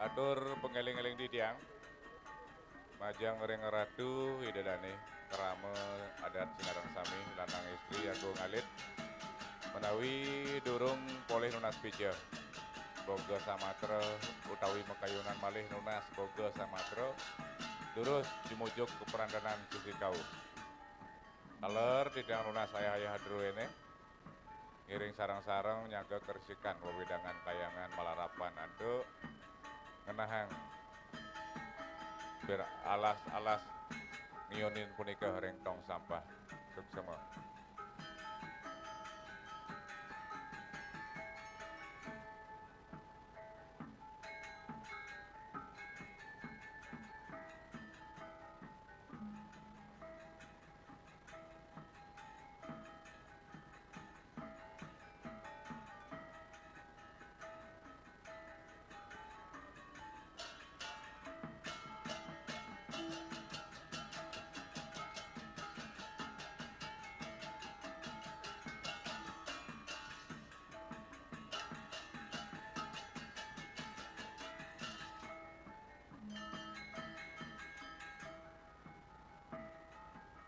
Atur pangéling-éling titiang, majeng ring Ratu Ida Dané, krama adat sinareng sami, lanang istri, agung alit, menawi durung polih nunas pija boga samatra utawi makayunan malih nunas boga samatra, durus jumujuk kaprandanan sisi kauh. Taler titiang nunas ayah-ayah druéné, ngiring sareng-sareng nyaga karesikan wewidangan kahyangan malarapan antuk ngenahang pir-, alas-alas ngiunin punika ring tong sampah. Suksema.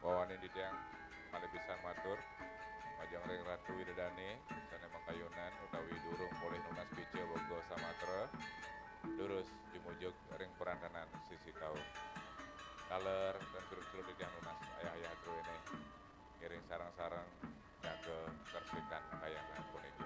Wawanin titiang malih pisan matur majeng ring Ratu Ida Dané sané makayunan utawi durung polih nunas pija boga samatra, durus jumujuk ring prandanan sisi kauh. Taler ten surut-surut titiang nunas ayah-ayah druéné, ngiring sareng-sareng nyaga karesikan kahyangan puniki.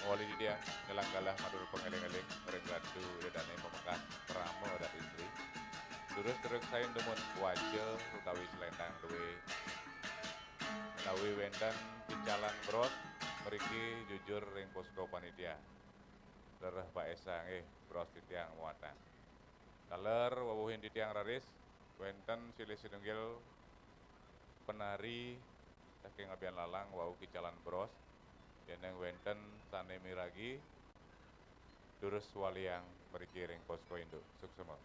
Mawali titiang ngelah galah matur pangeling-eling ring Ratu Ida Dané pamekas krama adat istri. Durus-durus sain dumun waja utawi selendang duwé menawi wénten icalan bros mriki jujur ring posko panitia. Lereh Pak Esa nggih, bros titiang muatan. Taler wewuhin titiang raris, wénten silih sinunggil penari saking Abian Lalang wau kicalan bros, yéning wénten sané miragi, durus waliang mriki ring posko induk. Suksema.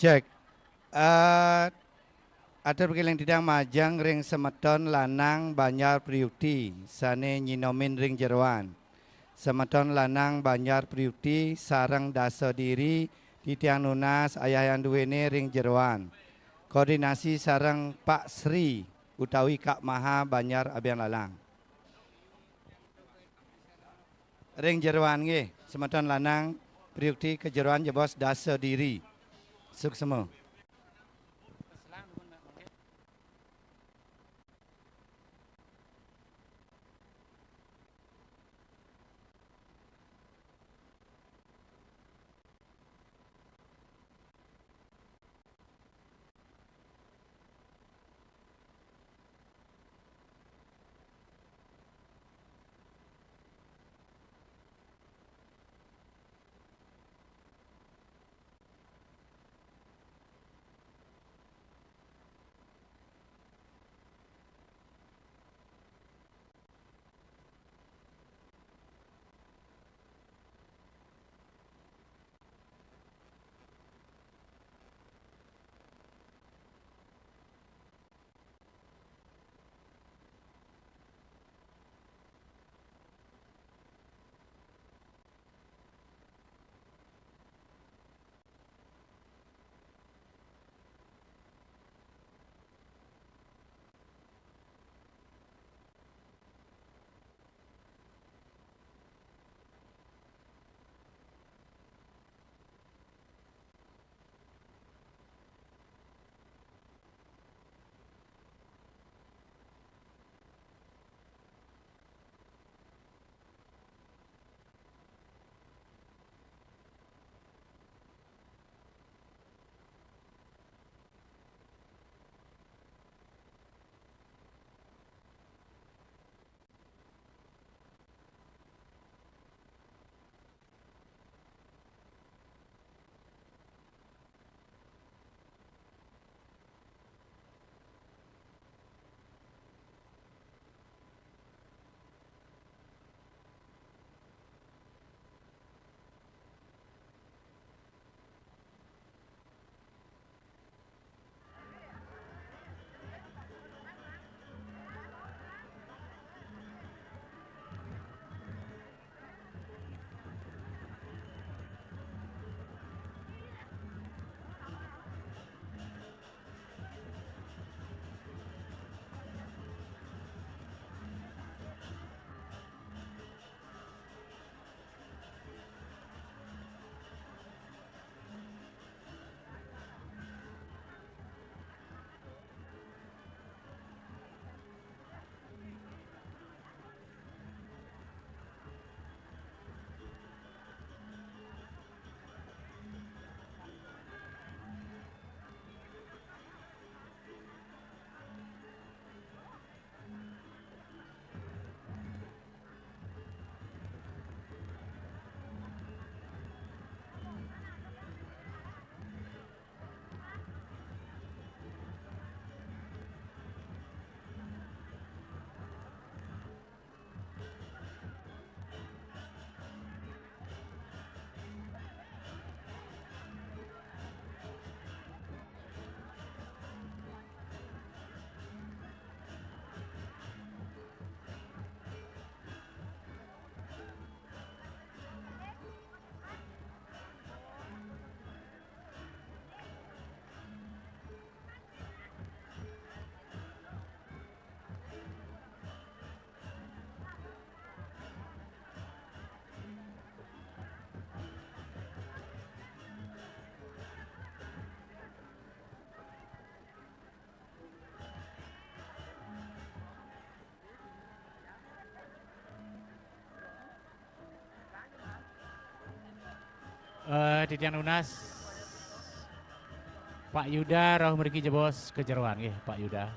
Cek. Eh, atur pakiling titiang majeng ring semeton lanang Banjar Priukti sane nyinomin ring jeroan. Semeton lanang Banjar Priukti sareng dasa diri titiang nunas ayahan duene ring jeroan. Koordinasi sareng Pak Sri utawi Kak Maha Banjar Abian Lalang. Ring jeroan nggih, semeton lanang Priukti ka jeroan jebos dasa diri. Suksma. Eh, titiang nunas, Pak Yuda rauh mriki jebos ka jeroan nggih, Pak Yuda.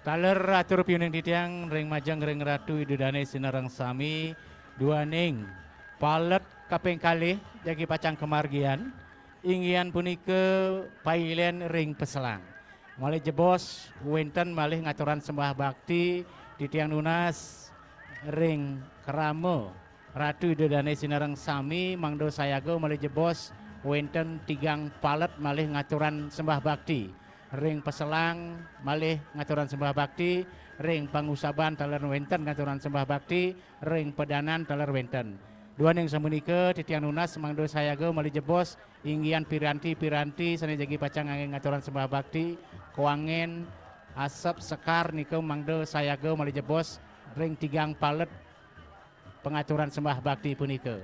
Taler atur piuning titiang ring majeng ring Ratu Ida Dane sinareng sami, duaning palet kaping kalih jagi pacang kamargian, inggihan punika pailen ring paselang. Malih jebos wenten malih ngaturang sembah bakti titiang nunas ring krama Ratu Ida Dane sinareng sami, mangda sayaga malih jebos wénten tigang palet malih ngaturan sembah bakti. Ring paselang malih ngaturan sembah bakti, ring pangusaban taler wénten ngaturan sembah bakti, ring padanan taler wénten. Duaning sapunika titiang nunas mangda sayaga malih jebos inggihan piranti-piranti sané jagi pacang nganggé ngaturan sembah bakti, kuangen, asep, sekar nika mangda sayaga malih jebos ring tigang palet pangaturan sembah bakti punika.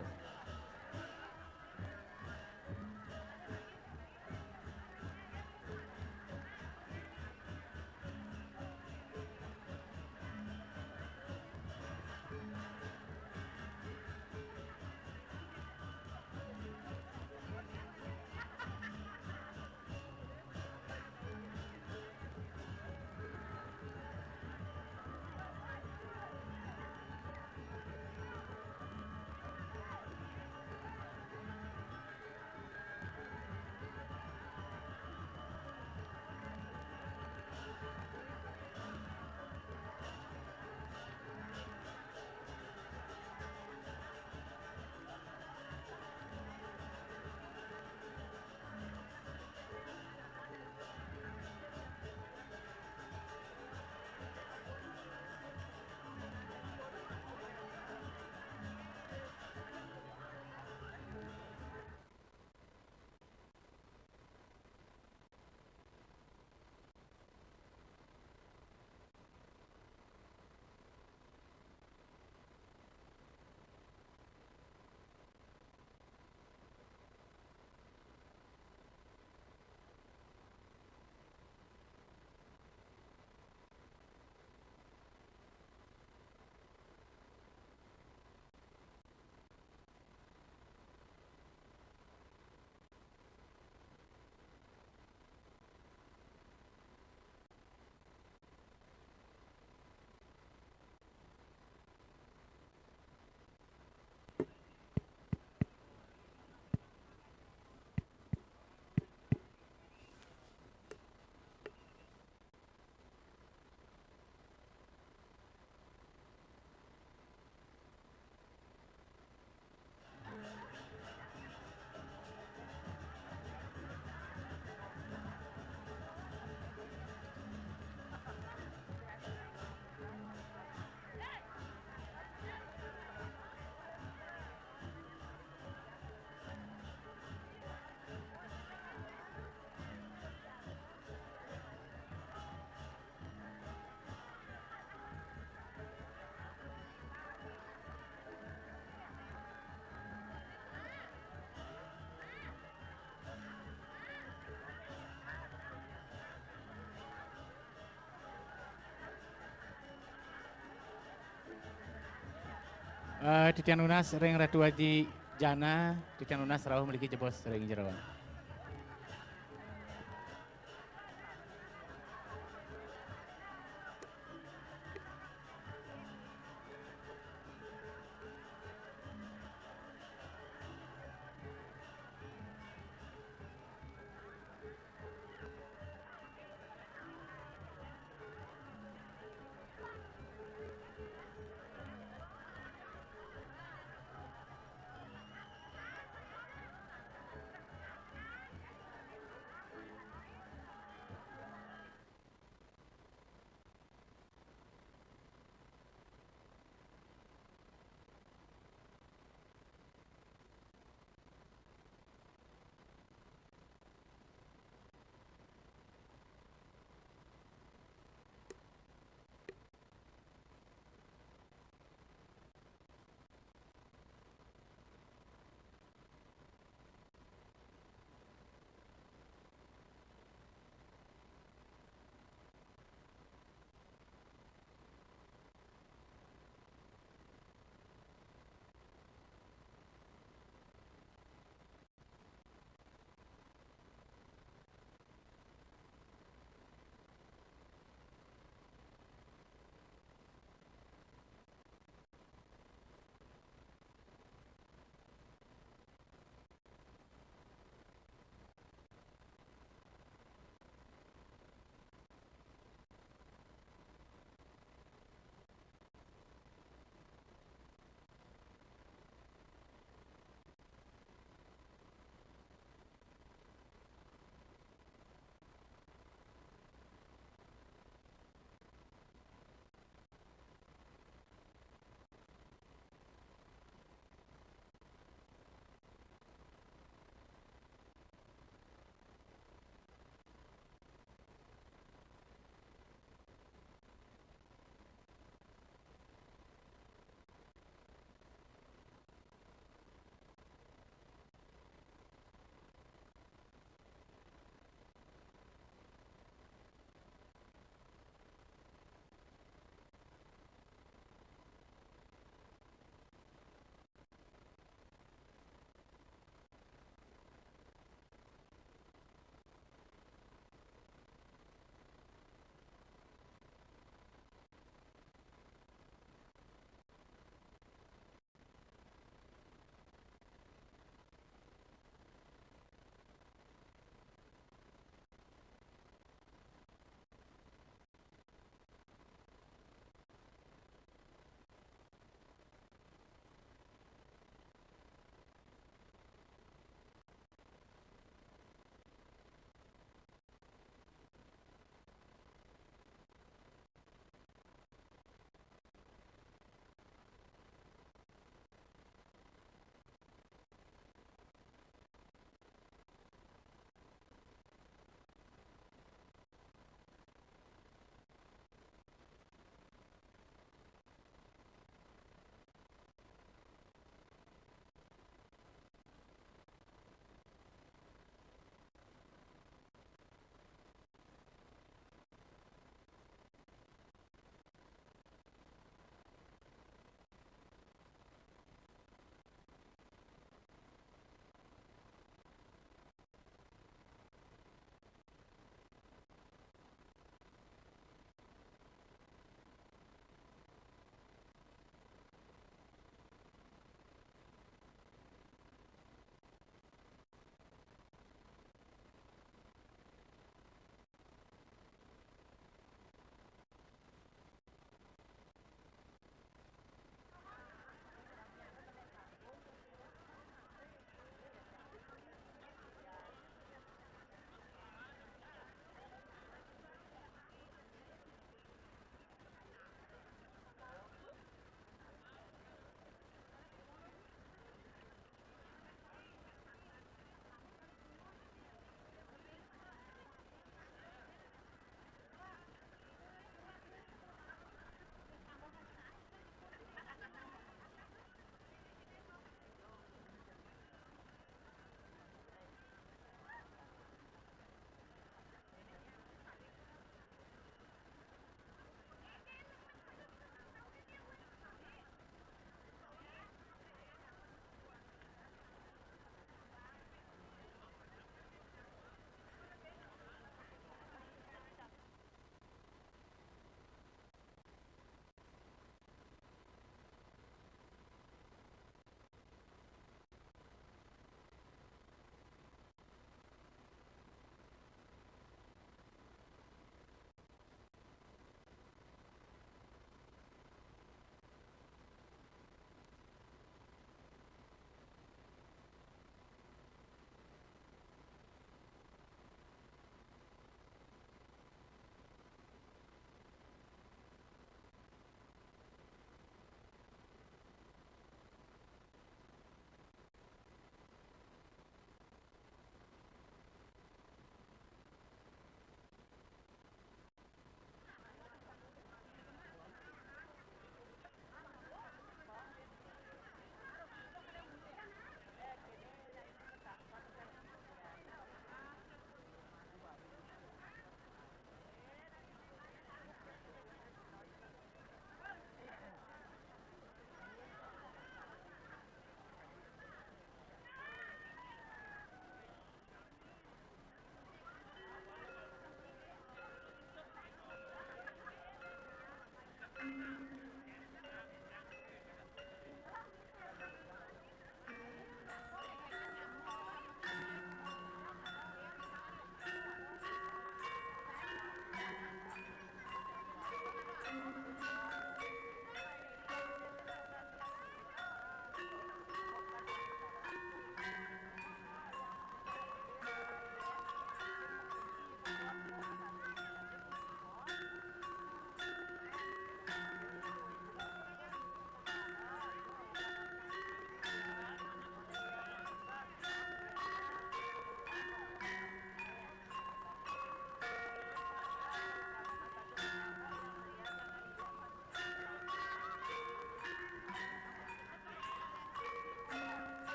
Eh, titiang nunas ring Ratu Aji Jana, titiang nunas rauh mriki jebos ring jero.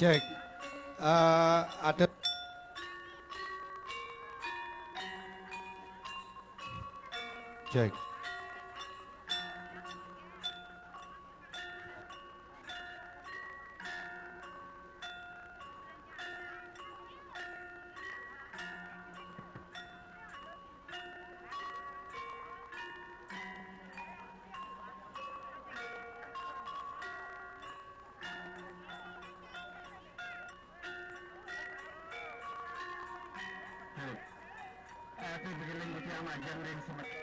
Cek. Eh, ada. Cek. Atur begiling titiang majeng ring semeton.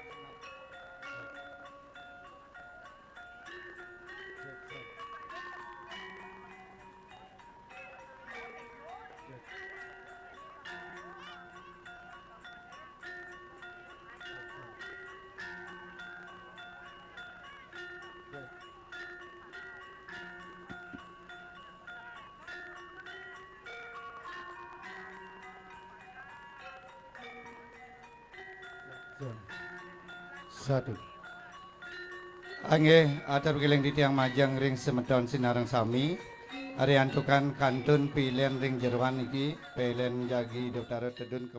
Satu. Inggih, atur begiling titiang majeng ring semeton sinareng sami. Ari antukan kantun pilen ring jeroan niki, pilen jagi Daptar Tedun